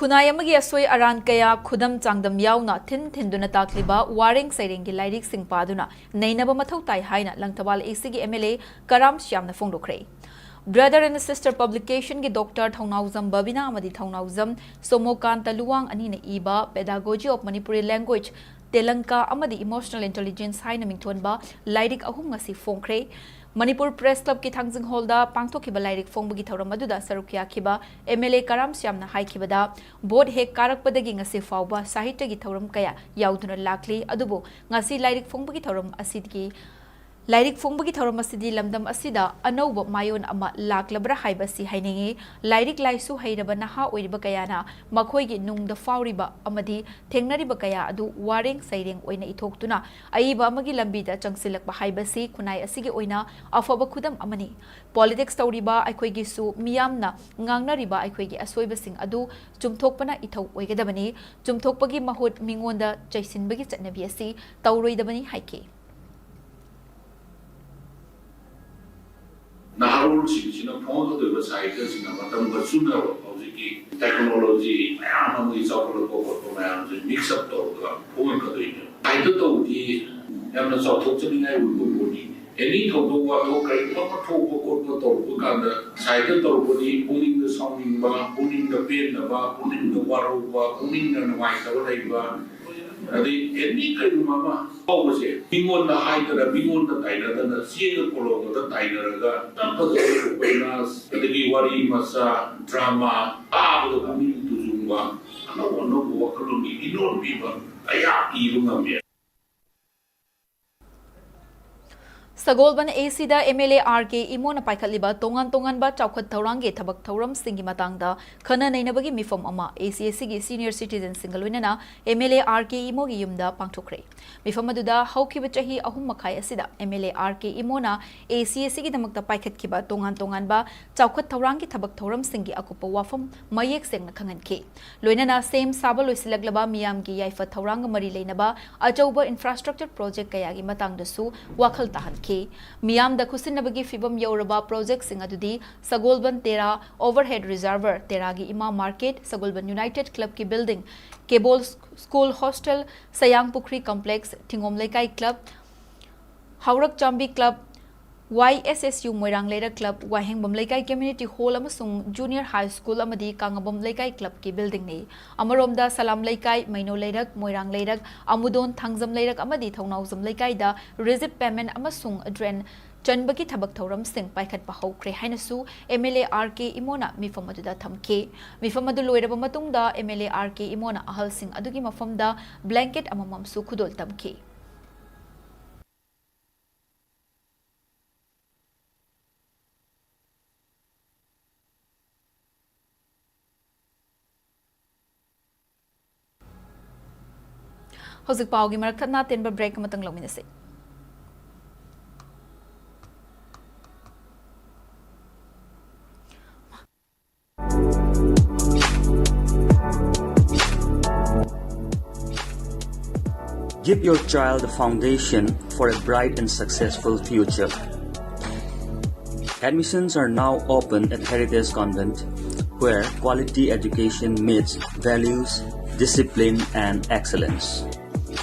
ꯈꯨꯟꯅꯥꯏ ꯑꯃꯒꯤ ꯑꯁꯣꯏ ꯑꯔꯥꯟ ꯀꯌꯥ ꯈꯨꯗꯝ ꯆꯥꯡꯗꯝ ꯌꯥꯎꯅ ꯊꯤꯟ ꯊꯤꯟꯗꯨꯅ ꯇꯥꯛꯂꯤꯕ ꯋꯥꯔꯦꯡ ꯁꯩꯔꯦꯡꯒꯤ ꯂꯥꯏꯔꯤꯛꯁꯤꯡ ꯄꯥꯗꯨꯅ ꯅꯩꯅꯕ ꯃꯊꯧ ꯇꯥꯏ ꯍꯥꯏꯅ ꯂꯪꯊꯕꯥꯜ ꯑꯦ ꯁꯤꯒꯤ ꯑꯦꯝ ꯑꯦꯜ ꯑꯦ ꯀꯔꯥꯝ ꯁ꯭ꯌꯥꯝꯅ ꯐꯣꯡꯗꯣꯛꯈ꯭ꯔꯦ꯫ Brother and Sister ꯄꯕ꯭ꯂꯤꯀꯦꯁꯟꯒꯤ ꯗꯣꯛꯇꯔ ꯊꯧꯅꯥꯎꯖꯝ ꯕꯕꯤꯅꯥ ꯑꯃꯗꯤ ꯊꯧꯅꯥꯎꯖꯝ ꯁꯣꯃꯣꯀꯥꯟꯇ ꯂꯨꯋꯥꯡ ꯑꯅꯤꯅ ꯏꯕ Pedagogy of Manipuri Language, ꯇꯦꯂꯪꯀꯥ ꯑꯃꯗꯤ Emotional Intelligence ꯍꯥꯏꯅ ꯃꯤꯡꯊꯣꯟꯕ ꯂꯥꯏꯔꯤꯛ ꯑꯍꯨꯝ ꯉꯁꯤ ꯐꯣꯡꯈ꯭ꯔꯦ꯫ ꯃꯅꯤꯄꯨꯔ ꯄ꯭ꯔꯦꯁ ꯀ꯭ꯂꯕꯀꯤ ꯊꯥꯡꯖꯤꯡ ꯍꯣꯜꯗ ꯄꯥꯡꯊꯣꯛꯈꯤꯕ ꯂꯥꯏꯔꯤꯛ ꯐꯣꯡꯕꯒꯤ ꯊꯧꯔꯝ ꯑꯗꯨꯗ ꯁꯔꯨꯛ ꯌꯥꯈꯤꯕ ꯑꯦꯝ ꯑꯦꯜ ꯑꯦ ꯀꯔꯥꯝ ꯁ꯭ꯌꯥꯝꯅ ꯍꯥꯏꯈꯤꯕꯗ, ꯚꯣꯠ ꯍꯦꯛ ꯀꯥꯔꯛꯄꯗꯒꯤ ꯉꯁꯤ ꯐꯥꯎꯕ ꯁꯥꯍꯤꯇ꯭ꯌꯒꯤ ꯊꯧꯔꯝ ꯀꯌꯥ ꯌꯥꯎꯗꯨꯅ ꯂꯥꯛꯂꯤ, ꯑꯗꯨꯕꯨ ꯉꯁꯤ ꯂꯥꯏꯔꯤꯛ ꯐꯣꯡꯕꯒꯤ ꯊꯧꯔꯝ ꯑꯁꯤꯒꯤ ꯂꯥꯏꯔꯤꯛ ꯐꯣꯡꯕꯒꯤ ꯊꯧꯔꯝ ꯑꯁꯤꯗꯤ ꯂꯝꯗꯝ ꯑꯁꯤꯗ ꯑꯅꯧꯕ ꯃꯥꯏꯑꯣꯟ ꯑꯃ ꯂꯥꯛꯂꯕ꯭ꯔꯥ ꯍꯥꯏꯕꯁꯤ ꯍꯥꯏꯅꯤꯡꯏ꯫ ꯂꯥꯏꯔꯤꯛ ꯂꯥꯏꯁꯨ ꯍꯩꯔꯕ ꯅꯍꯥ ꯑꯣꯏꯔꯤꯕ ꯀꯌꯥꯅ ꯃꯈꯣꯏꯒꯤ ꯅꯨꯡꯗ ꯐꯥꯎꯔꯤꯕ ꯑꯃꯗꯤ ꯊꯦꯡꯅꯔꯤꯕ ꯀꯌꯥ ꯑꯗꯨ ꯋꯥꯔꯦꯡ ꯁꯩꯔꯦꯡ ꯑꯣꯏꯅ ꯏꯊꯣꯛꯇꯨꯅ ꯑꯏꯕ ꯑꯃꯒꯤ ꯂꯝꯕꯤꯗ ꯆꯪꯁꯤꯜꯂꯛꯄ ꯍꯥꯏꯕꯁꯤ ꯈꯨꯟꯅꯥꯏ ꯑꯁꯤꯒꯤ ꯑꯣꯏꯅ ꯑꯐꯕ ꯈꯨꯗꯝ ꯑꯃꯅꯤ꯫ ꯄꯣꯂꯤꯇꯤꯛꯁ ꯇꯧꯔꯤꯕ ꯑꯩꯈꯣꯏꯒꯤꯁꯨ ꯃꯤꯌꯥꯝꯅ ꯉꯥꯡꯅꯔꯤꯕ ꯑꯩꯈꯣꯏꯒꯤ ꯑꯁꯣꯏꯕꯁꯤꯡ ꯑꯗꯨ ꯆꯨꯝꯊꯣꯛꯄꯅ ꯏꯊꯧ ꯑꯣꯏꯒꯗꯕꯅꯤ꯫ ꯆꯨꯝꯊꯣꯛꯄꯒꯤ ꯃꯍꯨꯠ ꯃꯤꯉꯣꯟꯗ ꯆꯩꯁꯤꯟꯕꯒꯤ ꯆꯠꯅꯕꯤ ꯑꯁꯤ ꯇꯧꯔꯣꯏꯗꯕꯅꯤ ꯍꯥꯏꯈꯤ꯫ ꯅꯍꯥꯔꯣꯜꯁꯤꯡꯁꯤꯅ ꯐꯣꯡꯉꯛꯀꯗꯣꯏꯕ ꯁꯥꯍꯤꯇ꯭ꯌꯁꯤꯅ ꯃꯇꯝꯒ ꯆꯨꯅꯕ ꯍꯧꯖꯤꯛꯀꯤ ꯇꯦꯛꯅꯣꯂꯣꯖꯤ ꯃꯌꯥꯝ ꯑꯃꯒꯤ ꯆꯥꯎꯈꯠꯂꯛꯄ ꯈꯣꯠꯄ ꯃꯌꯥꯝꯁꯦ ꯃꯤꯛꯁ ꯑꯞ ꯇꯧꯔꯒ ꯐꯣꯡꯉꯛꯀꯗꯣꯏꯅꯦ꯫ ꯁꯥꯍꯤꯇ꯭ꯌ ꯇꯧꯕꯗꯤ ꯌꯥꯝꯅ ꯆꯥꯎꯊꯣꯛꯆꯅꯤꯡꯉꯥꯏ ꯑꯣꯏꯕ ꯄꯣꯠꯅꯤ꯫ ꯑꯦꯅꯤ ꯊꯧꯗꯣꯛ ꯋꯥꯊꯣꯛ ꯀꯔꯤꯒꯨꯝꯕ ꯑꯃ ꯊꯣꯛꯄ ꯈꯣꯠꯄ ꯇꯧꯔꯛꯄ ꯀꯥꯟꯗ ꯁꯥꯍꯤꯇ꯭ꯌ ꯇꯧꯔꯛꯄꯗꯤ ꯄꯨꯛꯅꯤꯡꯗ ꯁꯥꯎꯅꯤꯡꯕ, ꯄꯨꯛꯅꯤꯡꯗ ꯄꯦꯟꯗꯕ, ꯄꯨꯛꯅꯤꯡꯗ ꯋꯥꯔꯧꯕ, ꯄꯨꯛꯅꯤꯡꯗ ꯅꯨꯡꯉꯥꯏꯇꯕ ꯂꯩꯕ, ꯑꯗꯩ ꯑꯦꯅꯤ ꯀꯔꯤꯒꯨꯝꯕ ꯑꯃ ꯐꯥꯎꯕꯁꯦ ꯃꯤꯉꯣꯟꯗ ꯍꯥꯏꯗꯅ, ꯃꯤꯉꯣꯟꯗ ꯇꯥꯏꯅꯗꯅ, ꯆꯦꯒ ꯀꯣꯂꯣꯝꯒꯗ ꯇꯥꯏꯅꯔꯒ ꯌꯥꯝ ꯐꯖꯕ ꯎꯄꯟꯌꯥꯁ, ꯑꯗꯒꯤ ꯋꯥꯔꯤ ꯃꯆꯥ, ꯗ꯭ꯔꯃꯥ, ꯇꯥꯕꯗ ꯄꯨꯛꯅꯤꯡ ꯇꯨꯖꯨꯡꯕ, ꯑꯅꯧ ꯑꯅꯧꯕ ꯋꯥꯈꯜꯂꯣꯟꯒꯤ ꯏꯅꯣꯟ ꯄꯤꯕ ꯀꯌꯥ ꯄꯤꯕ ꯉꯝꯃꯦ꯫ ꯁꯒꯣꯜꯕꯟ ꯑꯦ ꯁꯤꯗ ꯑꯦꯝ ꯑꯦꯜ ꯑꯦ ꯑꯥꯔ ꯀꯦ ꯏꯃꯣꯅ ꯄꯥꯏꯈꯠꯂꯤꯕ ꯇꯣꯉꯥꯟ ꯇꯣꯉꯥꯟꯕ ꯆꯥꯎꯈꯠ ꯊꯧꯔꯥꯡꯒꯤ ꯊꯕꯛ ꯊꯧꯔꯝꯁꯤꯡꯒꯤ ꯃꯇꯥꯡꯗ ꯈꯟꯅ ꯅꯩꯅꯕꯒꯤ ꯃꯤꯐꯝ ꯑꯃ ꯑꯦ ꯁꯤ ꯑꯦ ꯁꯤꯒꯤ ꯁꯤꯅꯤꯌꯔ ꯁꯤꯇꯤꯖꯟꯁꯤꯡꯒ ꯂꯣꯏꯅꯅ ꯑꯦꯝ ꯑꯦꯜ ꯑꯦ ꯑꯥꯔ ꯀꯦ ꯏꯃꯣꯒꯤ ꯌꯨꯝꯗ ꯄꯥꯡꯊꯣꯛꯈ꯭ꯔꯦ꯫ ꯃꯤꯐꯝ ꯑꯗꯨꯗ ꯍꯧꯈꯤꯕ ꯆꯍꯤ ꯑꯍꯨꯝ ꯃꯈꯥꯏ ꯑꯁꯤꯗ ꯑꯦꯝ ꯑꯦꯜ ꯑꯦ ꯑꯥꯔ ꯀꯦ ꯏꯃꯣꯅ ꯑꯦ ꯁꯤ ꯑꯦ ꯁꯤꯒꯤꯗꯃꯛꯇ ꯄꯥꯏꯈꯠꯈꯤꯕ ꯇꯣꯉꯥꯟ ꯇꯣꯉꯥꯟꯕ ꯆꯥꯎꯈꯠ ꯊꯧꯔꯥꯡꯒꯤ ꯊꯕꯛ ꯊꯧꯔꯝꯁꯤꯡꯒꯤ ꯑꯀꯨꯞꯄ ꯋꯥꯐꯝ ꯃꯌꯦꯛ ꯁꯦꯡꯅ ꯈꯪꯍꯟꯈꯤ꯫ ꯂꯣꯏꯅꯅ ꯁꯦꯝ ꯁꯥꯕ ꯂꯣꯏꯁꯤꯜꯂꯛꯂꯕ ꯃꯤꯌꯥꯝꯒꯤ ꯌꯥꯏꯐ ꯊꯧꯔꯥꯡꯒ ꯃꯔꯤ ꯂꯩꯅꯕ ꯑꯆꯧꯕ ꯏꯟꯐ꯭ꯔꯥꯁ꯭ꯇ꯭ꯔꯛꯆꯔ ꯄ꯭ꯔꯣꯖꯦꯛ ꯀꯌꯥꯒꯤ ꯃꯇꯥꯡꯗꯁꯨ ꯋꯥꯈꯜ ꯇꯥꯍꯟꯈꯤ꯫ ꯃꯤꯌꯥꯝꯗ ꯈꯨꯠꯁꯤꯟꯅꯕꯒꯤ ꯐꯤꯕꯝ ꯌꯧꯔꯕ ꯄ꯭ꯔꯣꯖꯦꯛꯁꯤꯡ ꯑꯗꯨꯗꯤ ꯁꯒꯣꯜꯕꯟ ꯇꯦꯔꯥ overhead reservoir, ꯇꯦꯔꯥꯒꯤ ꯏꯃꯥ ꯃꯥꯔꯀꯦꯠ, ꯁꯒꯣꯜꯕꯟ ꯌꯨꯅꯥꯏꯇꯦꯗ ꯀ꯭ꯂꯕꯀꯤ ꯕꯤꯜꯗꯤꯡ, ꯀꯦꯕꯣꯜ ꯁ꯭ꯀꯨꯜ ꯍꯣꯁꯇꯦꯜ, ꯁꯌꯥꯡ ꯄꯨꯈ꯭ꯔꯤ ꯀꯝꯄ꯭ꯂꯦꯛꯁ, ꯊꯤꯡꯉꯣꯝ ꯂꯩꯀꯥꯏ ꯀ꯭ꯂꯕ, ꯍꯥꯎꯔꯛ ꯆꯥꯝꯕꯤ ꯀ꯭ꯂꯕ, ꯋꯥꯏ ꯑꯦꯁ ꯑꯦꯁ ꯌꯨ ꯃꯣꯏꯔꯥꯡ ꯂꯩꯔꯛ ꯀ꯭ꯂꯕ, ꯋꯥꯍꯦꯡꯕꯝ ꯂꯩꯀꯥꯏ ꯀꯝꯃ꯭ꯌꯨꯅꯤꯇꯤ ꯍꯣꯜ ꯑꯃꯁꯨꯡ ꯖꯨꯅꯤꯌꯔ ꯍꯥꯏ ꯁ꯭ꯀꯨꯜ ꯑꯃꯗꯤ ꯀꯥꯡꯉꯕꯝ ꯂꯩꯀꯥꯏ ꯀ꯭ꯂꯕꯀꯤ ꯕꯤꯜꯗꯤꯡꯅꯤ꯫ ꯑꯃꯔꯣꯝꯗ ꯁꯂꯥꯝ ꯂꯩꯀꯥꯏ, ꯃꯩꯅꯣ ꯂꯩꯔꯛ, ꯃꯣꯏꯔꯥꯡ ꯂꯩꯔꯛ, ꯑꯃꯨꯗꯣꯟ, ꯊꯥꯡꯖꯝ ꯂꯩꯔꯛ ꯑꯃꯗꯤ ꯊꯧꯅꯥꯎꯖꯝ ꯂꯩꯀꯥꯏꯗ ꯔꯤꯁꯤꯞ ꯄꯦꯃꯦꯟ ꯑꯃꯁꯨꯡ ꯗ꯭ꯔꯦꯟ ꯆꯟꯕꯒꯤ ꯊꯕꯛ ꯊꯧꯔꯝꯁꯤꯡ ꯄꯥꯏꯈꯠꯄ ꯍꯧꯈ꯭ꯔꯦ ꯍꯥꯏꯅꯁꯨ ꯑꯦꯝ ꯑꯦꯜ ꯑꯦ ꯑꯥꯔ ꯀꯦ ꯏꯃꯣꯅ ꯃꯤꯐꯝ ꯑꯗꯨꯗ ꯊꯝꯈꯤ꯫ ꯃꯤꯐꯝ ꯑꯗꯨ ꯂꯣꯏꯔꯕ ꯃꯇꯨꯡꯗ ꯑꯦꯝ ꯑꯦꯜ ꯑꯦ ꯑꯥꯔ ꯀꯦ ꯏꯃꯣꯅ ꯑꯍꯜꯁꯤꯡ ꯑꯗꯨꯒꯤ ꯃꯐꯝꯗ ꯕ꯭ꯂꯦꯡꯀꯦꯠ ꯑꯃꯃꯝꯁꯨ ꯈꯨꯗꯣꯜ ꯇꯝꯈꯤ꯫ ꯍꯧꯖꯤꯛ ꯄꯥꯎꯒꯤ ꯃꯔꯛ ꯊꯠꯅ ꯑꯇꯦꯟꯕ ꯕ꯭ꯔꯦꯛ ꯑꯃꯇꯪ ꯂꯧꯃꯤꯟꯅꯁꯤ꯫ Give your child a foundation for a bright and successful future. Admissions are now open at Heritage Convent, where quality education meets values, discipline, and excellence.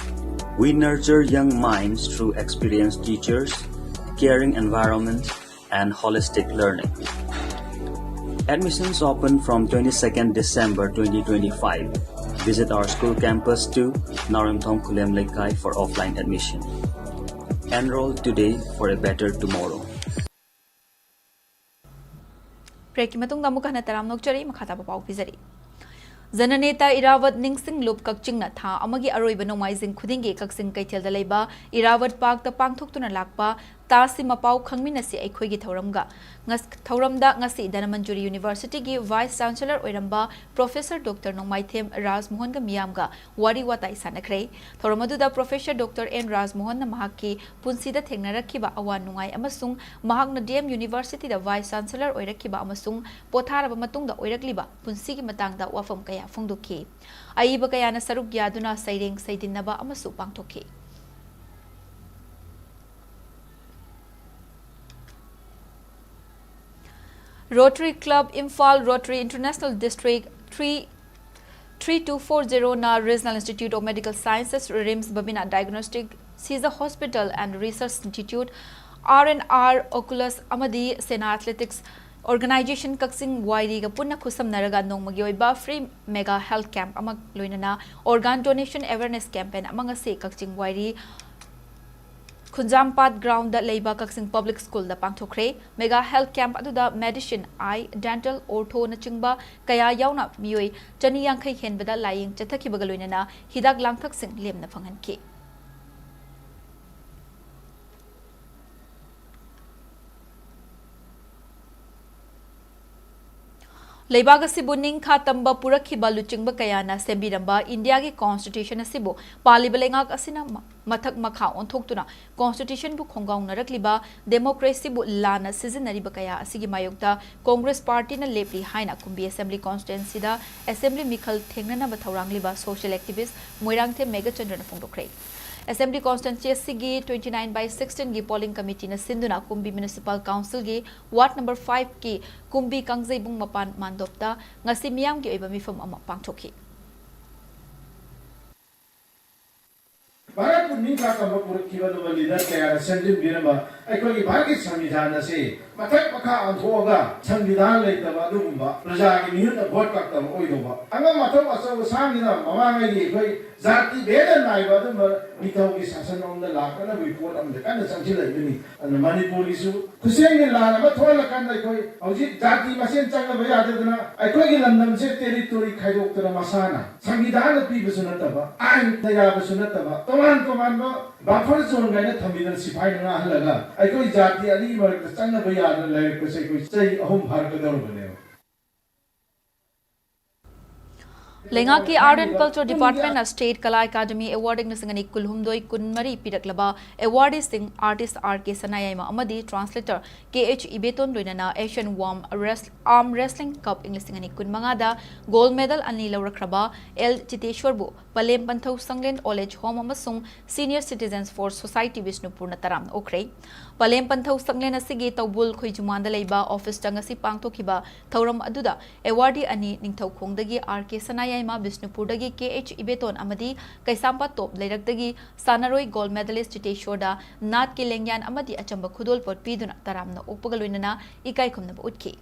We nurture young minds through experienced teachers, caring environment, and holistic learning. Admissions open from twenty-second December twenty twenty-five. Visit our school campus to Naoremthong Khulem Leikai for offline admission. Enroll today for a better tomorrow. ꯕ꯭ꯔꯦꯛꯀꯤ ꯃꯇꯨꯡꯗ ꯑꯃꯨꯛꯀ ꯍꯟꯅ ꯇꯔꯥꯝꯅ ꯑꯣꯛꯆꯔꯤ꯫ ꯃꯈꯥ ꯇꯥꯕ ꯄꯥꯎ ꯄꯤꯖꯔꯤ꯫ ꯖꯅꯅꯦꯇꯥ ꯏꯔꯥꯋꯠ ꯅꯤꯡꯁꯤꯡ ꯂꯨꯞ ꯀꯛꯆꯤꯡꯅ ꯊꯥ ꯑꯃꯒꯤ ꯑꯔꯣꯏꯕ ꯅꯣꯡꯃꯥꯏꯖꯤꯡ ꯈꯨꯗꯤꯡꯒꯤ ꯀꯛꯆꯤꯡ ꯀꯩꯊꯦꯜꯗ ꯂꯩꯕ ꯏꯔꯥꯋꯠ ꯄꯥꯔꯛꯇ ꯄꯥꯡꯊꯣꯛꯇꯨꯅ ꯂꯥꯛꯄ ꯇꯥꯁꯤ ꯃꯄꯥꯎ ꯈꯪꯃꯤꯟꯅꯁꯤ ꯑꯩꯈꯣꯏꯒꯤ ꯊꯧꯔꯝꯒ ꯉꯁ-, ꯊꯧꯔꯝꯗ ꯉꯁꯤ ꯙꯅꯃꯟꯖꯨꯔꯤ ꯌꯨꯅꯤꯚꯔꯁꯤꯇꯤꯒꯤ ꯚꯥꯏꯁ ꯆꯥꯟꯁꯦꯂꯔ ꯑꯣꯏꯔꯝꯕ ꯄ꯭ꯔꯣꯐꯦꯁꯔ ꯗꯣꯛꯇꯔ ꯅꯣꯡꯃꯥꯏꯊꯦꯝ ꯔꯥꯖꯃꯣꯍꯟꯒ ꯃꯤꯌꯥꯝꯒ ꯋꯥꯔꯤ ꯋꯥꯇꯥꯏ ꯁꯥꯟꯅꯈ꯭ꯔꯦ꯫ ꯊꯧꯔꯝ ꯑꯗꯨꯗ ꯄ꯭ꯔꯣꯐꯦꯁꯔ ꯗꯣꯛꯇꯔ ꯑꯦꯟ ꯔꯥꯖꯃꯣꯍꯟꯅ ꯃꯍꯥꯛꯀꯤ ꯄꯨꯟꯁꯤꯗ ꯊꯦꯡꯅꯔꯛꯈꯤꯕ ꯑꯋꯥ ꯅꯨꯡꯉꯥꯏ ꯑꯃꯁꯨꯡ ꯃꯍꯥꯛꯅ ꯗꯤ ꯑꯦꯝ ꯌꯨꯅꯤꯚꯔꯁꯤꯇꯤꯗ ꯚꯥꯏꯁ ꯆꯥꯟꯁꯦꯂꯔ ꯑꯣꯏꯔꯛꯈꯤꯕ ꯑꯃꯁꯨꯡ ꯄꯣꯊꯥꯔꯕ ꯃꯇꯨꯡꯗ ꯑꯣꯏꯔꯛꯂꯤꯕ ꯄꯨꯟꯁꯤꯒꯤ ꯃꯇꯥꯡꯗ ꯋꯥꯐꯝ ꯀꯌꯥ ꯐꯣꯡꯗꯣꯛꯈꯤ꯫ ꯑꯏꯕ ꯀꯌꯥꯅ ꯁꯔꯨꯛ ꯌꯥꯗꯨꯅ ꯁꯩꯔꯦꯡ ꯁꯩꯗꯤꯟꯅꯕ ꯑꯃꯁꯨ ꯄꯥꯡꯊꯣꯛꯈꯤ꯫ Rotary Club Imphal, Rotary International District three three two four zero na Regional Institute of Medical Sciences, RIMS, Babina Diagnostic, Caesar Hospital and Research Institute, R and R Oculus ꯑꯃꯗꯤ Sena Athletics Organization ꯀꯛꯆꯤꯡ ꯋꯥꯏꯔꯤꯒ ꯄꯨꯟꯅ ꯈꯨꯠꯁꯝꯅꯔꯒ ꯅꯣꯡꯃꯒꯤ ꯑꯣꯏꯕ free mega health camp ꯑꯃ ꯂꯣꯏꯅꯅ organ donation awareness campaign ꯑꯃ ꯉꯁꯤ ꯀꯛꯆꯤꯡ ꯋꯥꯏꯔꯤ ꯈꯨꯟꯖꯥꯝꯄꯥꯠ ground ꯗ ꯂꯩꯕ ꯀꯛꯆꯤꯡ Public School ꯗ ꯄꯥꯡꯊꯣꯛꯈ꯭ꯔꯦ꯫ Mega health camp ꯑꯗꯨꯗ medicine, eye, dental, ortho ꯅꯆꯤꯡꯕ ꯀꯌꯥ ꯌꯥꯎꯅ ꯃꯤꯑꯣꯏ ꯆꯅꯤ ꯌꯥꯡꯈꯩ ꯍꯦꯟꯕꯗ ꯂꯥꯌꯦꯡ ꯆꯠꯊꯈꯤꯕꯒ ꯂꯣꯏꯅꯅ ꯍꯤꯗꯥꯛ ꯂꯥꯡꯊꯛꯁꯤꯡ ꯂꯦꯝꯅ ꯐꯪꯍꯟꯈꯤ꯫ ꯂꯩꯕꯥꯛ ꯑꯁꯤꯕꯨ ꯅꯤꯡꯈꯥ ꯇꯝꯕ ꯄꯨꯔꯛꯈꯤꯕ ꯂꯨꯆꯤꯡꯕ ꯀꯌꯥꯅ ꯁꯦꯝꯕꯤꯔꯝꯕ ꯏꯟꯗꯤꯌꯥꯒꯤ Constitution ꯑꯁꯤꯕꯨ ꯄꯥꯜꯂꯤꯕ ꯂꯩꯉꯥꯛ ꯑꯁꯤꯅ ꯃ-, ꯃꯊꯛ ꯃꯈꯥ ꯑꯣꯟꯊꯣꯛꯇꯨꯅ Constitution ꯕꯨ ꯈꯣꯡꯒꯥꯎꯅꯔꯛꯂꯤꯕ democracy ꯕꯨ ꯂꯥꯟꯅ ꯁꯤꯖꯤꯟꯅꯔꯤꯕ ꯀꯌꯥ ꯑꯁꯤꯒꯤ ꯃꯥꯌꯣꯛꯇ Congress Party ꯅ ꯂꯦꯞꯂꯤ ꯍꯥꯏꯅ ꯀꯨꯝꯕꯤ Assembly Constituency ꯗ Assembly ꯃꯤꯈꯜ ꯊꯦꯡꯅꯅꯕ ꯊꯧꯔꯥꯡꯂꯤꯕ social activist Moirangthem ꯃꯦꯘꯆꯟꯗ꯭ꯔꯅ ꯐꯣꯡꯗꯣꯛꯈ꯭ꯔꯦ꯫ Assembly Constituency ꯑꯁꯤꯒꯤ twenty nine by sixteen ꯒꯤ Polling Committee ꯅ ꯁꯤꯟꯗꯨꯅ ꯀꯨꯝꯕꯤ Municipal Council ꯒꯤ Ward number five ꯀꯤ ꯀꯨꯝꯕꯤ ꯀꯥꯡꯖꯩꯕꯨꯡ ꯃꯄꯥꯟ ꯃꯥꯟꯗꯣꯞꯇ ꯉꯁꯤ ꯃꯤꯌꯥꯝꯒꯤ ꯑꯣꯏꯕ ꯃꯤꯐꯝ ꯑꯃ ꯄꯥꯡꯊꯣꯛꯈꯤ꯫ ꯚꯥꯔꯠꯄꯨ ꯅꯤꯡꯈꯥ ꯇꯝꯕ ꯄꯨꯔꯛꯈꯤꯕ ꯅꯣꯕꯦꯜ ꯂꯤꯗꯔ ꯀꯌꯥꯅ ꯁꯦꯝꯖꯤꯟꯕꯤꯔꯝꯕ ꯑꯩꯈꯣꯏꯒꯤ ꯚꯥꯔꯠꯀꯤ ꯁꯪꯕꯤꯙꯥꯟ ꯑꯁꯤ ꯃꯊꯛ ꯃꯈꯥ ꯑꯣꯟꯊꯣꯛꯑꯒ ꯁꯪꯕꯤꯙꯥꯟ ꯂꯩꯇꯕ ꯑꯗꯨꯒꯨꯝꯕ ꯄ꯭ꯔꯖꯥꯒꯤ ꯃꯤꯍꯨꯠꯅ ꯚꯣꯠ ꯀꯛꯇꯕ ꯑꯣꯏꯗꯧꯕ ꯑꯉꯝ ꯑꯊꯧ ꯑꯆꯧ ꯑꯁꯥꯡꯁꯤꯅ ꯃꯃꯥꯡꯉꯩꯒꯤ ꯑꯩꯈꯣꯏ ꯖꯥꯇꯤ ꯚꯦꯗ ꯅꯥꯏꯕ ꯑꯗꯨꯝꯕ ꯅꯤꯡꯊꯧꯒꯤ ꯁꯥꯁꯟꯔꯣꯝꯗ ꯂꯥꯛꯇꯅꯕꯒꯤ ꯄꯣꯠ ꯑꯃꯗ ꯀꯟꯅ ꯆꯪꯁꯤꯜꯂꯛꯏꯕꯅꯤ꯫ ꯑꯗꯨꯅ ꯃꯅꯤꯄꯨꯔꯒꯤꯁꯨ ꯈꯨꯠꯁꯦꯝꯒꯤ ꯂꯥꯟ ꯑꯃ ꯊꯣꯛꯍꯜꯂꯀꯥꯟꯗ ꯑꯩꯈꯣꯏ ꯍꯧꯖꯤꯛ ꯖꯥꯇꯤ ꯃꯁꯦꯟ ꯆꯪꯅꯕ ꯌꯥꯗꯗꯅ ꯑꯩꯈꯣꯏꯒꯤ ꯂꯝꯗꯝꯁꯦ territory ꯈꯥꯏꯗꯣꯛꯇꯅ ꯃꯁꯥꯅ ꯁꯪꯕꯤꯙꯥꯟꯅ ꯄꯤꯕꯁꯨ ꯅꯠꯇꯕ, ꯑꯥꯏꯟꯅ ꯌꯥꯕꯁꯨ ꯅꯠꯇꯕ, ꯇꯣꯉꯥꯟ ꯇꯣꯉꯥꯟꯕ buffer zone ꯀꯥꯏꯅ ꯊꯝꯕꯤꯗꯅ ꯁꯤꯐꯥꯏꯅ ꯉꯥꯛꯍꯜꯂꯒ ꯑꯩꯈꯣꯏ ꯖꯥꯇꯤ ꯑꯅꯤꯒꯤ ꯃꯔꯛꯇ ꯆꯪꯅꯕ ꯌꯥꯗꯅ ꯂꯩꯔꯛꯄꯁꯦ ꯑꯩꯈꯣꯏ ꯆꯍꯤ ꯑꯍꯨꯝ ꯐꯥꯔꯛꯀꯗꯧꯔꯕꯅꯦꯕ꯫ ꯂꯩꯉꯥꯛꯀꯤ Art and Culture Department ꯅ State Kala Academy Award ꯏꯪ ꯂꯤꯁꯤꯡ ꯑꯅꯤ ꯀꯨꯟꯍꯨꯝꯗꯣꯏ ꯀꯨꯟꯃꯔꯤ ꯄꯤꯔꯛꯂꯕ awardee ꯁꯤꯡ artist R K ꯁꯅꯥꯌꯥꯏꯃ ꯑꯃꯗꯤ translator K H ꯏꯕꯦꯇꯣꯟ ꯂꯣꯏꯅꯅ Asian Warm Wrest-, Arm Wrestling Cup ꯏꯪ ꯂꯤꯁꯤꯡ ꯑꯅꯤ ꯀꯨꯟꯃꯉꯥꯗ gold medal ꯑꯅꯤ ꯂꯧꯔꯛꯈ꯭ꯔꯕ L ꯆꯤꯇꯦꯁ꯭ꯋꯔꯕꯨ ꯄꯂꯦꯝ ꯄꯟꯊꯧ ꯁꯪꯂꯦꯟ Old Age Home ꯑꯃꯁꯨꯡ Senior Citizens for Society ꯕꯤꯁꯅꯨꯄꯨꯔꯅ ꯇꯔꯥꯝꯅ ꯑꯣꯛꯈ꯭ꯔꯦ꯫ ꯄꯂꯦꯝ ꯄꯟꯊꯧ ꯁꯪꯂꯦꯟ ꯑꯁꯤꯒꯤ ꯇꯧꯕꯨꯜ ꯈꯣꯏꯖꯨꯃꯥꯟꯗ ꯂꯩꯕ office ꯇ ꯉꯁꯤ ꯄꯥꯡꯊꯣꯛꯈꯤꯕ ꯊꯧꯔꯝ ꯑꯗꯨꯗ awardee ꯑꯅꯤ ꯅꯤꯡꯊꯧꯈꯣꯡꯗꯒꯤ R K ꯁꯅꯥꯌꯥꯏꯃ, ꯕꯤꯁꯅꯨꯄꯨꯔꯗꯒꯤ K H ꯏꯕꯦꯇꯣꯟ ꯑꯃꯗꯤ ꯀꯩꯁꯥꯝꯄꯥꯠ ꯇꯣꯞ ꯂꯩꯔꯛꯇꯒꯤ ꯁꯥꯟꯅꯔꯣꯏ gold medalist ꯆꯤꯇꯦꯁ꯭ꯋꯔꯗ ꯅꯥꯠꯀꯤ ꯂꯦꯡꯌꯥꯟ ꯑꯃꯗꯤ ꯑꯆꯝꯕ ꯈꯨꯗꯣꯜꯄꯣꯠ ꯄꯤꯗꯨꯅ ꯇꯔꯥꯝꯅ ꯑꯣꯛꯄꯒ ꯂꯣꯏꯅꯅ ꯏꯀꯥꯏ ꯈꯨꯝꯅꯕ ꯎꯠꯈꯤ꯫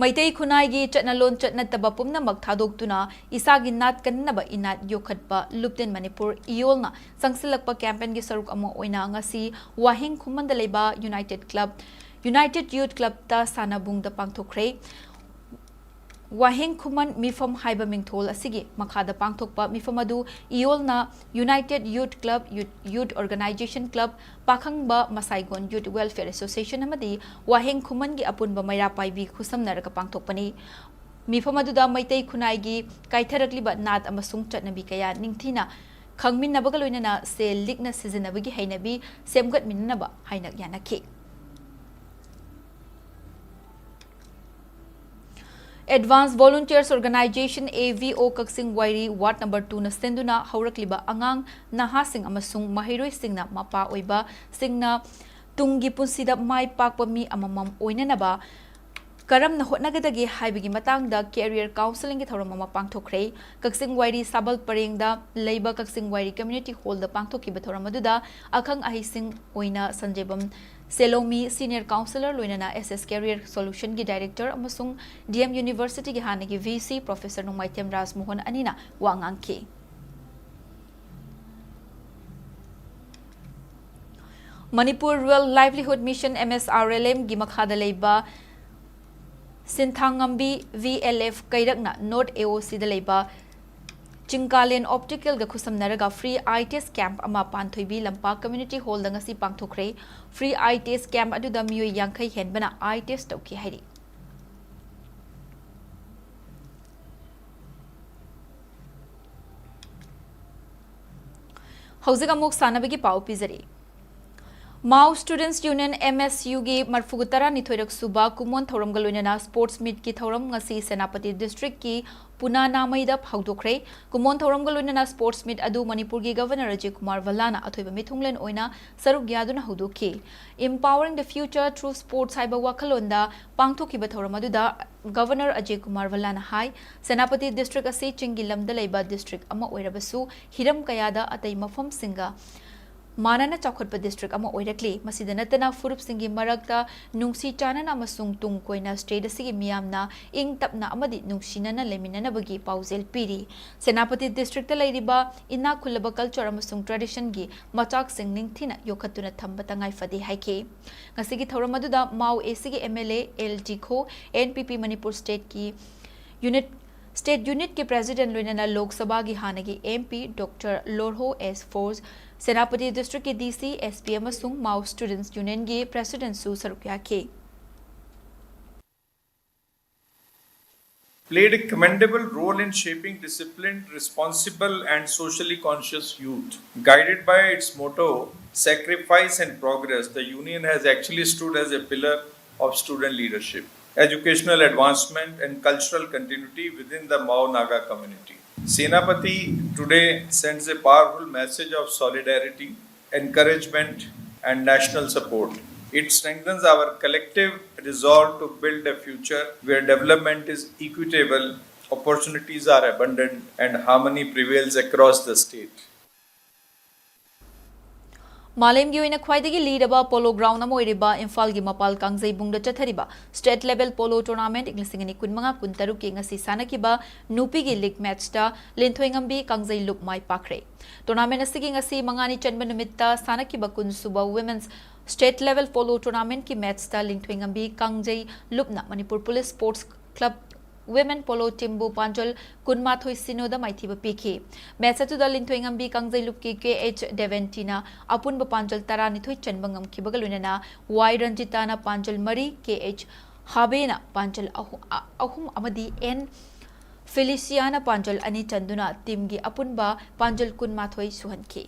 ꯃꯩꯇꯩ ꯈꯨꯟꯅꯥꯏꯒꯤ ꯆꯠꯅ ꯂꯣꯟꯆꯠ ꯅꯠꯇꯕ ꯄꯨꯝꯅꯃꯛ ꯊꯥꯗꯣꯛꯇꯨꯅ ꯏꯁꯥꯒꯤ ꯅꯥꯠ ꯀꯟꯅꯕ ꯏꯅꯥꯠ ꯌꯣꯛꯈꯠꯄ ꯂꯨꯞꯇꯦꯟ ꯃꯅꯤꯄꯨꯔ ꯏꯌꯣꯜꯅ ꯆꯪꯁꯤꯜꯂꯛꯄ campaign ꯒꯤ ꯁꯔꯨꯛ ꯑꯃ ꯑꯣꯏꯅ ꯉꯁꯤ ꯋꯥꯍꯦꯡ ꯈꯨꯃꯟꯗ ꯂꯩꯕ United Club, United Youth Club ꯇ ꯁꯥꯟꯅꯕꯨꯡꯗ ꯄꯥꯡꯊꯣꯛꯈ꯭ꯔꯦ꯫ ꯋꯥꯍꯦꯡ ꯈꯨꯃꯟ ꯃꯤꯐꯝ ꯍꯥꯏꯕ ꯃꯤꯡꯊꯣꯜ ꯑꯁꯤꯒꯤ ꯃꯈꯥꯗ ꯄꯥꯡꯊꯣꯛꯄ ꯃꯤꯐꯝ ꯑꯗꯨ ꯏꯌꯣꯜꯅ United Youth Club, Youth, Youth Organization Club, ꯄꯥꯈꯪꯕ ꯃꯁꯥꯏꯒꯣꯟ Youth Welfare Association ꯑꯃꯗꯤ ꯋꯥꯍꯦꯡ ꯈꯨꯃꯟꯒꯤ ꯑꯄꯨꯟꯕ ꯃꯩꯔꯥ ꯄꯥꯏꯕꯤ ꯈꯨꯠꯁꯝꯅꯔꯒ ꯄꯥꯡꯊꯣꯛꯄꯅꯤ꯫ ꯃꯤꯐꯝ ꯑꯗꯨꯗ ꯃꯩꯇꯩ ꯈꯨꯟꯅꯥꯏꯒꯤ ꯀꯥꯏꯊꯔꯛꯂꯤꯕ ꯅꯥꯠ ꯑꯃꯁꯨꯡ ꯆꯠꯅꯕꯤ ꯀꯌꯥ ꯅꯤꯡꯊꯤꯅ ꯈꯪꯃꯤꯟꯅꯕꯒ ꯂꯣꯏꯅꯅ ꯁꯦꯜ ꯂꯤꯛꯅ ꯁꯤꯖꯤꯟꯅꯕꯒꯤ ꯍꯩꯅꯕꯤ ꯁꯦꯝꯒꯠꯃꯤꯟꯅꯅꯕ ꯍꯥꯏꯅ ꯌꯥꯅꯈꯤ꯫ Advanced Volunteers Organization, A V O, Kakching Wairi Ward number two ꯅ ꯁꯤꯟꯗꯨꯅ ꯍꯧꯔꯛꯂꯤꯕ ꯑꯉꯥꯡ, ꯅꯍꯥꯁꯤꯡ ꯑꯃꯁꯨꯡ ꯃꯍꯩꯔꯣꯏꯁꯤꯡꯅ ꯃꯄꯥ ꯑꯣꯏꯕꯁꯤꯡꯅ ꯇꯨꯡꯒꯤ ꯄꯨꯟꯁꯤꯗ ꯃꯥꯏ ꯄꯥꯛꯄ ꯃꯤ ꯑꯃꯃꯝ ꯑꯣꯏꯅꯅꯕ ꯀꯔꯝꯅ ꯍꯣꯠꯅꯒꯗꯒꯦ ꯍꯥꯏꯕꯒꯤ ꯃꯇꯥꯡꯗ career counselling ꯒꯤ ꯊꯧꯔꯝ ꯑꯃ ꯄꯥꯡꯊꯣꯛꯈ꯭ꯔꯦ꯫ ꯀꯛꯆꯤꯡ ꯋꯥꯏꯔꯤ ꯁꯥꯕꯜ ꯄꯔꯦꯡꯗ ꯂꯩꯕ ꯀꯛꯆꯤꯡ ꯋꯥꯏꯔꯤ Community Hall ꯗ ꯄꯥꯡꯊꯣꯛꯈꯤꯕ ꯊꯧꯔꯝ ꯑꯗꯨꯗ ꯑꯈꯪ ꯑꯍꯩꯁꯤꯡ ꯑꯣꯏꯅ ꯁꯟꯖꯦꯕꯝ ꯁꯦꯂꯣꯃꯤ, Senior Counselor, ꯂꯣꯏꯅꯅ S S Career Solution ꯒꯤ Director ꯑꯃꯁꯨꯡ D M University ꯒꯤ ꯍꯥꯟꯅꯒꯤ V C Professor ꯅꯣꯡꯃꯥꯏꯊꯦꯝ ꯔꯥꯖꯃꯣꯍꯟ ꯑꯅꯤꯅ ꯋꯥ ꯉꯥꯡꯈꯤ꯫ Manipur Rural Livelihood Mission, M S R L M, ꯒꯤ ꯃꯈꯥꯗ ꯂꯩꯕ ꯁꯤꯟꯊꯥꯡꯉꯝꯕꯤ V L F ꯀꯩꯔꯛꯅ North A O C ꯗ ꯂꯩꯕ ꯆꯤꯡꯀꯥꯂꯦꯟ ꯑꯣꯞꯇꯤꯀꯦꯜꯒ ꯈꯨꯠꯁꯝꯅꯔꯒ free eye test camp ꯑꯃ ꯄꯥꯟꯊꯣꯏꯕꯤ ꯂꯝꯄꯥꯛ community hall ꯗ ꯉꯁꯤ ꯄꯥꯡꯊꯣꯛꯈ꯭ꯔꯦ꯫ Free eye test camp ꯑꯗꯨꯗ ꯃꯤꯑꯣꯏ ꯌꯥꯡꯈꯩ ꯍꯦꯟꯕꯅ eye test ꯇꯧꯈꯤ ꯍꯥꯏꯔꯤ꯫ ꯍꯧꯖꯤꯛ ꯑꯃꯨꯛ ꯁꯥꯟꯅꯕꯒꯤ ꯄꯥꯎ ꯄꯤꯖꯔꯤ꯫ Mao Students Union, M S U ꯒꯤ ꯃꯔꯐꯨꯒ ꯇꯔꯥꯅꯤꯊꯣꯏꯔꯛ ꯁꯨꯕ ꯀꯨꯃꯣꯟ ꯊꯧꯔꯝꯒ ꯂꯣꯏꯅꯅ sports meet ꯀꯤ ꯊꯧꯔꯝ ꯉꯁꯤ ꯁꯦꯅꯥꯄꯇꯤ district ꯀꯤ ꯄꯨꯅꯥ ꯅꯥꯃꯩꯗ ꯍꯧꯗꯣꯛꯈ꯭ꯔꯦ꯫ ꯀꯨꯃꯣꯟ ꯊꯧꯔꯝꯒ ꯂꯣꯏꯅꯅ sports meet ꯑꯗꯨ ꯃꯅꯤꯄꯨꯔꯒꯤ Governor ꯑꯖꯌ ꯀꯨꯃꯥꯔ ꯚꯜꯂꯥꯅ ꯑꯊꯣꯏꯕ ꯃꯤꯊꯨꯡꯂꯦꯟ ꯑꯣꯏꯅ ꯁꯔꯨꯛ ꯌꯥꯗꯨꯅ ꯍꯧꯗꯣꯛꯈꯤ꯫ Empowering the future through sports ꯍꯥꯏꯕ ꯋꯥꯈꯜꯂꯣꯟꯗ ꯄꯥꯡꯊꯣꯛꯈꯤꯕ ꯊꯧꯔꯝ ꯑꯗꯨꯗ Governor ꯑꯖꯌ ꯀꯨꯃꯥꯔ ꯚꯜꯂꯥꯅ ꯍꯥꯏ, ꯁꯦꯅꯥꯄꯇꯤ district ꯑꯁꯤ ꯆꯤꯡꯒꯤ ꯂꯝꯗ ꯂꯩꯕ district ꯑꯃ ꯑꯣꯏꯔꯕꯁꯨ ꯍꯤꯔꯝ ꯀꯌꯥꯗ ꯑꯇꯩ ꯃꯐꯝꯁꯤꯡꯒ ꯃꯥꯟꯅꯅ ꯆꯥꯎꯈꯠꯄ district ꯑꯃ ꯑꯣꯏꯔꯛꯂꯤ꯫ ꯃꯁꯤꯗ ꯅꯠꯇꯅ ꯐꯨꯔꯨꯞꯁꯤꯡꯒꯤ ꯃꯔꯛꯇ ꯅꯨꯡꯁꯤ ꯆꯥꯟꯅꯅ ꯑꯃꯁꯨꯡ ꯇꯨꯡ ꯀꯣꯏꯅ state ꯑꯁꯤꯒꯤ ꯃꯤꯌꯥꯝꯅ ꯏꯪ ꯇꯞꯅ ꯑꯃꯗꯤ ꯅꯨꯡꯁꯤꯅꯅ ꯂꯩꯃꯤꯟꯅꯅꯕꯒꯤ ꯄꯥꯎꯖꯦꯜ ꯄꯤꯔꯤ꯫ ꯁꯦꯅꯥꯄꯇꯤ district ꯇ ꯂꯩꯔꯤꯕ ꯏꯅꯥꯛ ꯈꯨꯜꯂꯕ culture ꯑꯃꯁꯨꯡ tradition ꯒꯤ ꯃꯆꯥꯛꯁꯤꯡ ꯅꯤꯡꯊꯤꯅ ꯌꯣꯛꯈꯠꯇꯨꯅ ꯊꯝꯕ ꯇꯉꯥꯏ ꯐꯗꯦ ꯍꯥꯏꯈꯤ꯫ ꯉꯁꯤꯒꯤ ꯊꯧꯔꯝ ꯑꯗꯨꯗ ꯃꯥꯎ A C ꯒꯤ M L A L Tikho, N P P Manipur state ꯀꯤ unit, state unit ꯀꯤ president ꯂꯣꯏꯅꯅ ꯂꯣꯛ ꯁꯚꯥꯒꯤ ꯍꯥꯟꯅꯒꯤ M P Doctor Lorho S Force, Senapati district ꯀꯤ D C, S P ꯑꯃꯁꯨꯡ Mao Students Union ꯒꯤ president ꯁꯨ ꯁꯔꯨꯛ ꯌꯥꯈꯤ꯫ Played a commendable role in shaping disciplined, responsible, and socially conscious youth. Guided by its motto, sacrifice and progress, the union has actually stood as a pillar of student leadership, educational advancement, and cultural continuity within the Mao Naga community. Senapati today sends a powerful message of solidarity, encouragement, and national support. It strengthens our collective resolve to build a future where development is equitable, opportunities are abundant, and harmony prevails across the state. ꯃꯥꯂꯦꯝꯒꯤ ꯑꯣꯏꯅ ꯈ꯭ꯋꯥꯏꯗꯒꯤ ꯂꯤꯔꯕ polo ground ꯑꯃ ꯑꯣꯏꯔꯤꯕ ꯏꯝꯐꯥꯜꯒꯤ ꯃꯄꯥꯜ ꯀꯥꯡꯖꯩꯕꯨꯡꯗ ꯆꯠꯊꯔꯤꯕ state level polo tournament ꯏꯪ ꯂꯤꯁꯤꯡ ꯑꯅꯤ ꯀꯨꯟꯃꯉꯥ ꯀꯨꯟꯇꯔꯨꯛꯀꯤ ꯉꯁꯤ ꯁꯥꯟꯅꯈꯤꯕ ꯅꯨꯄꯤꯒꯤ league match ꯇ ꯂꯤꯟꯊꯣꯏꯉꯝꯕꯤ ꯀꯥꯡꯖꯩ ꯂꯨꯞ ꯃꯥꯏ ꯄꯥꯛꯈ꯭ꯔꯦ꯫ Tournament ꯑꯁꯤꯒꯤ ꯉꯁꯤ ꯃꯉꯥꯅꯤ ꯆꯟꯕ ꯅꯨꯃꯤꯠꯇ ꯁꯥꯟꯅꯈꯤꯕ ꯀꯨꯟ ꯁꯨꯕ women's state level polo tournament ꯀꯤ match ꯇ ꯂꯤꯟꯊꯣꯏꯉꯝꯕꯤ ꯀꯥꯡꯖꯩ ꯂꯨꯞꯅ Manipur police sports club Women Polo Teamꯕꯨ ꯄꯥꯟꯖꯜ ꯀꯨꯟꯃꯥꯊꯣꯏ ꯁꯤꯅꯣꯗ ꯃꯥꯏꯊꯤꯕ ꯄꯤꯈꯤ꯫ Match ꯑꯗꯨꯗ ꯂꯤꯟꯊꯣꯏꯉꯝꯕꯤ ꯀꯥꯡꯖꯩꯂꯨꯞꯀꯤ ꯀꯦ ꯑꯩꯆ ꯗꯦꯕꯦꯟꯇꯤꯅ ꯑꯄꯨꯟꯕ ꯄꯥꯟꯖꯜ ꯇꯔꯥꯅꯤꯊꯣꯏ ꯆꯟꯕ ꯉꯝꯈꯤꯕꯒ ꯂꯣꯏꯅꯅ ꯋꯥꯏ ꯔꯟꯖꯤꯇꯥꯅ ꯄꯥꯟꯖꯜ ꯃꯔꯤ, ꯀꯦ ꯑꯩꯆ ꯍꯥꯕꯦꯅ ꯄꯥꯟꯖꯜ ꯑꯍꯨ-, ꯑ-, ꯑꯍꯨꯝ ꯑꯃꯗꯤ ꯑꯦꯟ ꯐꯤꯂꯤꯁꯤꯌꯥꯅ ꯄꯥꯟꯖꯜ ꯑꯅꯤ ꯆꯟꯗꯨꯅ teamꯒꯤ ꯑꯄꯨꯟꯕ ꯄꯥꯟꯖꯜ ꯀꯨꯟꯃꯥꯊꯣꯏ ꯁꯨꯍꯟꯈꯤ꯫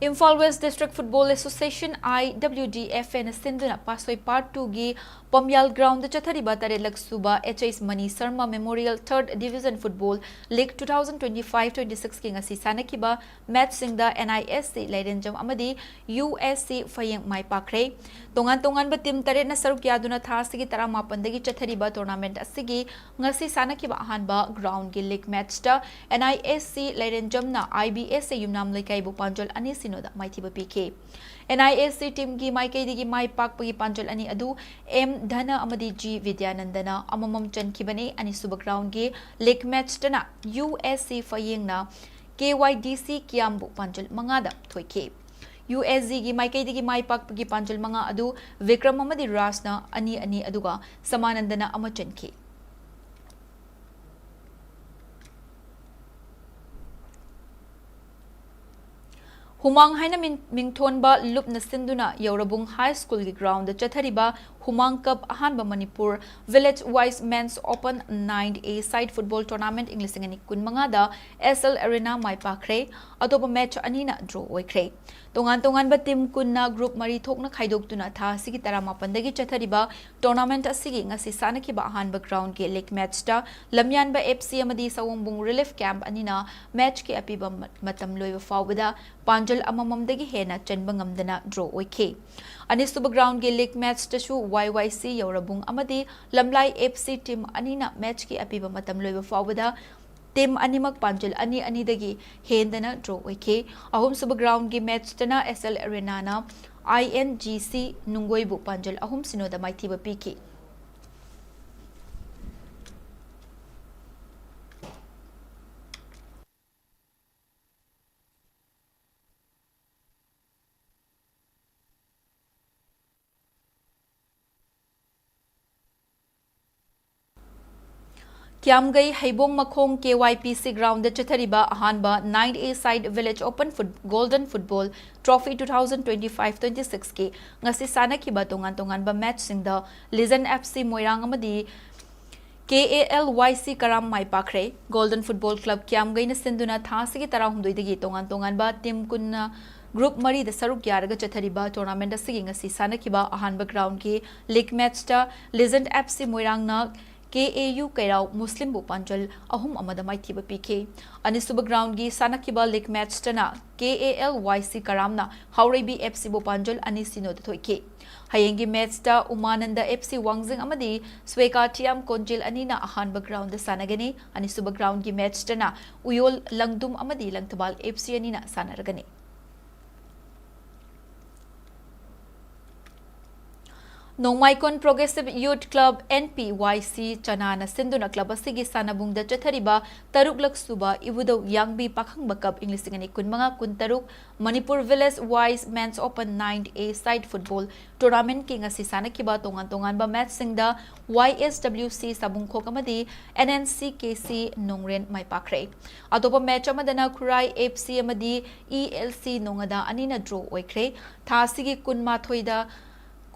Imphal West District Football Association, I W D F Aꯅ ꯁꯤꯟꯗꯨꯅ ꯄꯥꯁꯣꯏ Part twoꯒꯤ ꯄꯝꯌꯥꯜ groundꯗ ꯆꯠꯊꯔꯤꯕ ꯇꯔꯦꯠꯂꯛ ꯁꯨꯕ H S Mani Sharma Memorial Third Division Football League two thousand twenty-five twenty-sixꯀꯤ ꯉꯁꯤ ꯁꯥꯟꯅꯈꯤꯕ matchꯁꯤꯡꯗ N I S C ꯂꯩꯔꯦꯟꯖꯝ ꯑꯃꯗꯤ U S C ꯐꯌꯦꯡ ꯃꯥꯏ ꯄꯥꯛꯈ꯭ꯔꯦ꯫ ꯇꯣꯉꯥꯟ ꯇꯣꯉꯥꯟꯕ team ꯇꯔꯦꯠꯅ ꯁꯔꯨꯛ ꯌꯥꯗꯨꯅ ꯊꯥ ꯑꯁꯤꯒꯤ ꯇꯔꯥꯃꯥꯄꯟꯗꯒꯤ ꯆꯠꯊꯔꯤꯕ tournament ꯑꯁꯤꯒꯤ ꯉꯁꯤ ꯁꯥꯟꯅꯈꯤꯕ ꯑꯍꯥꯟꯕ groundꯒꯤ league matchꯇ N I S C ꯂꯩꯔꯦꯟꯖꯝꯅ I B S A ꯌꯨꯝꯅꯥꯝ ꯂꯩꯀꯥꯏꯕꯨ ꯄꯥꯟꯖꯜ ꯑꯅꯤ ꯁꯤꯅꯣꯗ ꯃꯥꯏꯊꯤꯕ ꯄꯤꯈꯤ꯫ N I S C teamꯒꯤ ꯃꯥꯏꯀꯩꯗꯒꯤ ꯃꯥꯏ ꯄꯥꯛꯄꯒꯤ ꯄꯥꯟꯖꯜ ꯑꯅꯤ ꯑꯗꯨ M ꯙꯅ ꯑꯃꯗꯤ G ꯕꯤꯗ꯭ꯌꯥꯅꯟꯗꯅ ꯑꯃꯃꯝ ꯆꯟꯈꯤꯕꯅꯤ꯫ ꯑꯅꯤꯁꯨꯕ groundꯒꯤ league matchꯇꯅ U S C ꯐꯌꯦꯡꯅ K Y D C ꯀꯤꯌꯥꯝꯕꯨ ꯄꯥꯟꯖꯜ ꯃꯉꯥꯗ ꯊꯣꯏꯈꯤ꯫ U S Gꯒꯤ ꯃꯥꯏꯀꯩꯗꯒꯤ ꯃꯥꯏ ꯄꯥꯛꯄꯒꯤ ꯄꯥꯟꯖꯜ ꯃꯉꯥ ꯑꯗꯨ ꯕꯤꯀ꯭ꯔꯝ ꯑꯃꯗꯤ ꯔꯥꯖꯅ ꯑꯅꯤ ꯑꯅꯤ ꯑꯗꯨꯒ ꯁꯃꯥꯅꯟꯗꯅ ꯑꯃ ꯆꯟꯈꯤ꯫ ꯍꯨꯃꯥꯡ ꯍꯥꯏꯅ ꯃꯤꯡ-, ꯃꯤꯡꯊꯣꯟꯕ ꯂꯨꯞꯅ ꯁꯤꯟꯗꯨꯅ ꯌꯧꯔꯕꯨꯡ High Schoolꯒꯤ groundꯗ ꯆꯠꯊꯔꯤꯕ ꯍꯨꯃꯥꯡ Cup ꯑꯍꯥꯟꯕ Manipur Village Wise Men's Open nine A side football tournament ꯏꯪ ꯂꯤꯁꯤꯡ ꯑꯅꯤ ꯀꯨꯟꯃꯉꯥꯗ S L Arena ꯃꯥꯏ ꯄꯥꯛꯈ꯭ꯔꯦ꯫ ꯑꯇꯣꯞꯄ match ꯑꯅꯤꯅ draw ꯑꯣꯏꯈ꯭ꯔꯦ꯫ ꯇꯣꯉꯥꯟ ꯇꯣꯉꯥꯟꯕ team ꯀꯨꯟꯅ group ꯃꯔꯤ ꯊꯣꯛꯅ ꯈꯥꯏꯗꯣꯛꯇꯨꯅ ꯊꯥ ꯑꯁꯤꯒꯤ ꯇꯔꯥꯃꯥꯄꯟꯗꯒꯤ ꯆꯠꯊꯔꯤꯕ tournament ꯑꯁꯤꯒꯤ ꯉꯁꯤ ꯁꯥꯟꯅꯈꯤꯕ ꯑꯍꯥꯟꯕ groundꯒꯤ league matchꯇ ꯂꯝꯌꯥꯟꯕ F C ꯑꯃꯗꯤ ꯁꯑꯣꯝꯕꯨꯡ Relief Camp ꯑꯅꯤꯅ matchꯀꯤ ꯑꯄꯤꯕ ꯃ-, ꯃꯇꯝ ꯂꯣꯏꯕ ꯐꯥꯎꯕꯗ ꯄꯥꯟꯖꯜ ꯑꯃꯃꯝꯗꯒꯤ ꯍꯦꯟꯅ ꯆꯟꯕ ꯉꯝꯗꯅ draw ꯑꯣꯏꯈꯤ꯫ ꯑꯅꯤꯁꯨꯕ groundꯒꯤ league matchꯇꯁꯨ Y Y C ꯌꯧꯔꯕꯨꯡ ꯑꯃꯗꯤ ꯂꯝꯂꯥꯏ F C team ꯑꯅꯤꯅ matchꯀꯤ ꯑꯄꯤꯕ ꯃꯇꯝ ꯂꯣꯏꯕ ꯐꯥꯎꯕꯗ team ꯑꯅꯤꯃꯛ ꯄꯥꯟꯖꯜ ꯑꯅꯤ ꯑꯅꯤꯗꯒꯤ ꯍꯦꯟꯗꯅ draw ꯑꯣꯏꯈꯤ꯫ ꯑꯍꯨꯝꯁꯨꯕ groundꯒꯤ matchꯇꯅ S L Arenaꯅ I N G C ꯅꯨꯡꯒꯣꯏꯕꯨ ꯄꯥꯟꯖꯜ ꯑꯍꯨꯝ ꯁꯤꯅꯣꯗ ꯃꯥꯏꯊꯤꯕ ꯄꯤꯈꯤ꯫ ꯀ꯭ꯌꯥꯝꯒꯩ ꯍꯩꯕꯣꯡ ꯃꯈꯣꯡ K Y P C ground ꯗ ꯆꯠꯊꯔꯤꯕ ꯑꯍꯥꯟꯕ nine A side Village Open Foot-, Golden Football Trophy two thousand twenty-five twenty-six ꯀꯤ ꯉꯁꯤ ꯁꯥꯟꯅꯈꯤꯕ ꯇꯣꯉꯥꯟ ꯇꯣꯉꯥꯟꯕ match ꯁꯤꯡꯗ Legend F C ꯃꯣꯏꯔꯥꯡ ꯑꯃꯗꯤ K A L Y C Karam my ꯄꯥꯛꯈ꯭ꯔꯦ꯫ Golden Football Club ꯀ꯭ꯌꯥꯝꯒꯩꯅ ꯁꯤꯟꯗꯨꯅ ꯊꯥ ꯑꯁꯤꯒꯤ ꯇꯔꯥꯍꯨꯝꯗꯣꯏꯗꯒꯤ ꯇꯣꯉꯥꯟ ꯇꯣꯉꯥꯟꯕ team ꯀꯨꯟꯅ group ꯃꯔꯤꯗ ꯁꯔꯨꯛ ꯌꯥꯔꯒ ꯆꯠꯊꯔꯤꯕ tournament ꯑꯁꯤꯒꯤ ꯉꯁꯤ ꯁꯥꯟꯅꯈꯤꯕ ꯑꯍꯥꯟꯕ ground ꯀꯤ league match ꯇ Legend F C ꯃꯣꯏꯔꯥꯡꯅ K A U ꯀꯩꯔꯥꯎ ꯃꯨꯁꯂꯤꯝꯕꯨ ꯄꯥꯟꯖꯜ ꯑꯍꯨꯝ ꯑꯃꯗ ꯃꯥꯏꯊꯤꯕ ꯄꯤꯈꯤ꯫ ꯑꯅꯤꯁꯨꯕ ground ꯒꯤ ꯁꯥꯟꯅꯈꯤꯕ league match ꯇꯅ K A L Y C ꯀꯔꯥꯝꯅ Haoreibi F C ꯕꯨ ꯄꯥꯟꯖꯜ ꯑꯅꯤ ꯁꯤꯅꯣꯗ ꯊꯣꯏꯈꯤ꯫ ꯍꯌꯦꯡꯒꯤ match ꯇ ꯎꯃꯥꯅꯟꯗ F C ꯋꯥꯡꯖꯤꯡ ꯑꯃꯗꯤ ꯁ꯭ꯋꯦꯀꯥ ꯊꯤꯌꯥꯝ ꯀꯣꯟꯖꯤꯜ ꯑꯅꯤꯅ ꯑꯍꯥꯟꯕ ground ꯗ ꯁꯥꯟꯅꯒꯅꯤ꯫ ꯑꯅꯤꯁꯨꯕ ground ꯒꯤ match ꯇꯅ ꯎꯌꯣꯜ ꯂꯪꯗꯨꯝ ꯑꯃꯗꯤ ꯂꯪꯊꯕꯥꯜ F C ꯑꯅꯤꯅ ꯁꯥꯟꯅꯔꯒꯅꯤ꯫ ꯅꯣꯡꯃꯥꯏꯀꯣꯟ Progressive Youth Club N P Y C ꯆꯅꯥꯅ ꯁꯤꯟꯗꯨꯅ club ꯑꯁꯤꯒꯤ ꯁꯥꯟꯅꯕꯨꯡꯗ ꯆꯠꯊꯔꯤꯕ ꯇꯔꯨꯛꯂꯛ ꯁꯨꯕ ꯏꯕꯨꯙꯧ ꯌꯥꯡꯕꯤ ꯄꯥꯈꯪꯕ cup ꯏꯪ ꯂꯤꯁꯤꯡ ꯑꯅꯤ ꯀꯨꯟꯃꯉꯥ ꯀꯨꯟꯇꯔꯨꯛ Manipur Village Wise Men's Open nine A side football tournament ꯀꯤ ꯉꯁꯤ ꯁꯥꯟꯅꯈꯤꯕ ꯇꯣꯉꯥꯟ ꯇꯣꯉꯥꯟꯕ match ꯁꯤꯡꯗ Y S W C ꯁꯥꯕꯨꯡꯈꯣꯛ ꯑꯃꯗꯤ N N C K C ꯅꯣꯡꯔꯦꯟ ꯃꯥꯏ ꯄꯥꯛꯈ꯭ꯔꯦ꯫ ꯑꯇꯣꯞꯄ match ꯑꯃꯗꯅ ꯈꯨꯔꯥꯏ F C ꯑꯃꯗꯤ E L C ꯅꯣꯡꯉꯥꯗꯥ ꯑꯅꯤꯅ draw ꯑꯣꯏꯈ꯭ꯔꯦ꯫ ꯊꯥ ꯑꯁꯤꯒꯤ ꯀꯨꯟꯃꯥꯊꯣꯏꯗ,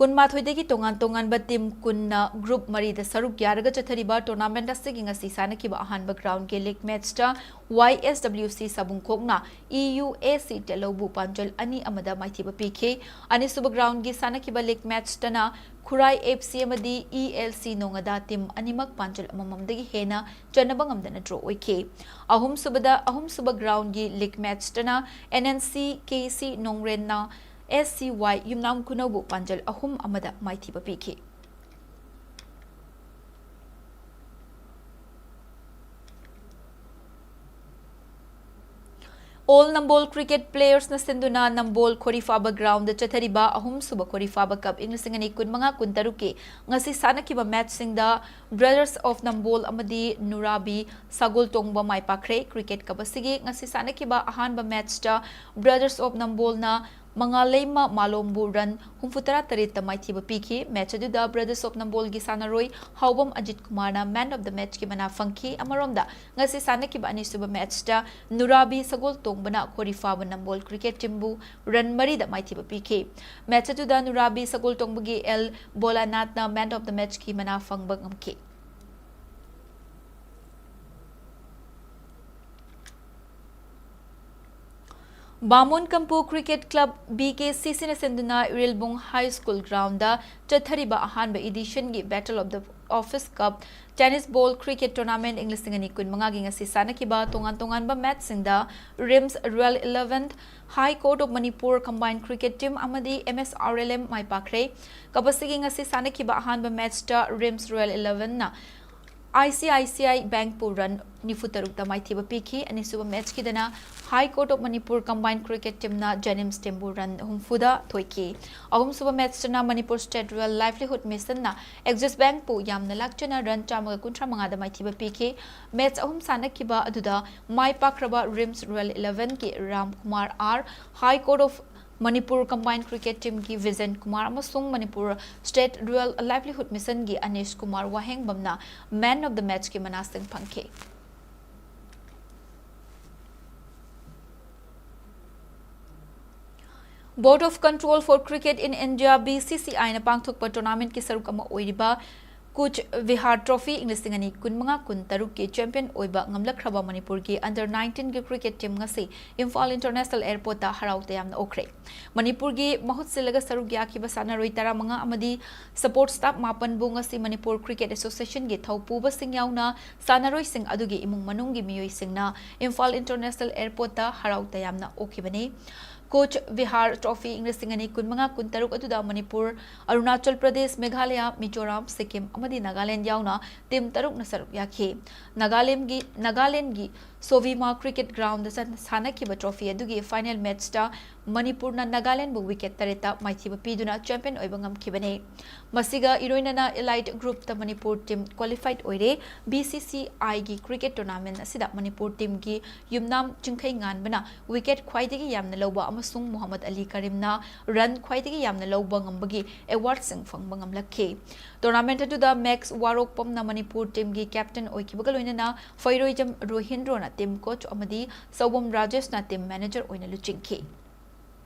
ꯀꯨꯟꯃꯥꯊꯣꯏꯗꯒꯤ ꯇꯣꯉꯥꯟ ꯇꯣꯉꯥꯟꯕ team ꯀꯨꯟꯅ group ꯃꯔꯤꯗ ꯁꯔꯨꯛ ꯌꯥꯔꯒ ꯆꯠꯊꯔꯤꯕ tournament ꯑꯁꯤꯒꯤ ꯉꯁꯤ ꯁꯥꯟꯅꯈꯤꯕ ꯑꯍꯥꯟꯕ ground ꯀꯤ league match ꯇ Y S W C ꯁꯥꯕꯨꯡꯈꯣꯛꯅ E U A C ꯇꯦꯂꯧꯕꯨ ꯄꯥꯟꯖꯜ ꯑꯅꯤ ꯑꯃꯗ ꯃꯥꯏꯊꯤꯕ ꯄꯤꯈꯤ꯫ ꯑꯅꯤꯁꯨꯕ ground ꯀꯤ ꯁꯥꯟꯅꯈꯤꯕ league match ꯇꯅ ꯈꯨꯔꯥꯏ F C ꯑꯃꯗꯤ E L C ꯅꯣꯡꯉꯥꯗꯥ team ꯑꯅꯤꯃꯛ ꯄꯥꯟꯖꯜ ꯑꯃꯃꯝꯗꯒꯤ ꯍꯦꯟꯅ ꯆꯟꯅꯕ ꯉꯝꯗꯅ draw ꯑꯣꯏꯈꯤ꯫ ꯑꯍꯨꯝꯁꯨꯕꯗ, ꯑꯍꯨꯝꯁꯨꯕ ground ꯀꯤ league match ꯇꯅ N N C K C ꯅꯣꯡꯔꯦꯟꯅ S C Y ꯌꯨꯝꯅꯥꯝ ꯈꯨꯅꯧꯕꯨ ꯄꯥꯟꯖꯜ ꯑꯍꯨꯝ ꯑꯃꯗ ꯃꯥꯏꯊꯤꯕ ꯄꯤꯈꯤ꯫ All Nambol Cricket Players ꯅ ꯁꯤꯟꯗꯨꯅ ꯅꯝꯕꯣꯜ ꯈꯣꯔꯤꯐꯥꯕ ground ꯗ ꯆꯠꯊꯔꯤꯕ ꯑꯍꯨꯝꯁꯨꯕ ꯈꯣꯔꯤꯐꯥꯕ cup ꯏꯪ ꯂꯤꯁꯤꯡ ꯑꯅꯤ ꯀꯨꯟꯃꯉꯥ ꯀꯨꯟꯇꯔꯨꯛ ꯀꯤ ꯉꯁꯤ ꯁꯥꯟꯅꯈꯤꯕ match ꯁꯤꯡꯗ Brothers of Nambol ꯑꯃꯗꯤ ꯅꯨꯔꯥꯕꯤ ꯁꯒꯣꯜꯇꯣꯡꯕ ꯃꯥꯏ ꯄꯥꯛꯈ꯭ꯔꯦ꯫ Cricket cup ꯑꯁꯤꯒꯤ ꯉꯁꯤ ꯁꯥꯟꯅꯈꯤꯕ ꯑꯍꯥꯟꯕ match ꯇ Brothers of Nambol ꯅ ꯃꯉꯥꯂꯩꯃ ꯃꯥꯂꯣꯝꯕꯨ run ꯍꯨꯝꯐꯨꯇꯔꯥ ꯇꯔꯦꯠꯇ ꯃꯥꯏꯊꯤꯕ ꯄꯤꯈꯤ꯫ Match ꯑꯗꯨꯗ Brothers of ꯅꯝꯕꯣꯜꯒꯤ ꯁꯥꯟꯅꯔꯣꯏ ꯍꯥꯎꯕꯝ ꯑꯖꯤꯠ ꯀꯨꯃꯥꯔꯅ Man of the Matchꯀꯤ ꯃꯅꯥ ꯐꯪꯈꯤ꯫ ꯑꯃꯔꯣꯝꯗ, ꯉꯁꯤ ꯁꯥꯟꯅꯈꯤꯕ ꯑꯅꯤꯁꯨꯕ matchꯇ ꯅꯨꯔꯥꯕꯤ ꯁꯒꯣꯜ ꯇꯣꯡꯕꯅ ꯈꯣꯔꯤꯐꯥꯕ ꯅꯝꯕꯣꯜ cricket teamꯕꯨ run ꯃꯔꯤꯗ ꯃꯥꯏꯊꯤꯕ ꯄꯤꯈꯤ꯫ Match ꯑꯗꯨꯗ ꯅꯨꯔꯥꯕꯤ ꯁꯒꯣꯜ ꯇꯣꯡꯕꯒꯤ ꯑꯦꯜ ꯕꯣꯂꯥꯅꯥꯊꯅ Man of the Matchꯀꯤ ꯃꯅꯥ ꯐꯪꯕ ꯉꯝꯈꯤ꯫ ꯕꯥꯃꯣꯟ Kampu Cricket Club, B K C Cꯅ ꯁꯤꯟꯗꯨꯅ ꯏꯔꯤꯜꯕꯨꯡ High School groundꯗ ꯆꯠꯊꯔꯤꯕ ꯑꯍꯥꯟꯕ editionꯒꯤ Battle of the Office Cup Tennis Ball Cricket Tournament ꯏꯪ ꯂꯤꯁꯤꯡ ꯑꯅꯤ ꯀꯨꯟꯃꯉꯥꯒꯤ ꯉꯁꯤ ꯁꯥꯟꯅꯈꯤꯕ ꯇꯣꯉꯥꯟ ꯇꯣꯉꯥꯟꯕ matchꯁꯤꯡꯗ RIMS Royal Eleven, High Court of Manipur Combined Cricket Team ꯑꯃꯗꯤ M S R L M ꯃꯥꯏ ꯄꯥꯛꯈ꯭ꯔꯦ꯫ Cup ꯑꯁꯤꯒꯤ ꯉꯁꯤ ꯁꯥꯟꯅꯈꯤꯕ ꯑꯍꯥꯟꯕ matchꯇ RIMS Royal Elevenꯅ I C I C I Bankꯄꯨ run ꯅꯤꯐꯨꯇꯔꯨꯛꯇ ꯃꯥꯏꯊꯤꯕ ꯄꯤꯈꯤ꯫ ꯑꯅꯤꯁꯨꯕ matchꯀꯤꯗꯅ High Court of Manipur Combined Cricket Teamꯅ JNIMS teamꯕꯨ run ꯍꯨꯝꯐꯨꯗ ꯊꯣꯏꯈꯤ꯫ ꯑꯍꯨꯝꯁꯨꯕ matchꯇꯅ Manipur State Rural Livelihood Missionꯅ Axis Bankꯄꯨ ꯌꯥꯝꯅ ꯂꯥꯛꯆꯅ run ꯆꯥꯝꯃꯒ ꯀꯨꯟꯊ꯭ꯔꯥ ꯃꯉꯥꯗ ꯃꯥꯏꯊꯤꯕ ꯄꯤꯈꯤ꯫ Match ꯑꯍꯨꯝ ꯁꯥꯟꯅꯈꯤꯕ ꯑꯗꯨꯗ ꯃꯥꯏ ꯄꯥꯛꯈ꯭ꯔꯕ RIMS Royal Elevenꯒꯤ Ram Kumar R, High Court of Manipur Combined Cricket Teamꯒꯤ ꯕꯤꯖꯦꯟ Kumar ꯑꯃꯁꯨꯡ Manipur State Rural Livelihood Missionꯒꯤ ꯑꯅꯤꯁ Kumar ꯋꯥꯍꯦꯡꯕꯝꯅ Man of the Matchꯀꯤ ꯃꯅꯥꯁꯤꯡ ꯐꯪꯈꯤ꯫ Board of Control for Cricket in India, B C C Iꯅ ꯄꯥꯡꯊꯣꯛꯄ tournamentꯀꯤ ꯁꯔꯨꯛ ꯑꯃ ꯑꯣꯏꯔꯤꯕ ꯀꯨꯆ ꯕꯤꯍꯥꯔ Trophy ꯏꯪ ꯂꯤꯁꯤꯡ ꯑꯅꯤ ꯀꯨꯟꯃꯉꯥ ꯀꯨꯟꯇꯔꯨꯛꯀꯤ champion ꯑꯣꯏꯕ ꯉꯝꯂꯛꯈ꯭ꯔꯕ ꯃꯅꯤꯄꯨꯔꯒꯤ under nineteenꯒꯤ cricket team ꯉꯁꯤ ꯏꯝꯐꯥꯜ International Airportꯇ ꯍꯔꯥꯎ ꯇꯌꯥꯝꯅ ꯑꯣꯛꯈ꯭ꯔꯦ꯫ ꯃꯅꯤꯄꯨꯔꯒꯤ ꯃꯍꯨꯠ ꯁꯤꯜꯂꯒ ꯁꯔꯨꯛ ꯌꯥꯈꯤꯕ ꯁꯥꯟꯅꯔꯣꯏ ꯇꯔꯥꯃꯉꯥ ꯑꯃꯗꯤ support staff ꯃꯥꯄꯟꯕꯨ ꯉꯁꯤ Manipur Cricket Associationꯒꯤ ꯊꯧꯄꯨꯕꯁꯤꯡ ꯌꯥꯎꯅ ꯁꯥꯟꯅꯔꯣꯏꯁꯤꯡ ꯑꯗꯨꯒꯤ ꯏꯃꯨꯡ ꯃꯅꯨꯡꯒꯤ ꯃꯤꯑꯣꯏꯁꯤꯡꯅ ꯏꯝꯐꯥꯜ International Airportꯇ ꯍꯔꯥꯎ ꯇꯌꯥꯝꯅ ꯑꯣꯛꯈꯤꯕꯅꯤ꯫ ꯀꯨꯆ ꯕꯤꯍꯥꯔ Trophy ꯏꯪ ꯂꯤꯁꯤꯡ ꯑꯅꯤ ꯀꯨꯟꯃꯉꯥ ꯀꯨꯟꯇꯔꯨꯛ ꯑꯗꯨꯗ ꯃꯅꯤꯄꯨꯔ, ꯑꯔꯨꯅꯥꯆꯜ ꯄ꯭ꯔꯗꯦꯁ, ꯃꯦꯘꯥꯂꯌꯥ, ꯃꯤꯖꯣꯔꯥꯝ, ꯁꯤꯛꯀꯤꯝ ꯑꯃꯗꯤ ꯅꯥꯒꯥꯂꯦꯟꯗ ꯌꯥꯎꯅ team ꯇꯔꯨꯛꯅ ꯁꯔꯨꯛ ꯌꯥꯈꯤ꯫ ꯅꯥꯒꯥꯂꯦꯟꯒꯤ, ꯅꯥꯒꯥꯂꯦꯟꯒꯤ ꯁꯣꯚꯤꯃꯥ Cricket Groundꯗ ꯆꯠ-, ꯁꯥꯟꯅꯈꯤꯕ trophy ꯑꯗꯨꯒꯤ final matchꯇ ꯃꯅꯤꯄꯨꯔꯅ ꯅꯥꯒꯥꯂꯦꯟꯕꯨ wicket ꯇꯔꯦꯠꯇ ꯃꯥꯏꯊꯤꯕ ꯄꯤꯗꯨꯅ champion ꯑꯣꯏꯕ ꯉꯝꯈꯤꯕꯅꯤ꯫ ꯃꯁꯤꯒ ꯏꯔꯣꯏꯅꯅ Elite Groupꯇ ꯃꯅꯤꯄꯨꯔ team qualified ꯑꯣꯏꯔꯦ꯫ B C C Iꯒꯤ cricket tournament ꯑꯁꯤꯗ ꯃꯅꯤꯄꯨꯔ teamꯒꯤ ꯌꯨꯝꯅꯥꯝ ꯆꯤꯡꯈꯩ ꯉꯥꯟꯕꯅ wicket ꯈ꯭ꯋꯥꯏꯗꯒꯤ ꯌꯥꯝꯅ ꯂꯧꯕ ꯑꯃꯁꯨꯡ ꯑꯃꯁꯨꯡ ꯃꯨꯍꯝꯃꯗ ꯑꯂꯤ ꯀꯔꯤꯝꯅ ꯔꯟ ꯈ꯭ꯋꯥꯏꯗꯒꯤ ꯌꯥꯝꯅ ꯂꯧꯕ ꯉꯝꯕꯒꯤ ꯑꯦꯋꯥꯔꯗꯁꯤꯡ ꯐꯪꯕ ꯉꯝꯂꯛꯈꯤ꯫ ꯇꯣꯔꯅꯥꯃꯦꯟꯠ ꯑꯗꯨꯗ ꯃꯦꯛꯁ ꯋꯥꯔꯣꯛꯄꯝꯅ ꯃꯅꯤꯄꯨꯔ ꯇꯤꯝꯒꯤ ꯀꯦꯞꯇꯦꯟ ꯑꯣꯏꯈꯤꯕꯒ ꯂꯣꯏꯅꯅ ꯐꯩꯔꯣꯏꯖꯝ ꯔꯣꯍꯤꯟꯗ꯭ꯔꯣꯅ ꯇꯤꯝ ꯀꯣꯆ ꯑꯃꯗꯤ ꯁꯧꯕꯝ ꯔꯥꯖꯦꯁꯅ ꯇꯤꯝ ꯃꯦꯅꯦꯖꯔ ꯑꯣꯏꯅ ꯂꯨꯆꯤꯡꯈꯤ꯫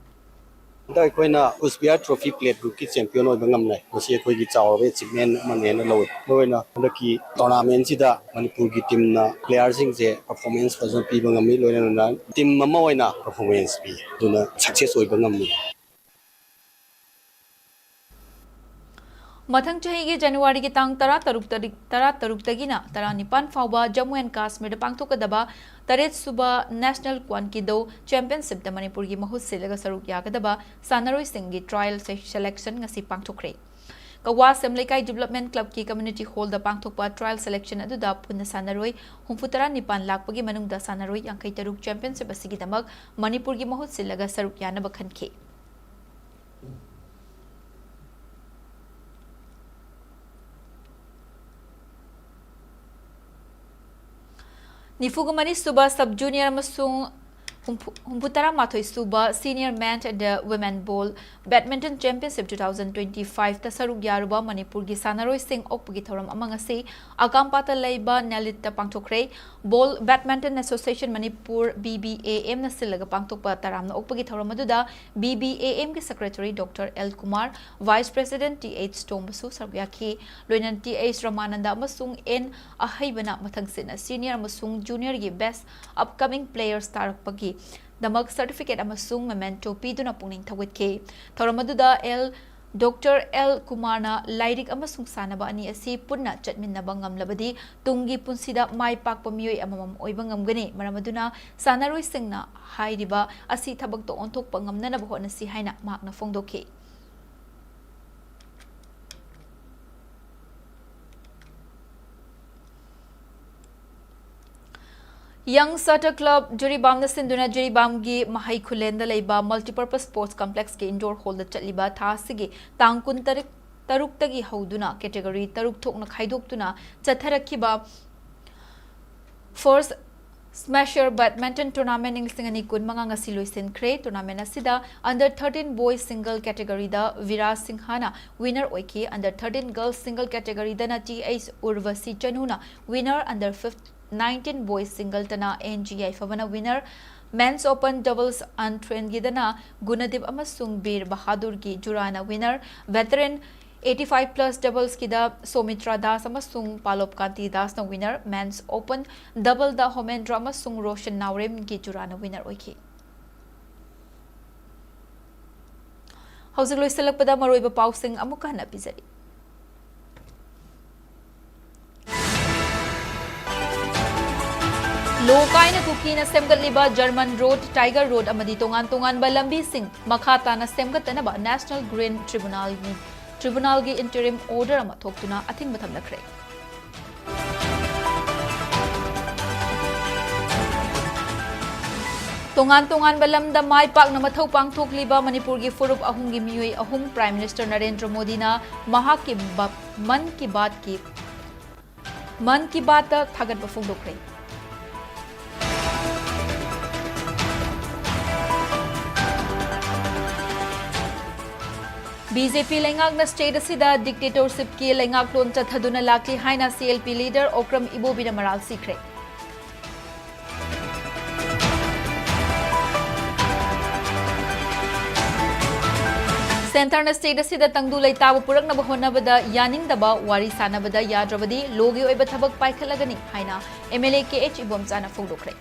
ꯍꯟꯗꯛ ꯑꯩꯈꯣꯏꯅ ꯀꯨꯁꯕꯤꯍꯥꯔ ꯇ꯭ꯔꯣꯐꯤ ꯄ꯭ꯂꯦꯠ ꯒ꯭ꯔꯨꯞꯀꯤ ꯆꯦꯝꯄꯤꯌꯟ ꯑꯣꯏꯕ ꯉꯝꯂꯦ꯫ ꯃꯁꯤ ꯑꯩꯈꯣꯏꯒꯤ ꯆꯥꯎꯔꯕ ꯑꯦꯆꯤꯞꯃꯦꯟ ꯑꯃꯅꯦꯅ ꯂꯧꯏ꯫ ꯃꯔꯨꯑꯣꯏꯅ ꯍꯟꯗꯛꯀꯤ ꯇꯣꯔꯅꯥꯃꯦꯟꯁꯤꯗ ꯃꯅꯤꯄꯨꯔꯒꯤ ꯇꯤꯝꯅ ꯄ꯭ꯂꯦꯌꯥꯔꯁꯤꯡꯁꯦ ꯄꯔꯐꯣꯔꯃꯦꯟꯁ ꯐꯖꯅ ꯄꯤꯕ ꯉꯝꯃꯤ, ꯂꯣꯏꯅꯅ ꯇꯤꯝ ꯑꯃ ꯑꯣꯏꯅ ꯄꯔꯐꯣꯔꯃꯦꯟꯁ ꯄꯤ꯫ ꯑꯗꯨꯅ ꯁꯛꯁꯦꯁ ꯑꯣꯏꯕ ꯉꯝꯃꯤ꯫ ꯃꯊꯪ ꯆꯍꯤꯒꯤ ꯖꯅꯋꯥꯔꯤꯒꯤ ꯇꯥꯡ ꯇꯔꯥꯇꯔꯨꯛ ꯇꯔꯤꯛ, ꯇꯔꯥꯇꯔꯨꯛꯇꯒꯤꯅ ꯇꯔꯥꯅꯤꯄꯥꯟ ꯐꯥꯎꯕ ꯖꯝꯃꯨ ꯑꯦꯟ ꯀꯥꯁꯃꯤꯔꯗ ꯄꯥꯡꯊꯣꯛꯀꯗꯕ ꯇꯔꯦꯠ ꯁꯨꯕ ꯅꯦꯁꯅꯦꯜ ꯀ꯭ꯋꯥꯟꯀꯤꯗꯣ ꯆꯦꯝꯄꯤꯌꯟꯁꯤꯞꯇ ꯃꯅꯤꯄꯨꯔꯒꯤ ꯃꯍꯨꯠ ꯁꯤꯜꯂꯒ ꯁꯔꯨꯛ ꯌꯥꯒꯗꯕ ꯁꯥꯟꯅꯔꯣꯏꯁꯤꯡꯒꯤ ꯇ꯭ꯔꯥꯌꯦꯜ ꯁꯦ-, ꯁꯦꯂꯦꯛꯁꯟ ꯉꯁꯤ ꯄꯥꯡꯊꯣꯛꯈ꯭ꯔꯦ꯫ ꯀꯋꯥ ꯁꯦꯝ ꯂꯩꯀꯥꯏ ꯗꯤꯕꯂꯞꯃꯦꯟ ꯀ꯭ꯂꯕꯀꯤ ꯀꯝꯃ꯭ꯌꯨꯅꯤꯇꯤ ꯍꯣꯜꯗ ꯄꯥꯡꯊꯣꯛꯄ ꯇ꯭ꯔꯥꯌꯦꯜ ꯁꯦꯂꯦꯛꯁꯟ ꯑꯗꯨꯗ ꯄꯨꯟꯅ ꯁꯥꯟꯅꯔꯣꯏ ꯍꯨꯝꯐꯨꯇꯔꯥ ꯅꯤꯄꯥꯟ ꯂꯥꯛꯄꯒꯤ ꯃꯅꯨꯡꯗ ꯁꯥꯟꯅꯔꯣꯏ ꯌꯥꯡꯈꯩ ꯇꯔꯨꯛ ꯆꯦꯝꯄꯤꯌꯟꯁꯤꯞ ꯑꯁꯤꯒꯤꯗꯃꯛ ꯃꯅꯤꯄꯨꯔꯒꯤ ꯃꯍꯨꯠ ꯁꯤꯜꯂꯒ ꯁꯔꯨꯛ ꯌꯥꯅꯕ ꯈꯟꯈꯤ꯫ ꯅꯤꯐꯨꯒ ꯃꯔꯤ ꯁꯨꯕ ꯁꯕ ꯖꯨꯅꯤꯌꯔ ꯑꯃꯁꯨꯡ ꯍꯨꯝꯐꯨ, ꯍꯨꯝꯐꯨꯇꯔꯥ ꯃꯥꯊꯣꯏ ꯁꯨꯕ senior men and women ball badminton championship two thousand twenty ꯐꯥꯏꯚꯇ ꯁꯔꯨꯛ ꯌꯥꯔꯨꯕ ꯃꯅꯤꯄꯨꯔꯒꯤ ꯁꯥꯟꯅꯔꯣꯏꯁꯤꯡ ꯑꯣꯛꯄꯒꯤ ꯊꯧꯔꯝ ꯑꯃ ꯉꯁꯤ ꯑꯀꯥꯝꯄꯥꯠꯇ ꯂꯩꯕ ꯅꯦꯂꯤꯠꯇ ꯄꯥꯡꯊꯣꯛꯈ꯭ꯔꯦ꯫ ꯕꯣꯜ badminton association Manipur, B B A ꯑꯦꯝꯅ ꯁꯤꯜꯂꯒ ꯄꯥꯡꯊꯣꯛꯄ ꯇꯔꯥꯝꯅ ꯑꯣꯛꯄꯒꯤ ꯊꯧꯔꯝ ꯑꯗꯨꯗ ꯕꯤ ꯕꯤ ꯑꯦ ꯑꯦꯝꯒꯤ secretary doctor L Kumar, vice president T H ꯇꯣꯝꯕꯁꯨ ꯁꯔꯨꯛ ꯌꯥꯈꯤ꯫ ꯂꯣꯏꯅꯅ ꯇꯤ ꯑꯩꯆ ꯔꯃꯥꯅꯟꯗ ꯑꯃꯁꯨꯡ ꯑꯦꯟ ꯑꯍꯩꯕꯅ ꯃꯊꯪꯁꯤꯠꯅ ꯁꯤꯅꯤꯌꯔ ꯑꯃꯁꯨꯡ ꯖꯨꯅꯤꯌꯔꯒꯤ ꯕꯦꯁ ꯑꯞꯀꯃꯤꯡ ꯄ꯭ꯂꯦꯌꯔꯁ ꯇꯥꯔꯛꯄꯒꯤꯗꯃꯛ ꯁꯔꯇꯤꯐꯤꯀꯦꯠ ꯑꯃꯁꯨꯡ ꯃꯦꯃꯦꯟꯇꯣ ꯄꯤꯗꯨꯅ ꯄꯨꯛꯅꯤꯡ ꯊꯧꯒꯠꯈꯤ꯫ ꯊꯧꯔꯝ ꯑꯗꯨꯗ ꯑꯦꯜ, ꯗꯣꯛꯇꯔ ꯑꯦꯜ ꯀꯨꯃꯥꯔꯅ ꯂꯥꯏꯔꯤꯛ ꯑꯃꯁꯨꯡ ꯁꯥꯟꯅꯕ ꯑꯅꯤ ꯑꯁꯤ ꯄꯨꯟꯅ ꯆꯠꯃꯤꯟꯅꯕ ꯉꯝꯂꯕꯗꯤ ꯇꯨꯡꯒꯤ ꯄꯨꯟꯁꯤꯗ ꯃꯥꯏ ꯄꯥꯛꯄ ꯃꯤꯑꯣꯏ ꯑꯃꯃꯝ ꯑꯣꯏꯕ ꯉꯝꯒꯅꯤ꯫ ꯃꯔꯝ ꯑꯗꯨꯅ ꯁꯥꯟꯅꯔꯣꯏꯁꯤꯡꯅ ꯍꯥꯏꯔꯤꯕ ꯑꯁꯤ ꯊꯕꯛꯇ ꯑꯣꯟꯊꯣꯛꯄ ꯉꯝꯅꯅꯕ ꯍꯣꯠꯅꯁꯤ ꯍꯥꯏꯅ ꯃꯍꯥꯛꯅ ꯐꯣꯡꯗꯣꯛꯈꯤ꯫ ꯌꯪ ꯁꯇꯔ ꯀ꯭ꯂꯕ ꯖꯤꯔꯤꯕꯥꯝꯅ ꯁꯤꯟꯗꯨꯅ ꯖꯤꯔꯤꯕꯥꯝꯒꯤ ꯃꯍꯩ ꯈꯨꯂꯦꯟꯗ ꯂꯩꯕ ꯃꯜꯇꯤꯄꯔꯄꯁ ꯁ꯭ꯄꯣꯔꯠꯁ ꯀꯝꯄ꯭ꯂꯦꯛꯁꯀꯤ ꯏꯟꯗꯣꯔ ꯍꯣꯜꯗ ꯆꯠꯂꯤꯕ ꯊꯥ ꯑꯁꯤꯒꯤ ꯇꯥꯡ ꯀꯨꯟꯇꯔꯨꯛ, ꯇꯔꯨꯛꯇꯒꯤ ꯍꯧꯗꯨꯅ ꯀꯦꯇꯦꯒꯣꯔꯤ ꯇꯔꯨꯛ ꯊꯣꯛꯅ ꯈꯥꯏꯗꯣꯛꯇꯨꯅ ꯆꯠꯊꯔꯛꯈꯤꯕ ꯐꯥꯔꯁ Smasher Badminton Tournament ꯏꯪ ꯂꯤꯁꯤꯡ ꯑꯅꯤ ꯀꯨꯟꯃꯉꯥ ꯉꯁꯤ ꯂꯣꯏꯁꯤꯟꯈ꯭ꯔꯦ꯫ Tournament ꯑꯁꯤꯗ under thirteen boys single category ꯗ ꯕꯤꯔꯥꯖ ꯁꯤꯡꯍꯅ winner ꯑꯣꯏꯈꯤ꯫ Under thirteen girls single category ꯗꯅ ꯇꯤ ꯑꯩꯆ ꯎꯔꯚꯁꯤ ꯆꯅꯨꯅ winner, under fif-, nineteen boys single ꯗꯅ ꯑꯦꯟ ꯖꯤ ꯌꯥꯏꯐꯕꯅ winner, Men's Open Doubles ꯑꯟꯊ꯭ꯔꯦꯟꯒꯤꯗꯅ ꯒꯨꯅꯗꯤꯞ ꯑꯃꯁꯨꯡ Bir ꯕꯍꯥꯗꯨꯔꯒꯤ ꯖꯨꯔꯥꯅ winner, Veteran eighty five plus doubles ꯀꯤꯗ ꯁꯣꯃꯤꯇ꯭ꯔꯥ Das ꯑꯃꯁꯨꯡ ꯄꯥꯂꯣꯞ ꯀꯥꯟꯇꯤ ꯗꯥꯁꯅ winner, Men's Open Double ꯗ ꯍꯣꯃꯦꯟꯗ꯭ꯔ ꯑꯃꯁꯨꯡ ꯔꯣꯁꯟ ꯅꯥꯎꯔꯦꯝꯒꯤ ꯖꯨꯔꯥꯅ winner ꯑꯣꯏꯈꯤ꯫ ꯍꯧꯖꯤꯛ ꯂꯣꯏꯁꯤꯜꯂꯛꯄꯗ ꯃꯔꯨꯑꯣꯏꯕ ꯄꯥꯎꯁꯤꯡ ꯑꯃꯨꯛꯀ ꯍꯟꯅ ꯄꯤꯖꯔꯤ꯫ ꯂꯣ ꯀꯥꯏꯅ ꯀꯨꯀꯤꯅ ꯁꯦꯝꯒꯠꯂꯤꯕ German Road, Tiger Road ꯑꯃꯗꯤ ꯇꯣꯉꯥꯟ ꯇꯣꯉꯥꯟꯕ ꯂꯝꯕꯤꯁꯤꯡ ꯃꯈꯥ ꯇꯥꯅ ꯁꯦꯝꯒꯠꯇꯅꯕ National Green Tribunal ꯒꯤ, Tribunal ꯒꯤ interim order ꯑꯃ ꯊꯣꯛꯇꯨꯅ ꯑꯊꯤꯡꯕ ꯊꯝꯂꯈ꯭ꯔꯦ꯫ ꯇꯣꯉꯥꯟ ꯇꯣꯉꯥꯟꯕ ꯂꯝꯗ ꯃꯥꯏ ꯄꯥꯛꯅ ꯃꯊꯧ ꯄꯥꯡꯊꯣꯛꯂꯤꯕ ꯃꯅꯤꯄꯨꯔꯒꯤ ꯐꯨꯔꯨꯞ ꯑꯍꯨꯝꯒꯤ ꯃꯤꯑꯣꯏ ꯑꯍꯨꯝ Prime Minister ꯅꯔꯦꯟꯗ꯭ꯔ ꯃꯣꯗꯤꯅ ꯃꯍꯥꯛꯀꯤ ꯕ-, ꯃꯟ ꯀꯤ ꯕꯥꯠꯀꯤ, ꯃꯟ ꯀꯤ ꯕꯥꯠꯇ ꯊꯥꯒꯠꯄ ꯐꯣꯡꯗꯣꯛꯈ꯭ꯔꯦ꯫ ꯕꯤ ꯖꯦ ꯄꯤ ꯂꯩꯉꯥꯛꯅ state ꯑꯁꯤꯗ dictatorship ꯀꯤ ꯂꯩꯉꯥꯛꯂꯣꯟ ꯆꯠꯊꯗꯨꯅ ꯂꯥꯛꯂꯤ ꯍꯥꯏꯅ C L P leader Okram ꯏꯕꯣꯕꯤꯅ ꯃꯔꯥꯜ ꯁꯤꯈ꯭ꯔꯦ꯫ Centre ꯅ state ꯑꯁꯤꯗ ꯇꯪꯗꯨ ꯂꯩꯇꯥꯕ ꯄꯨꯔꯛꯅꯕ ꯍꯣꯠꯅꯕꯗ ꯌꯥꯅꯤꯡꯗꯕ, ꯋꯥꯔꯤ ꯁꯥꯅꯕꯗ ꯌꯥꯗ꯭ꯔꯕꯗꯤ law ꯒꯤ ꯑꯣꯏꯕ ꯊꯕꯛ ꯄꯥꯏꯈꯠꯂꯒꯅꯤ ꯍꯥꯏꯅ M L A K H ꯏꯕꯣꯝꯆꯥꯅ ꯐꯣꯡꯗꯣꯛꯈ꯭ꯔꯦ꯫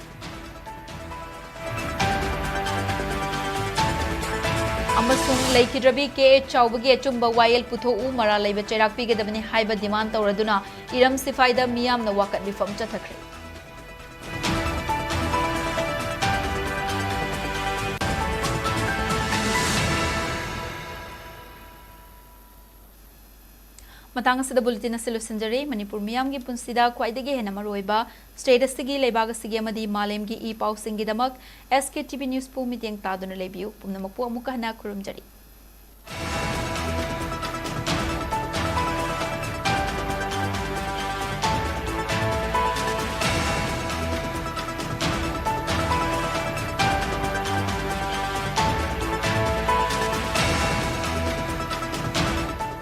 ꯑꯃꯁꯨꯡ ꯂꯩꯈꯤꯗ꯭ꯔꯕꯤ ꯀꯦ ꯑꯦꯆ ꯆꯥꯎꯕꯒꯤ ꯑꯆꯨꯝꯕ ꯋꯥꯌꯦꯜ ꯄꯨꯊꯣꯛꯎ, ꯃꯔꯥꯜ ꯂꯩꯕ ꯆꯩꯔꯥꯛ ꯄꯤꯒꯗꯕꯅꯤ ꯍꯥꯏꯕ demand ꯇꯧꯔꯗꯨꯅ ꯏꯔꯝ ꯁꯤꯐꯥꯏꯗ ꯃꯤꯌꯥꯝꯅ ꯋꯥꯀꯠ ꯃꯤꯐꯝ ꯆꯠꯊꯈ꯭ꯔꯦ꯫ ꯃꯇꯥꯡ ꯑꯁꯤꯗ bulletin ꯑꯁꯤ ꯂꯣꯏꯁꯤꯟꯖꯔꯦ꯫ ꯃꯅꯤꯄꯨꯔ ꯃꯤꯌꯥꯝꯒꯤ ꯄꯨꯟꯁꯤꯗ ꯈ꯭ꯋꯥꯏꯗꯒꯤ ꯍꯦꯟꯅ ꯃꯔꯨꯑꯣꯏꯕ state ꯑꯁꯤꯒꯤ, ꯂꯩꯕꯥꯛ ꯑꯁꯤꯒꯤ ꯑꯃꯗꯤ ꯃꯥꯂꯦꯝꯒꯤ E ꯄꯥꯎꯁꯤꯡꯒꯤꯗꯃꯛ S K T V News ꯄꯨ ꯃꯤꯠꯌꯦꯡ ꯇꯥꯗꯨꯅ ꯂꯩꯕꯤꯌꯨ꯫ ꯄꯨꯝꯅꯃꯛꯄꯨ ꯑꯃꯨꯛꯀ ꯍꯟꯅ ꯈꯨꯔꯨꯝꯖꯔꯤ꯫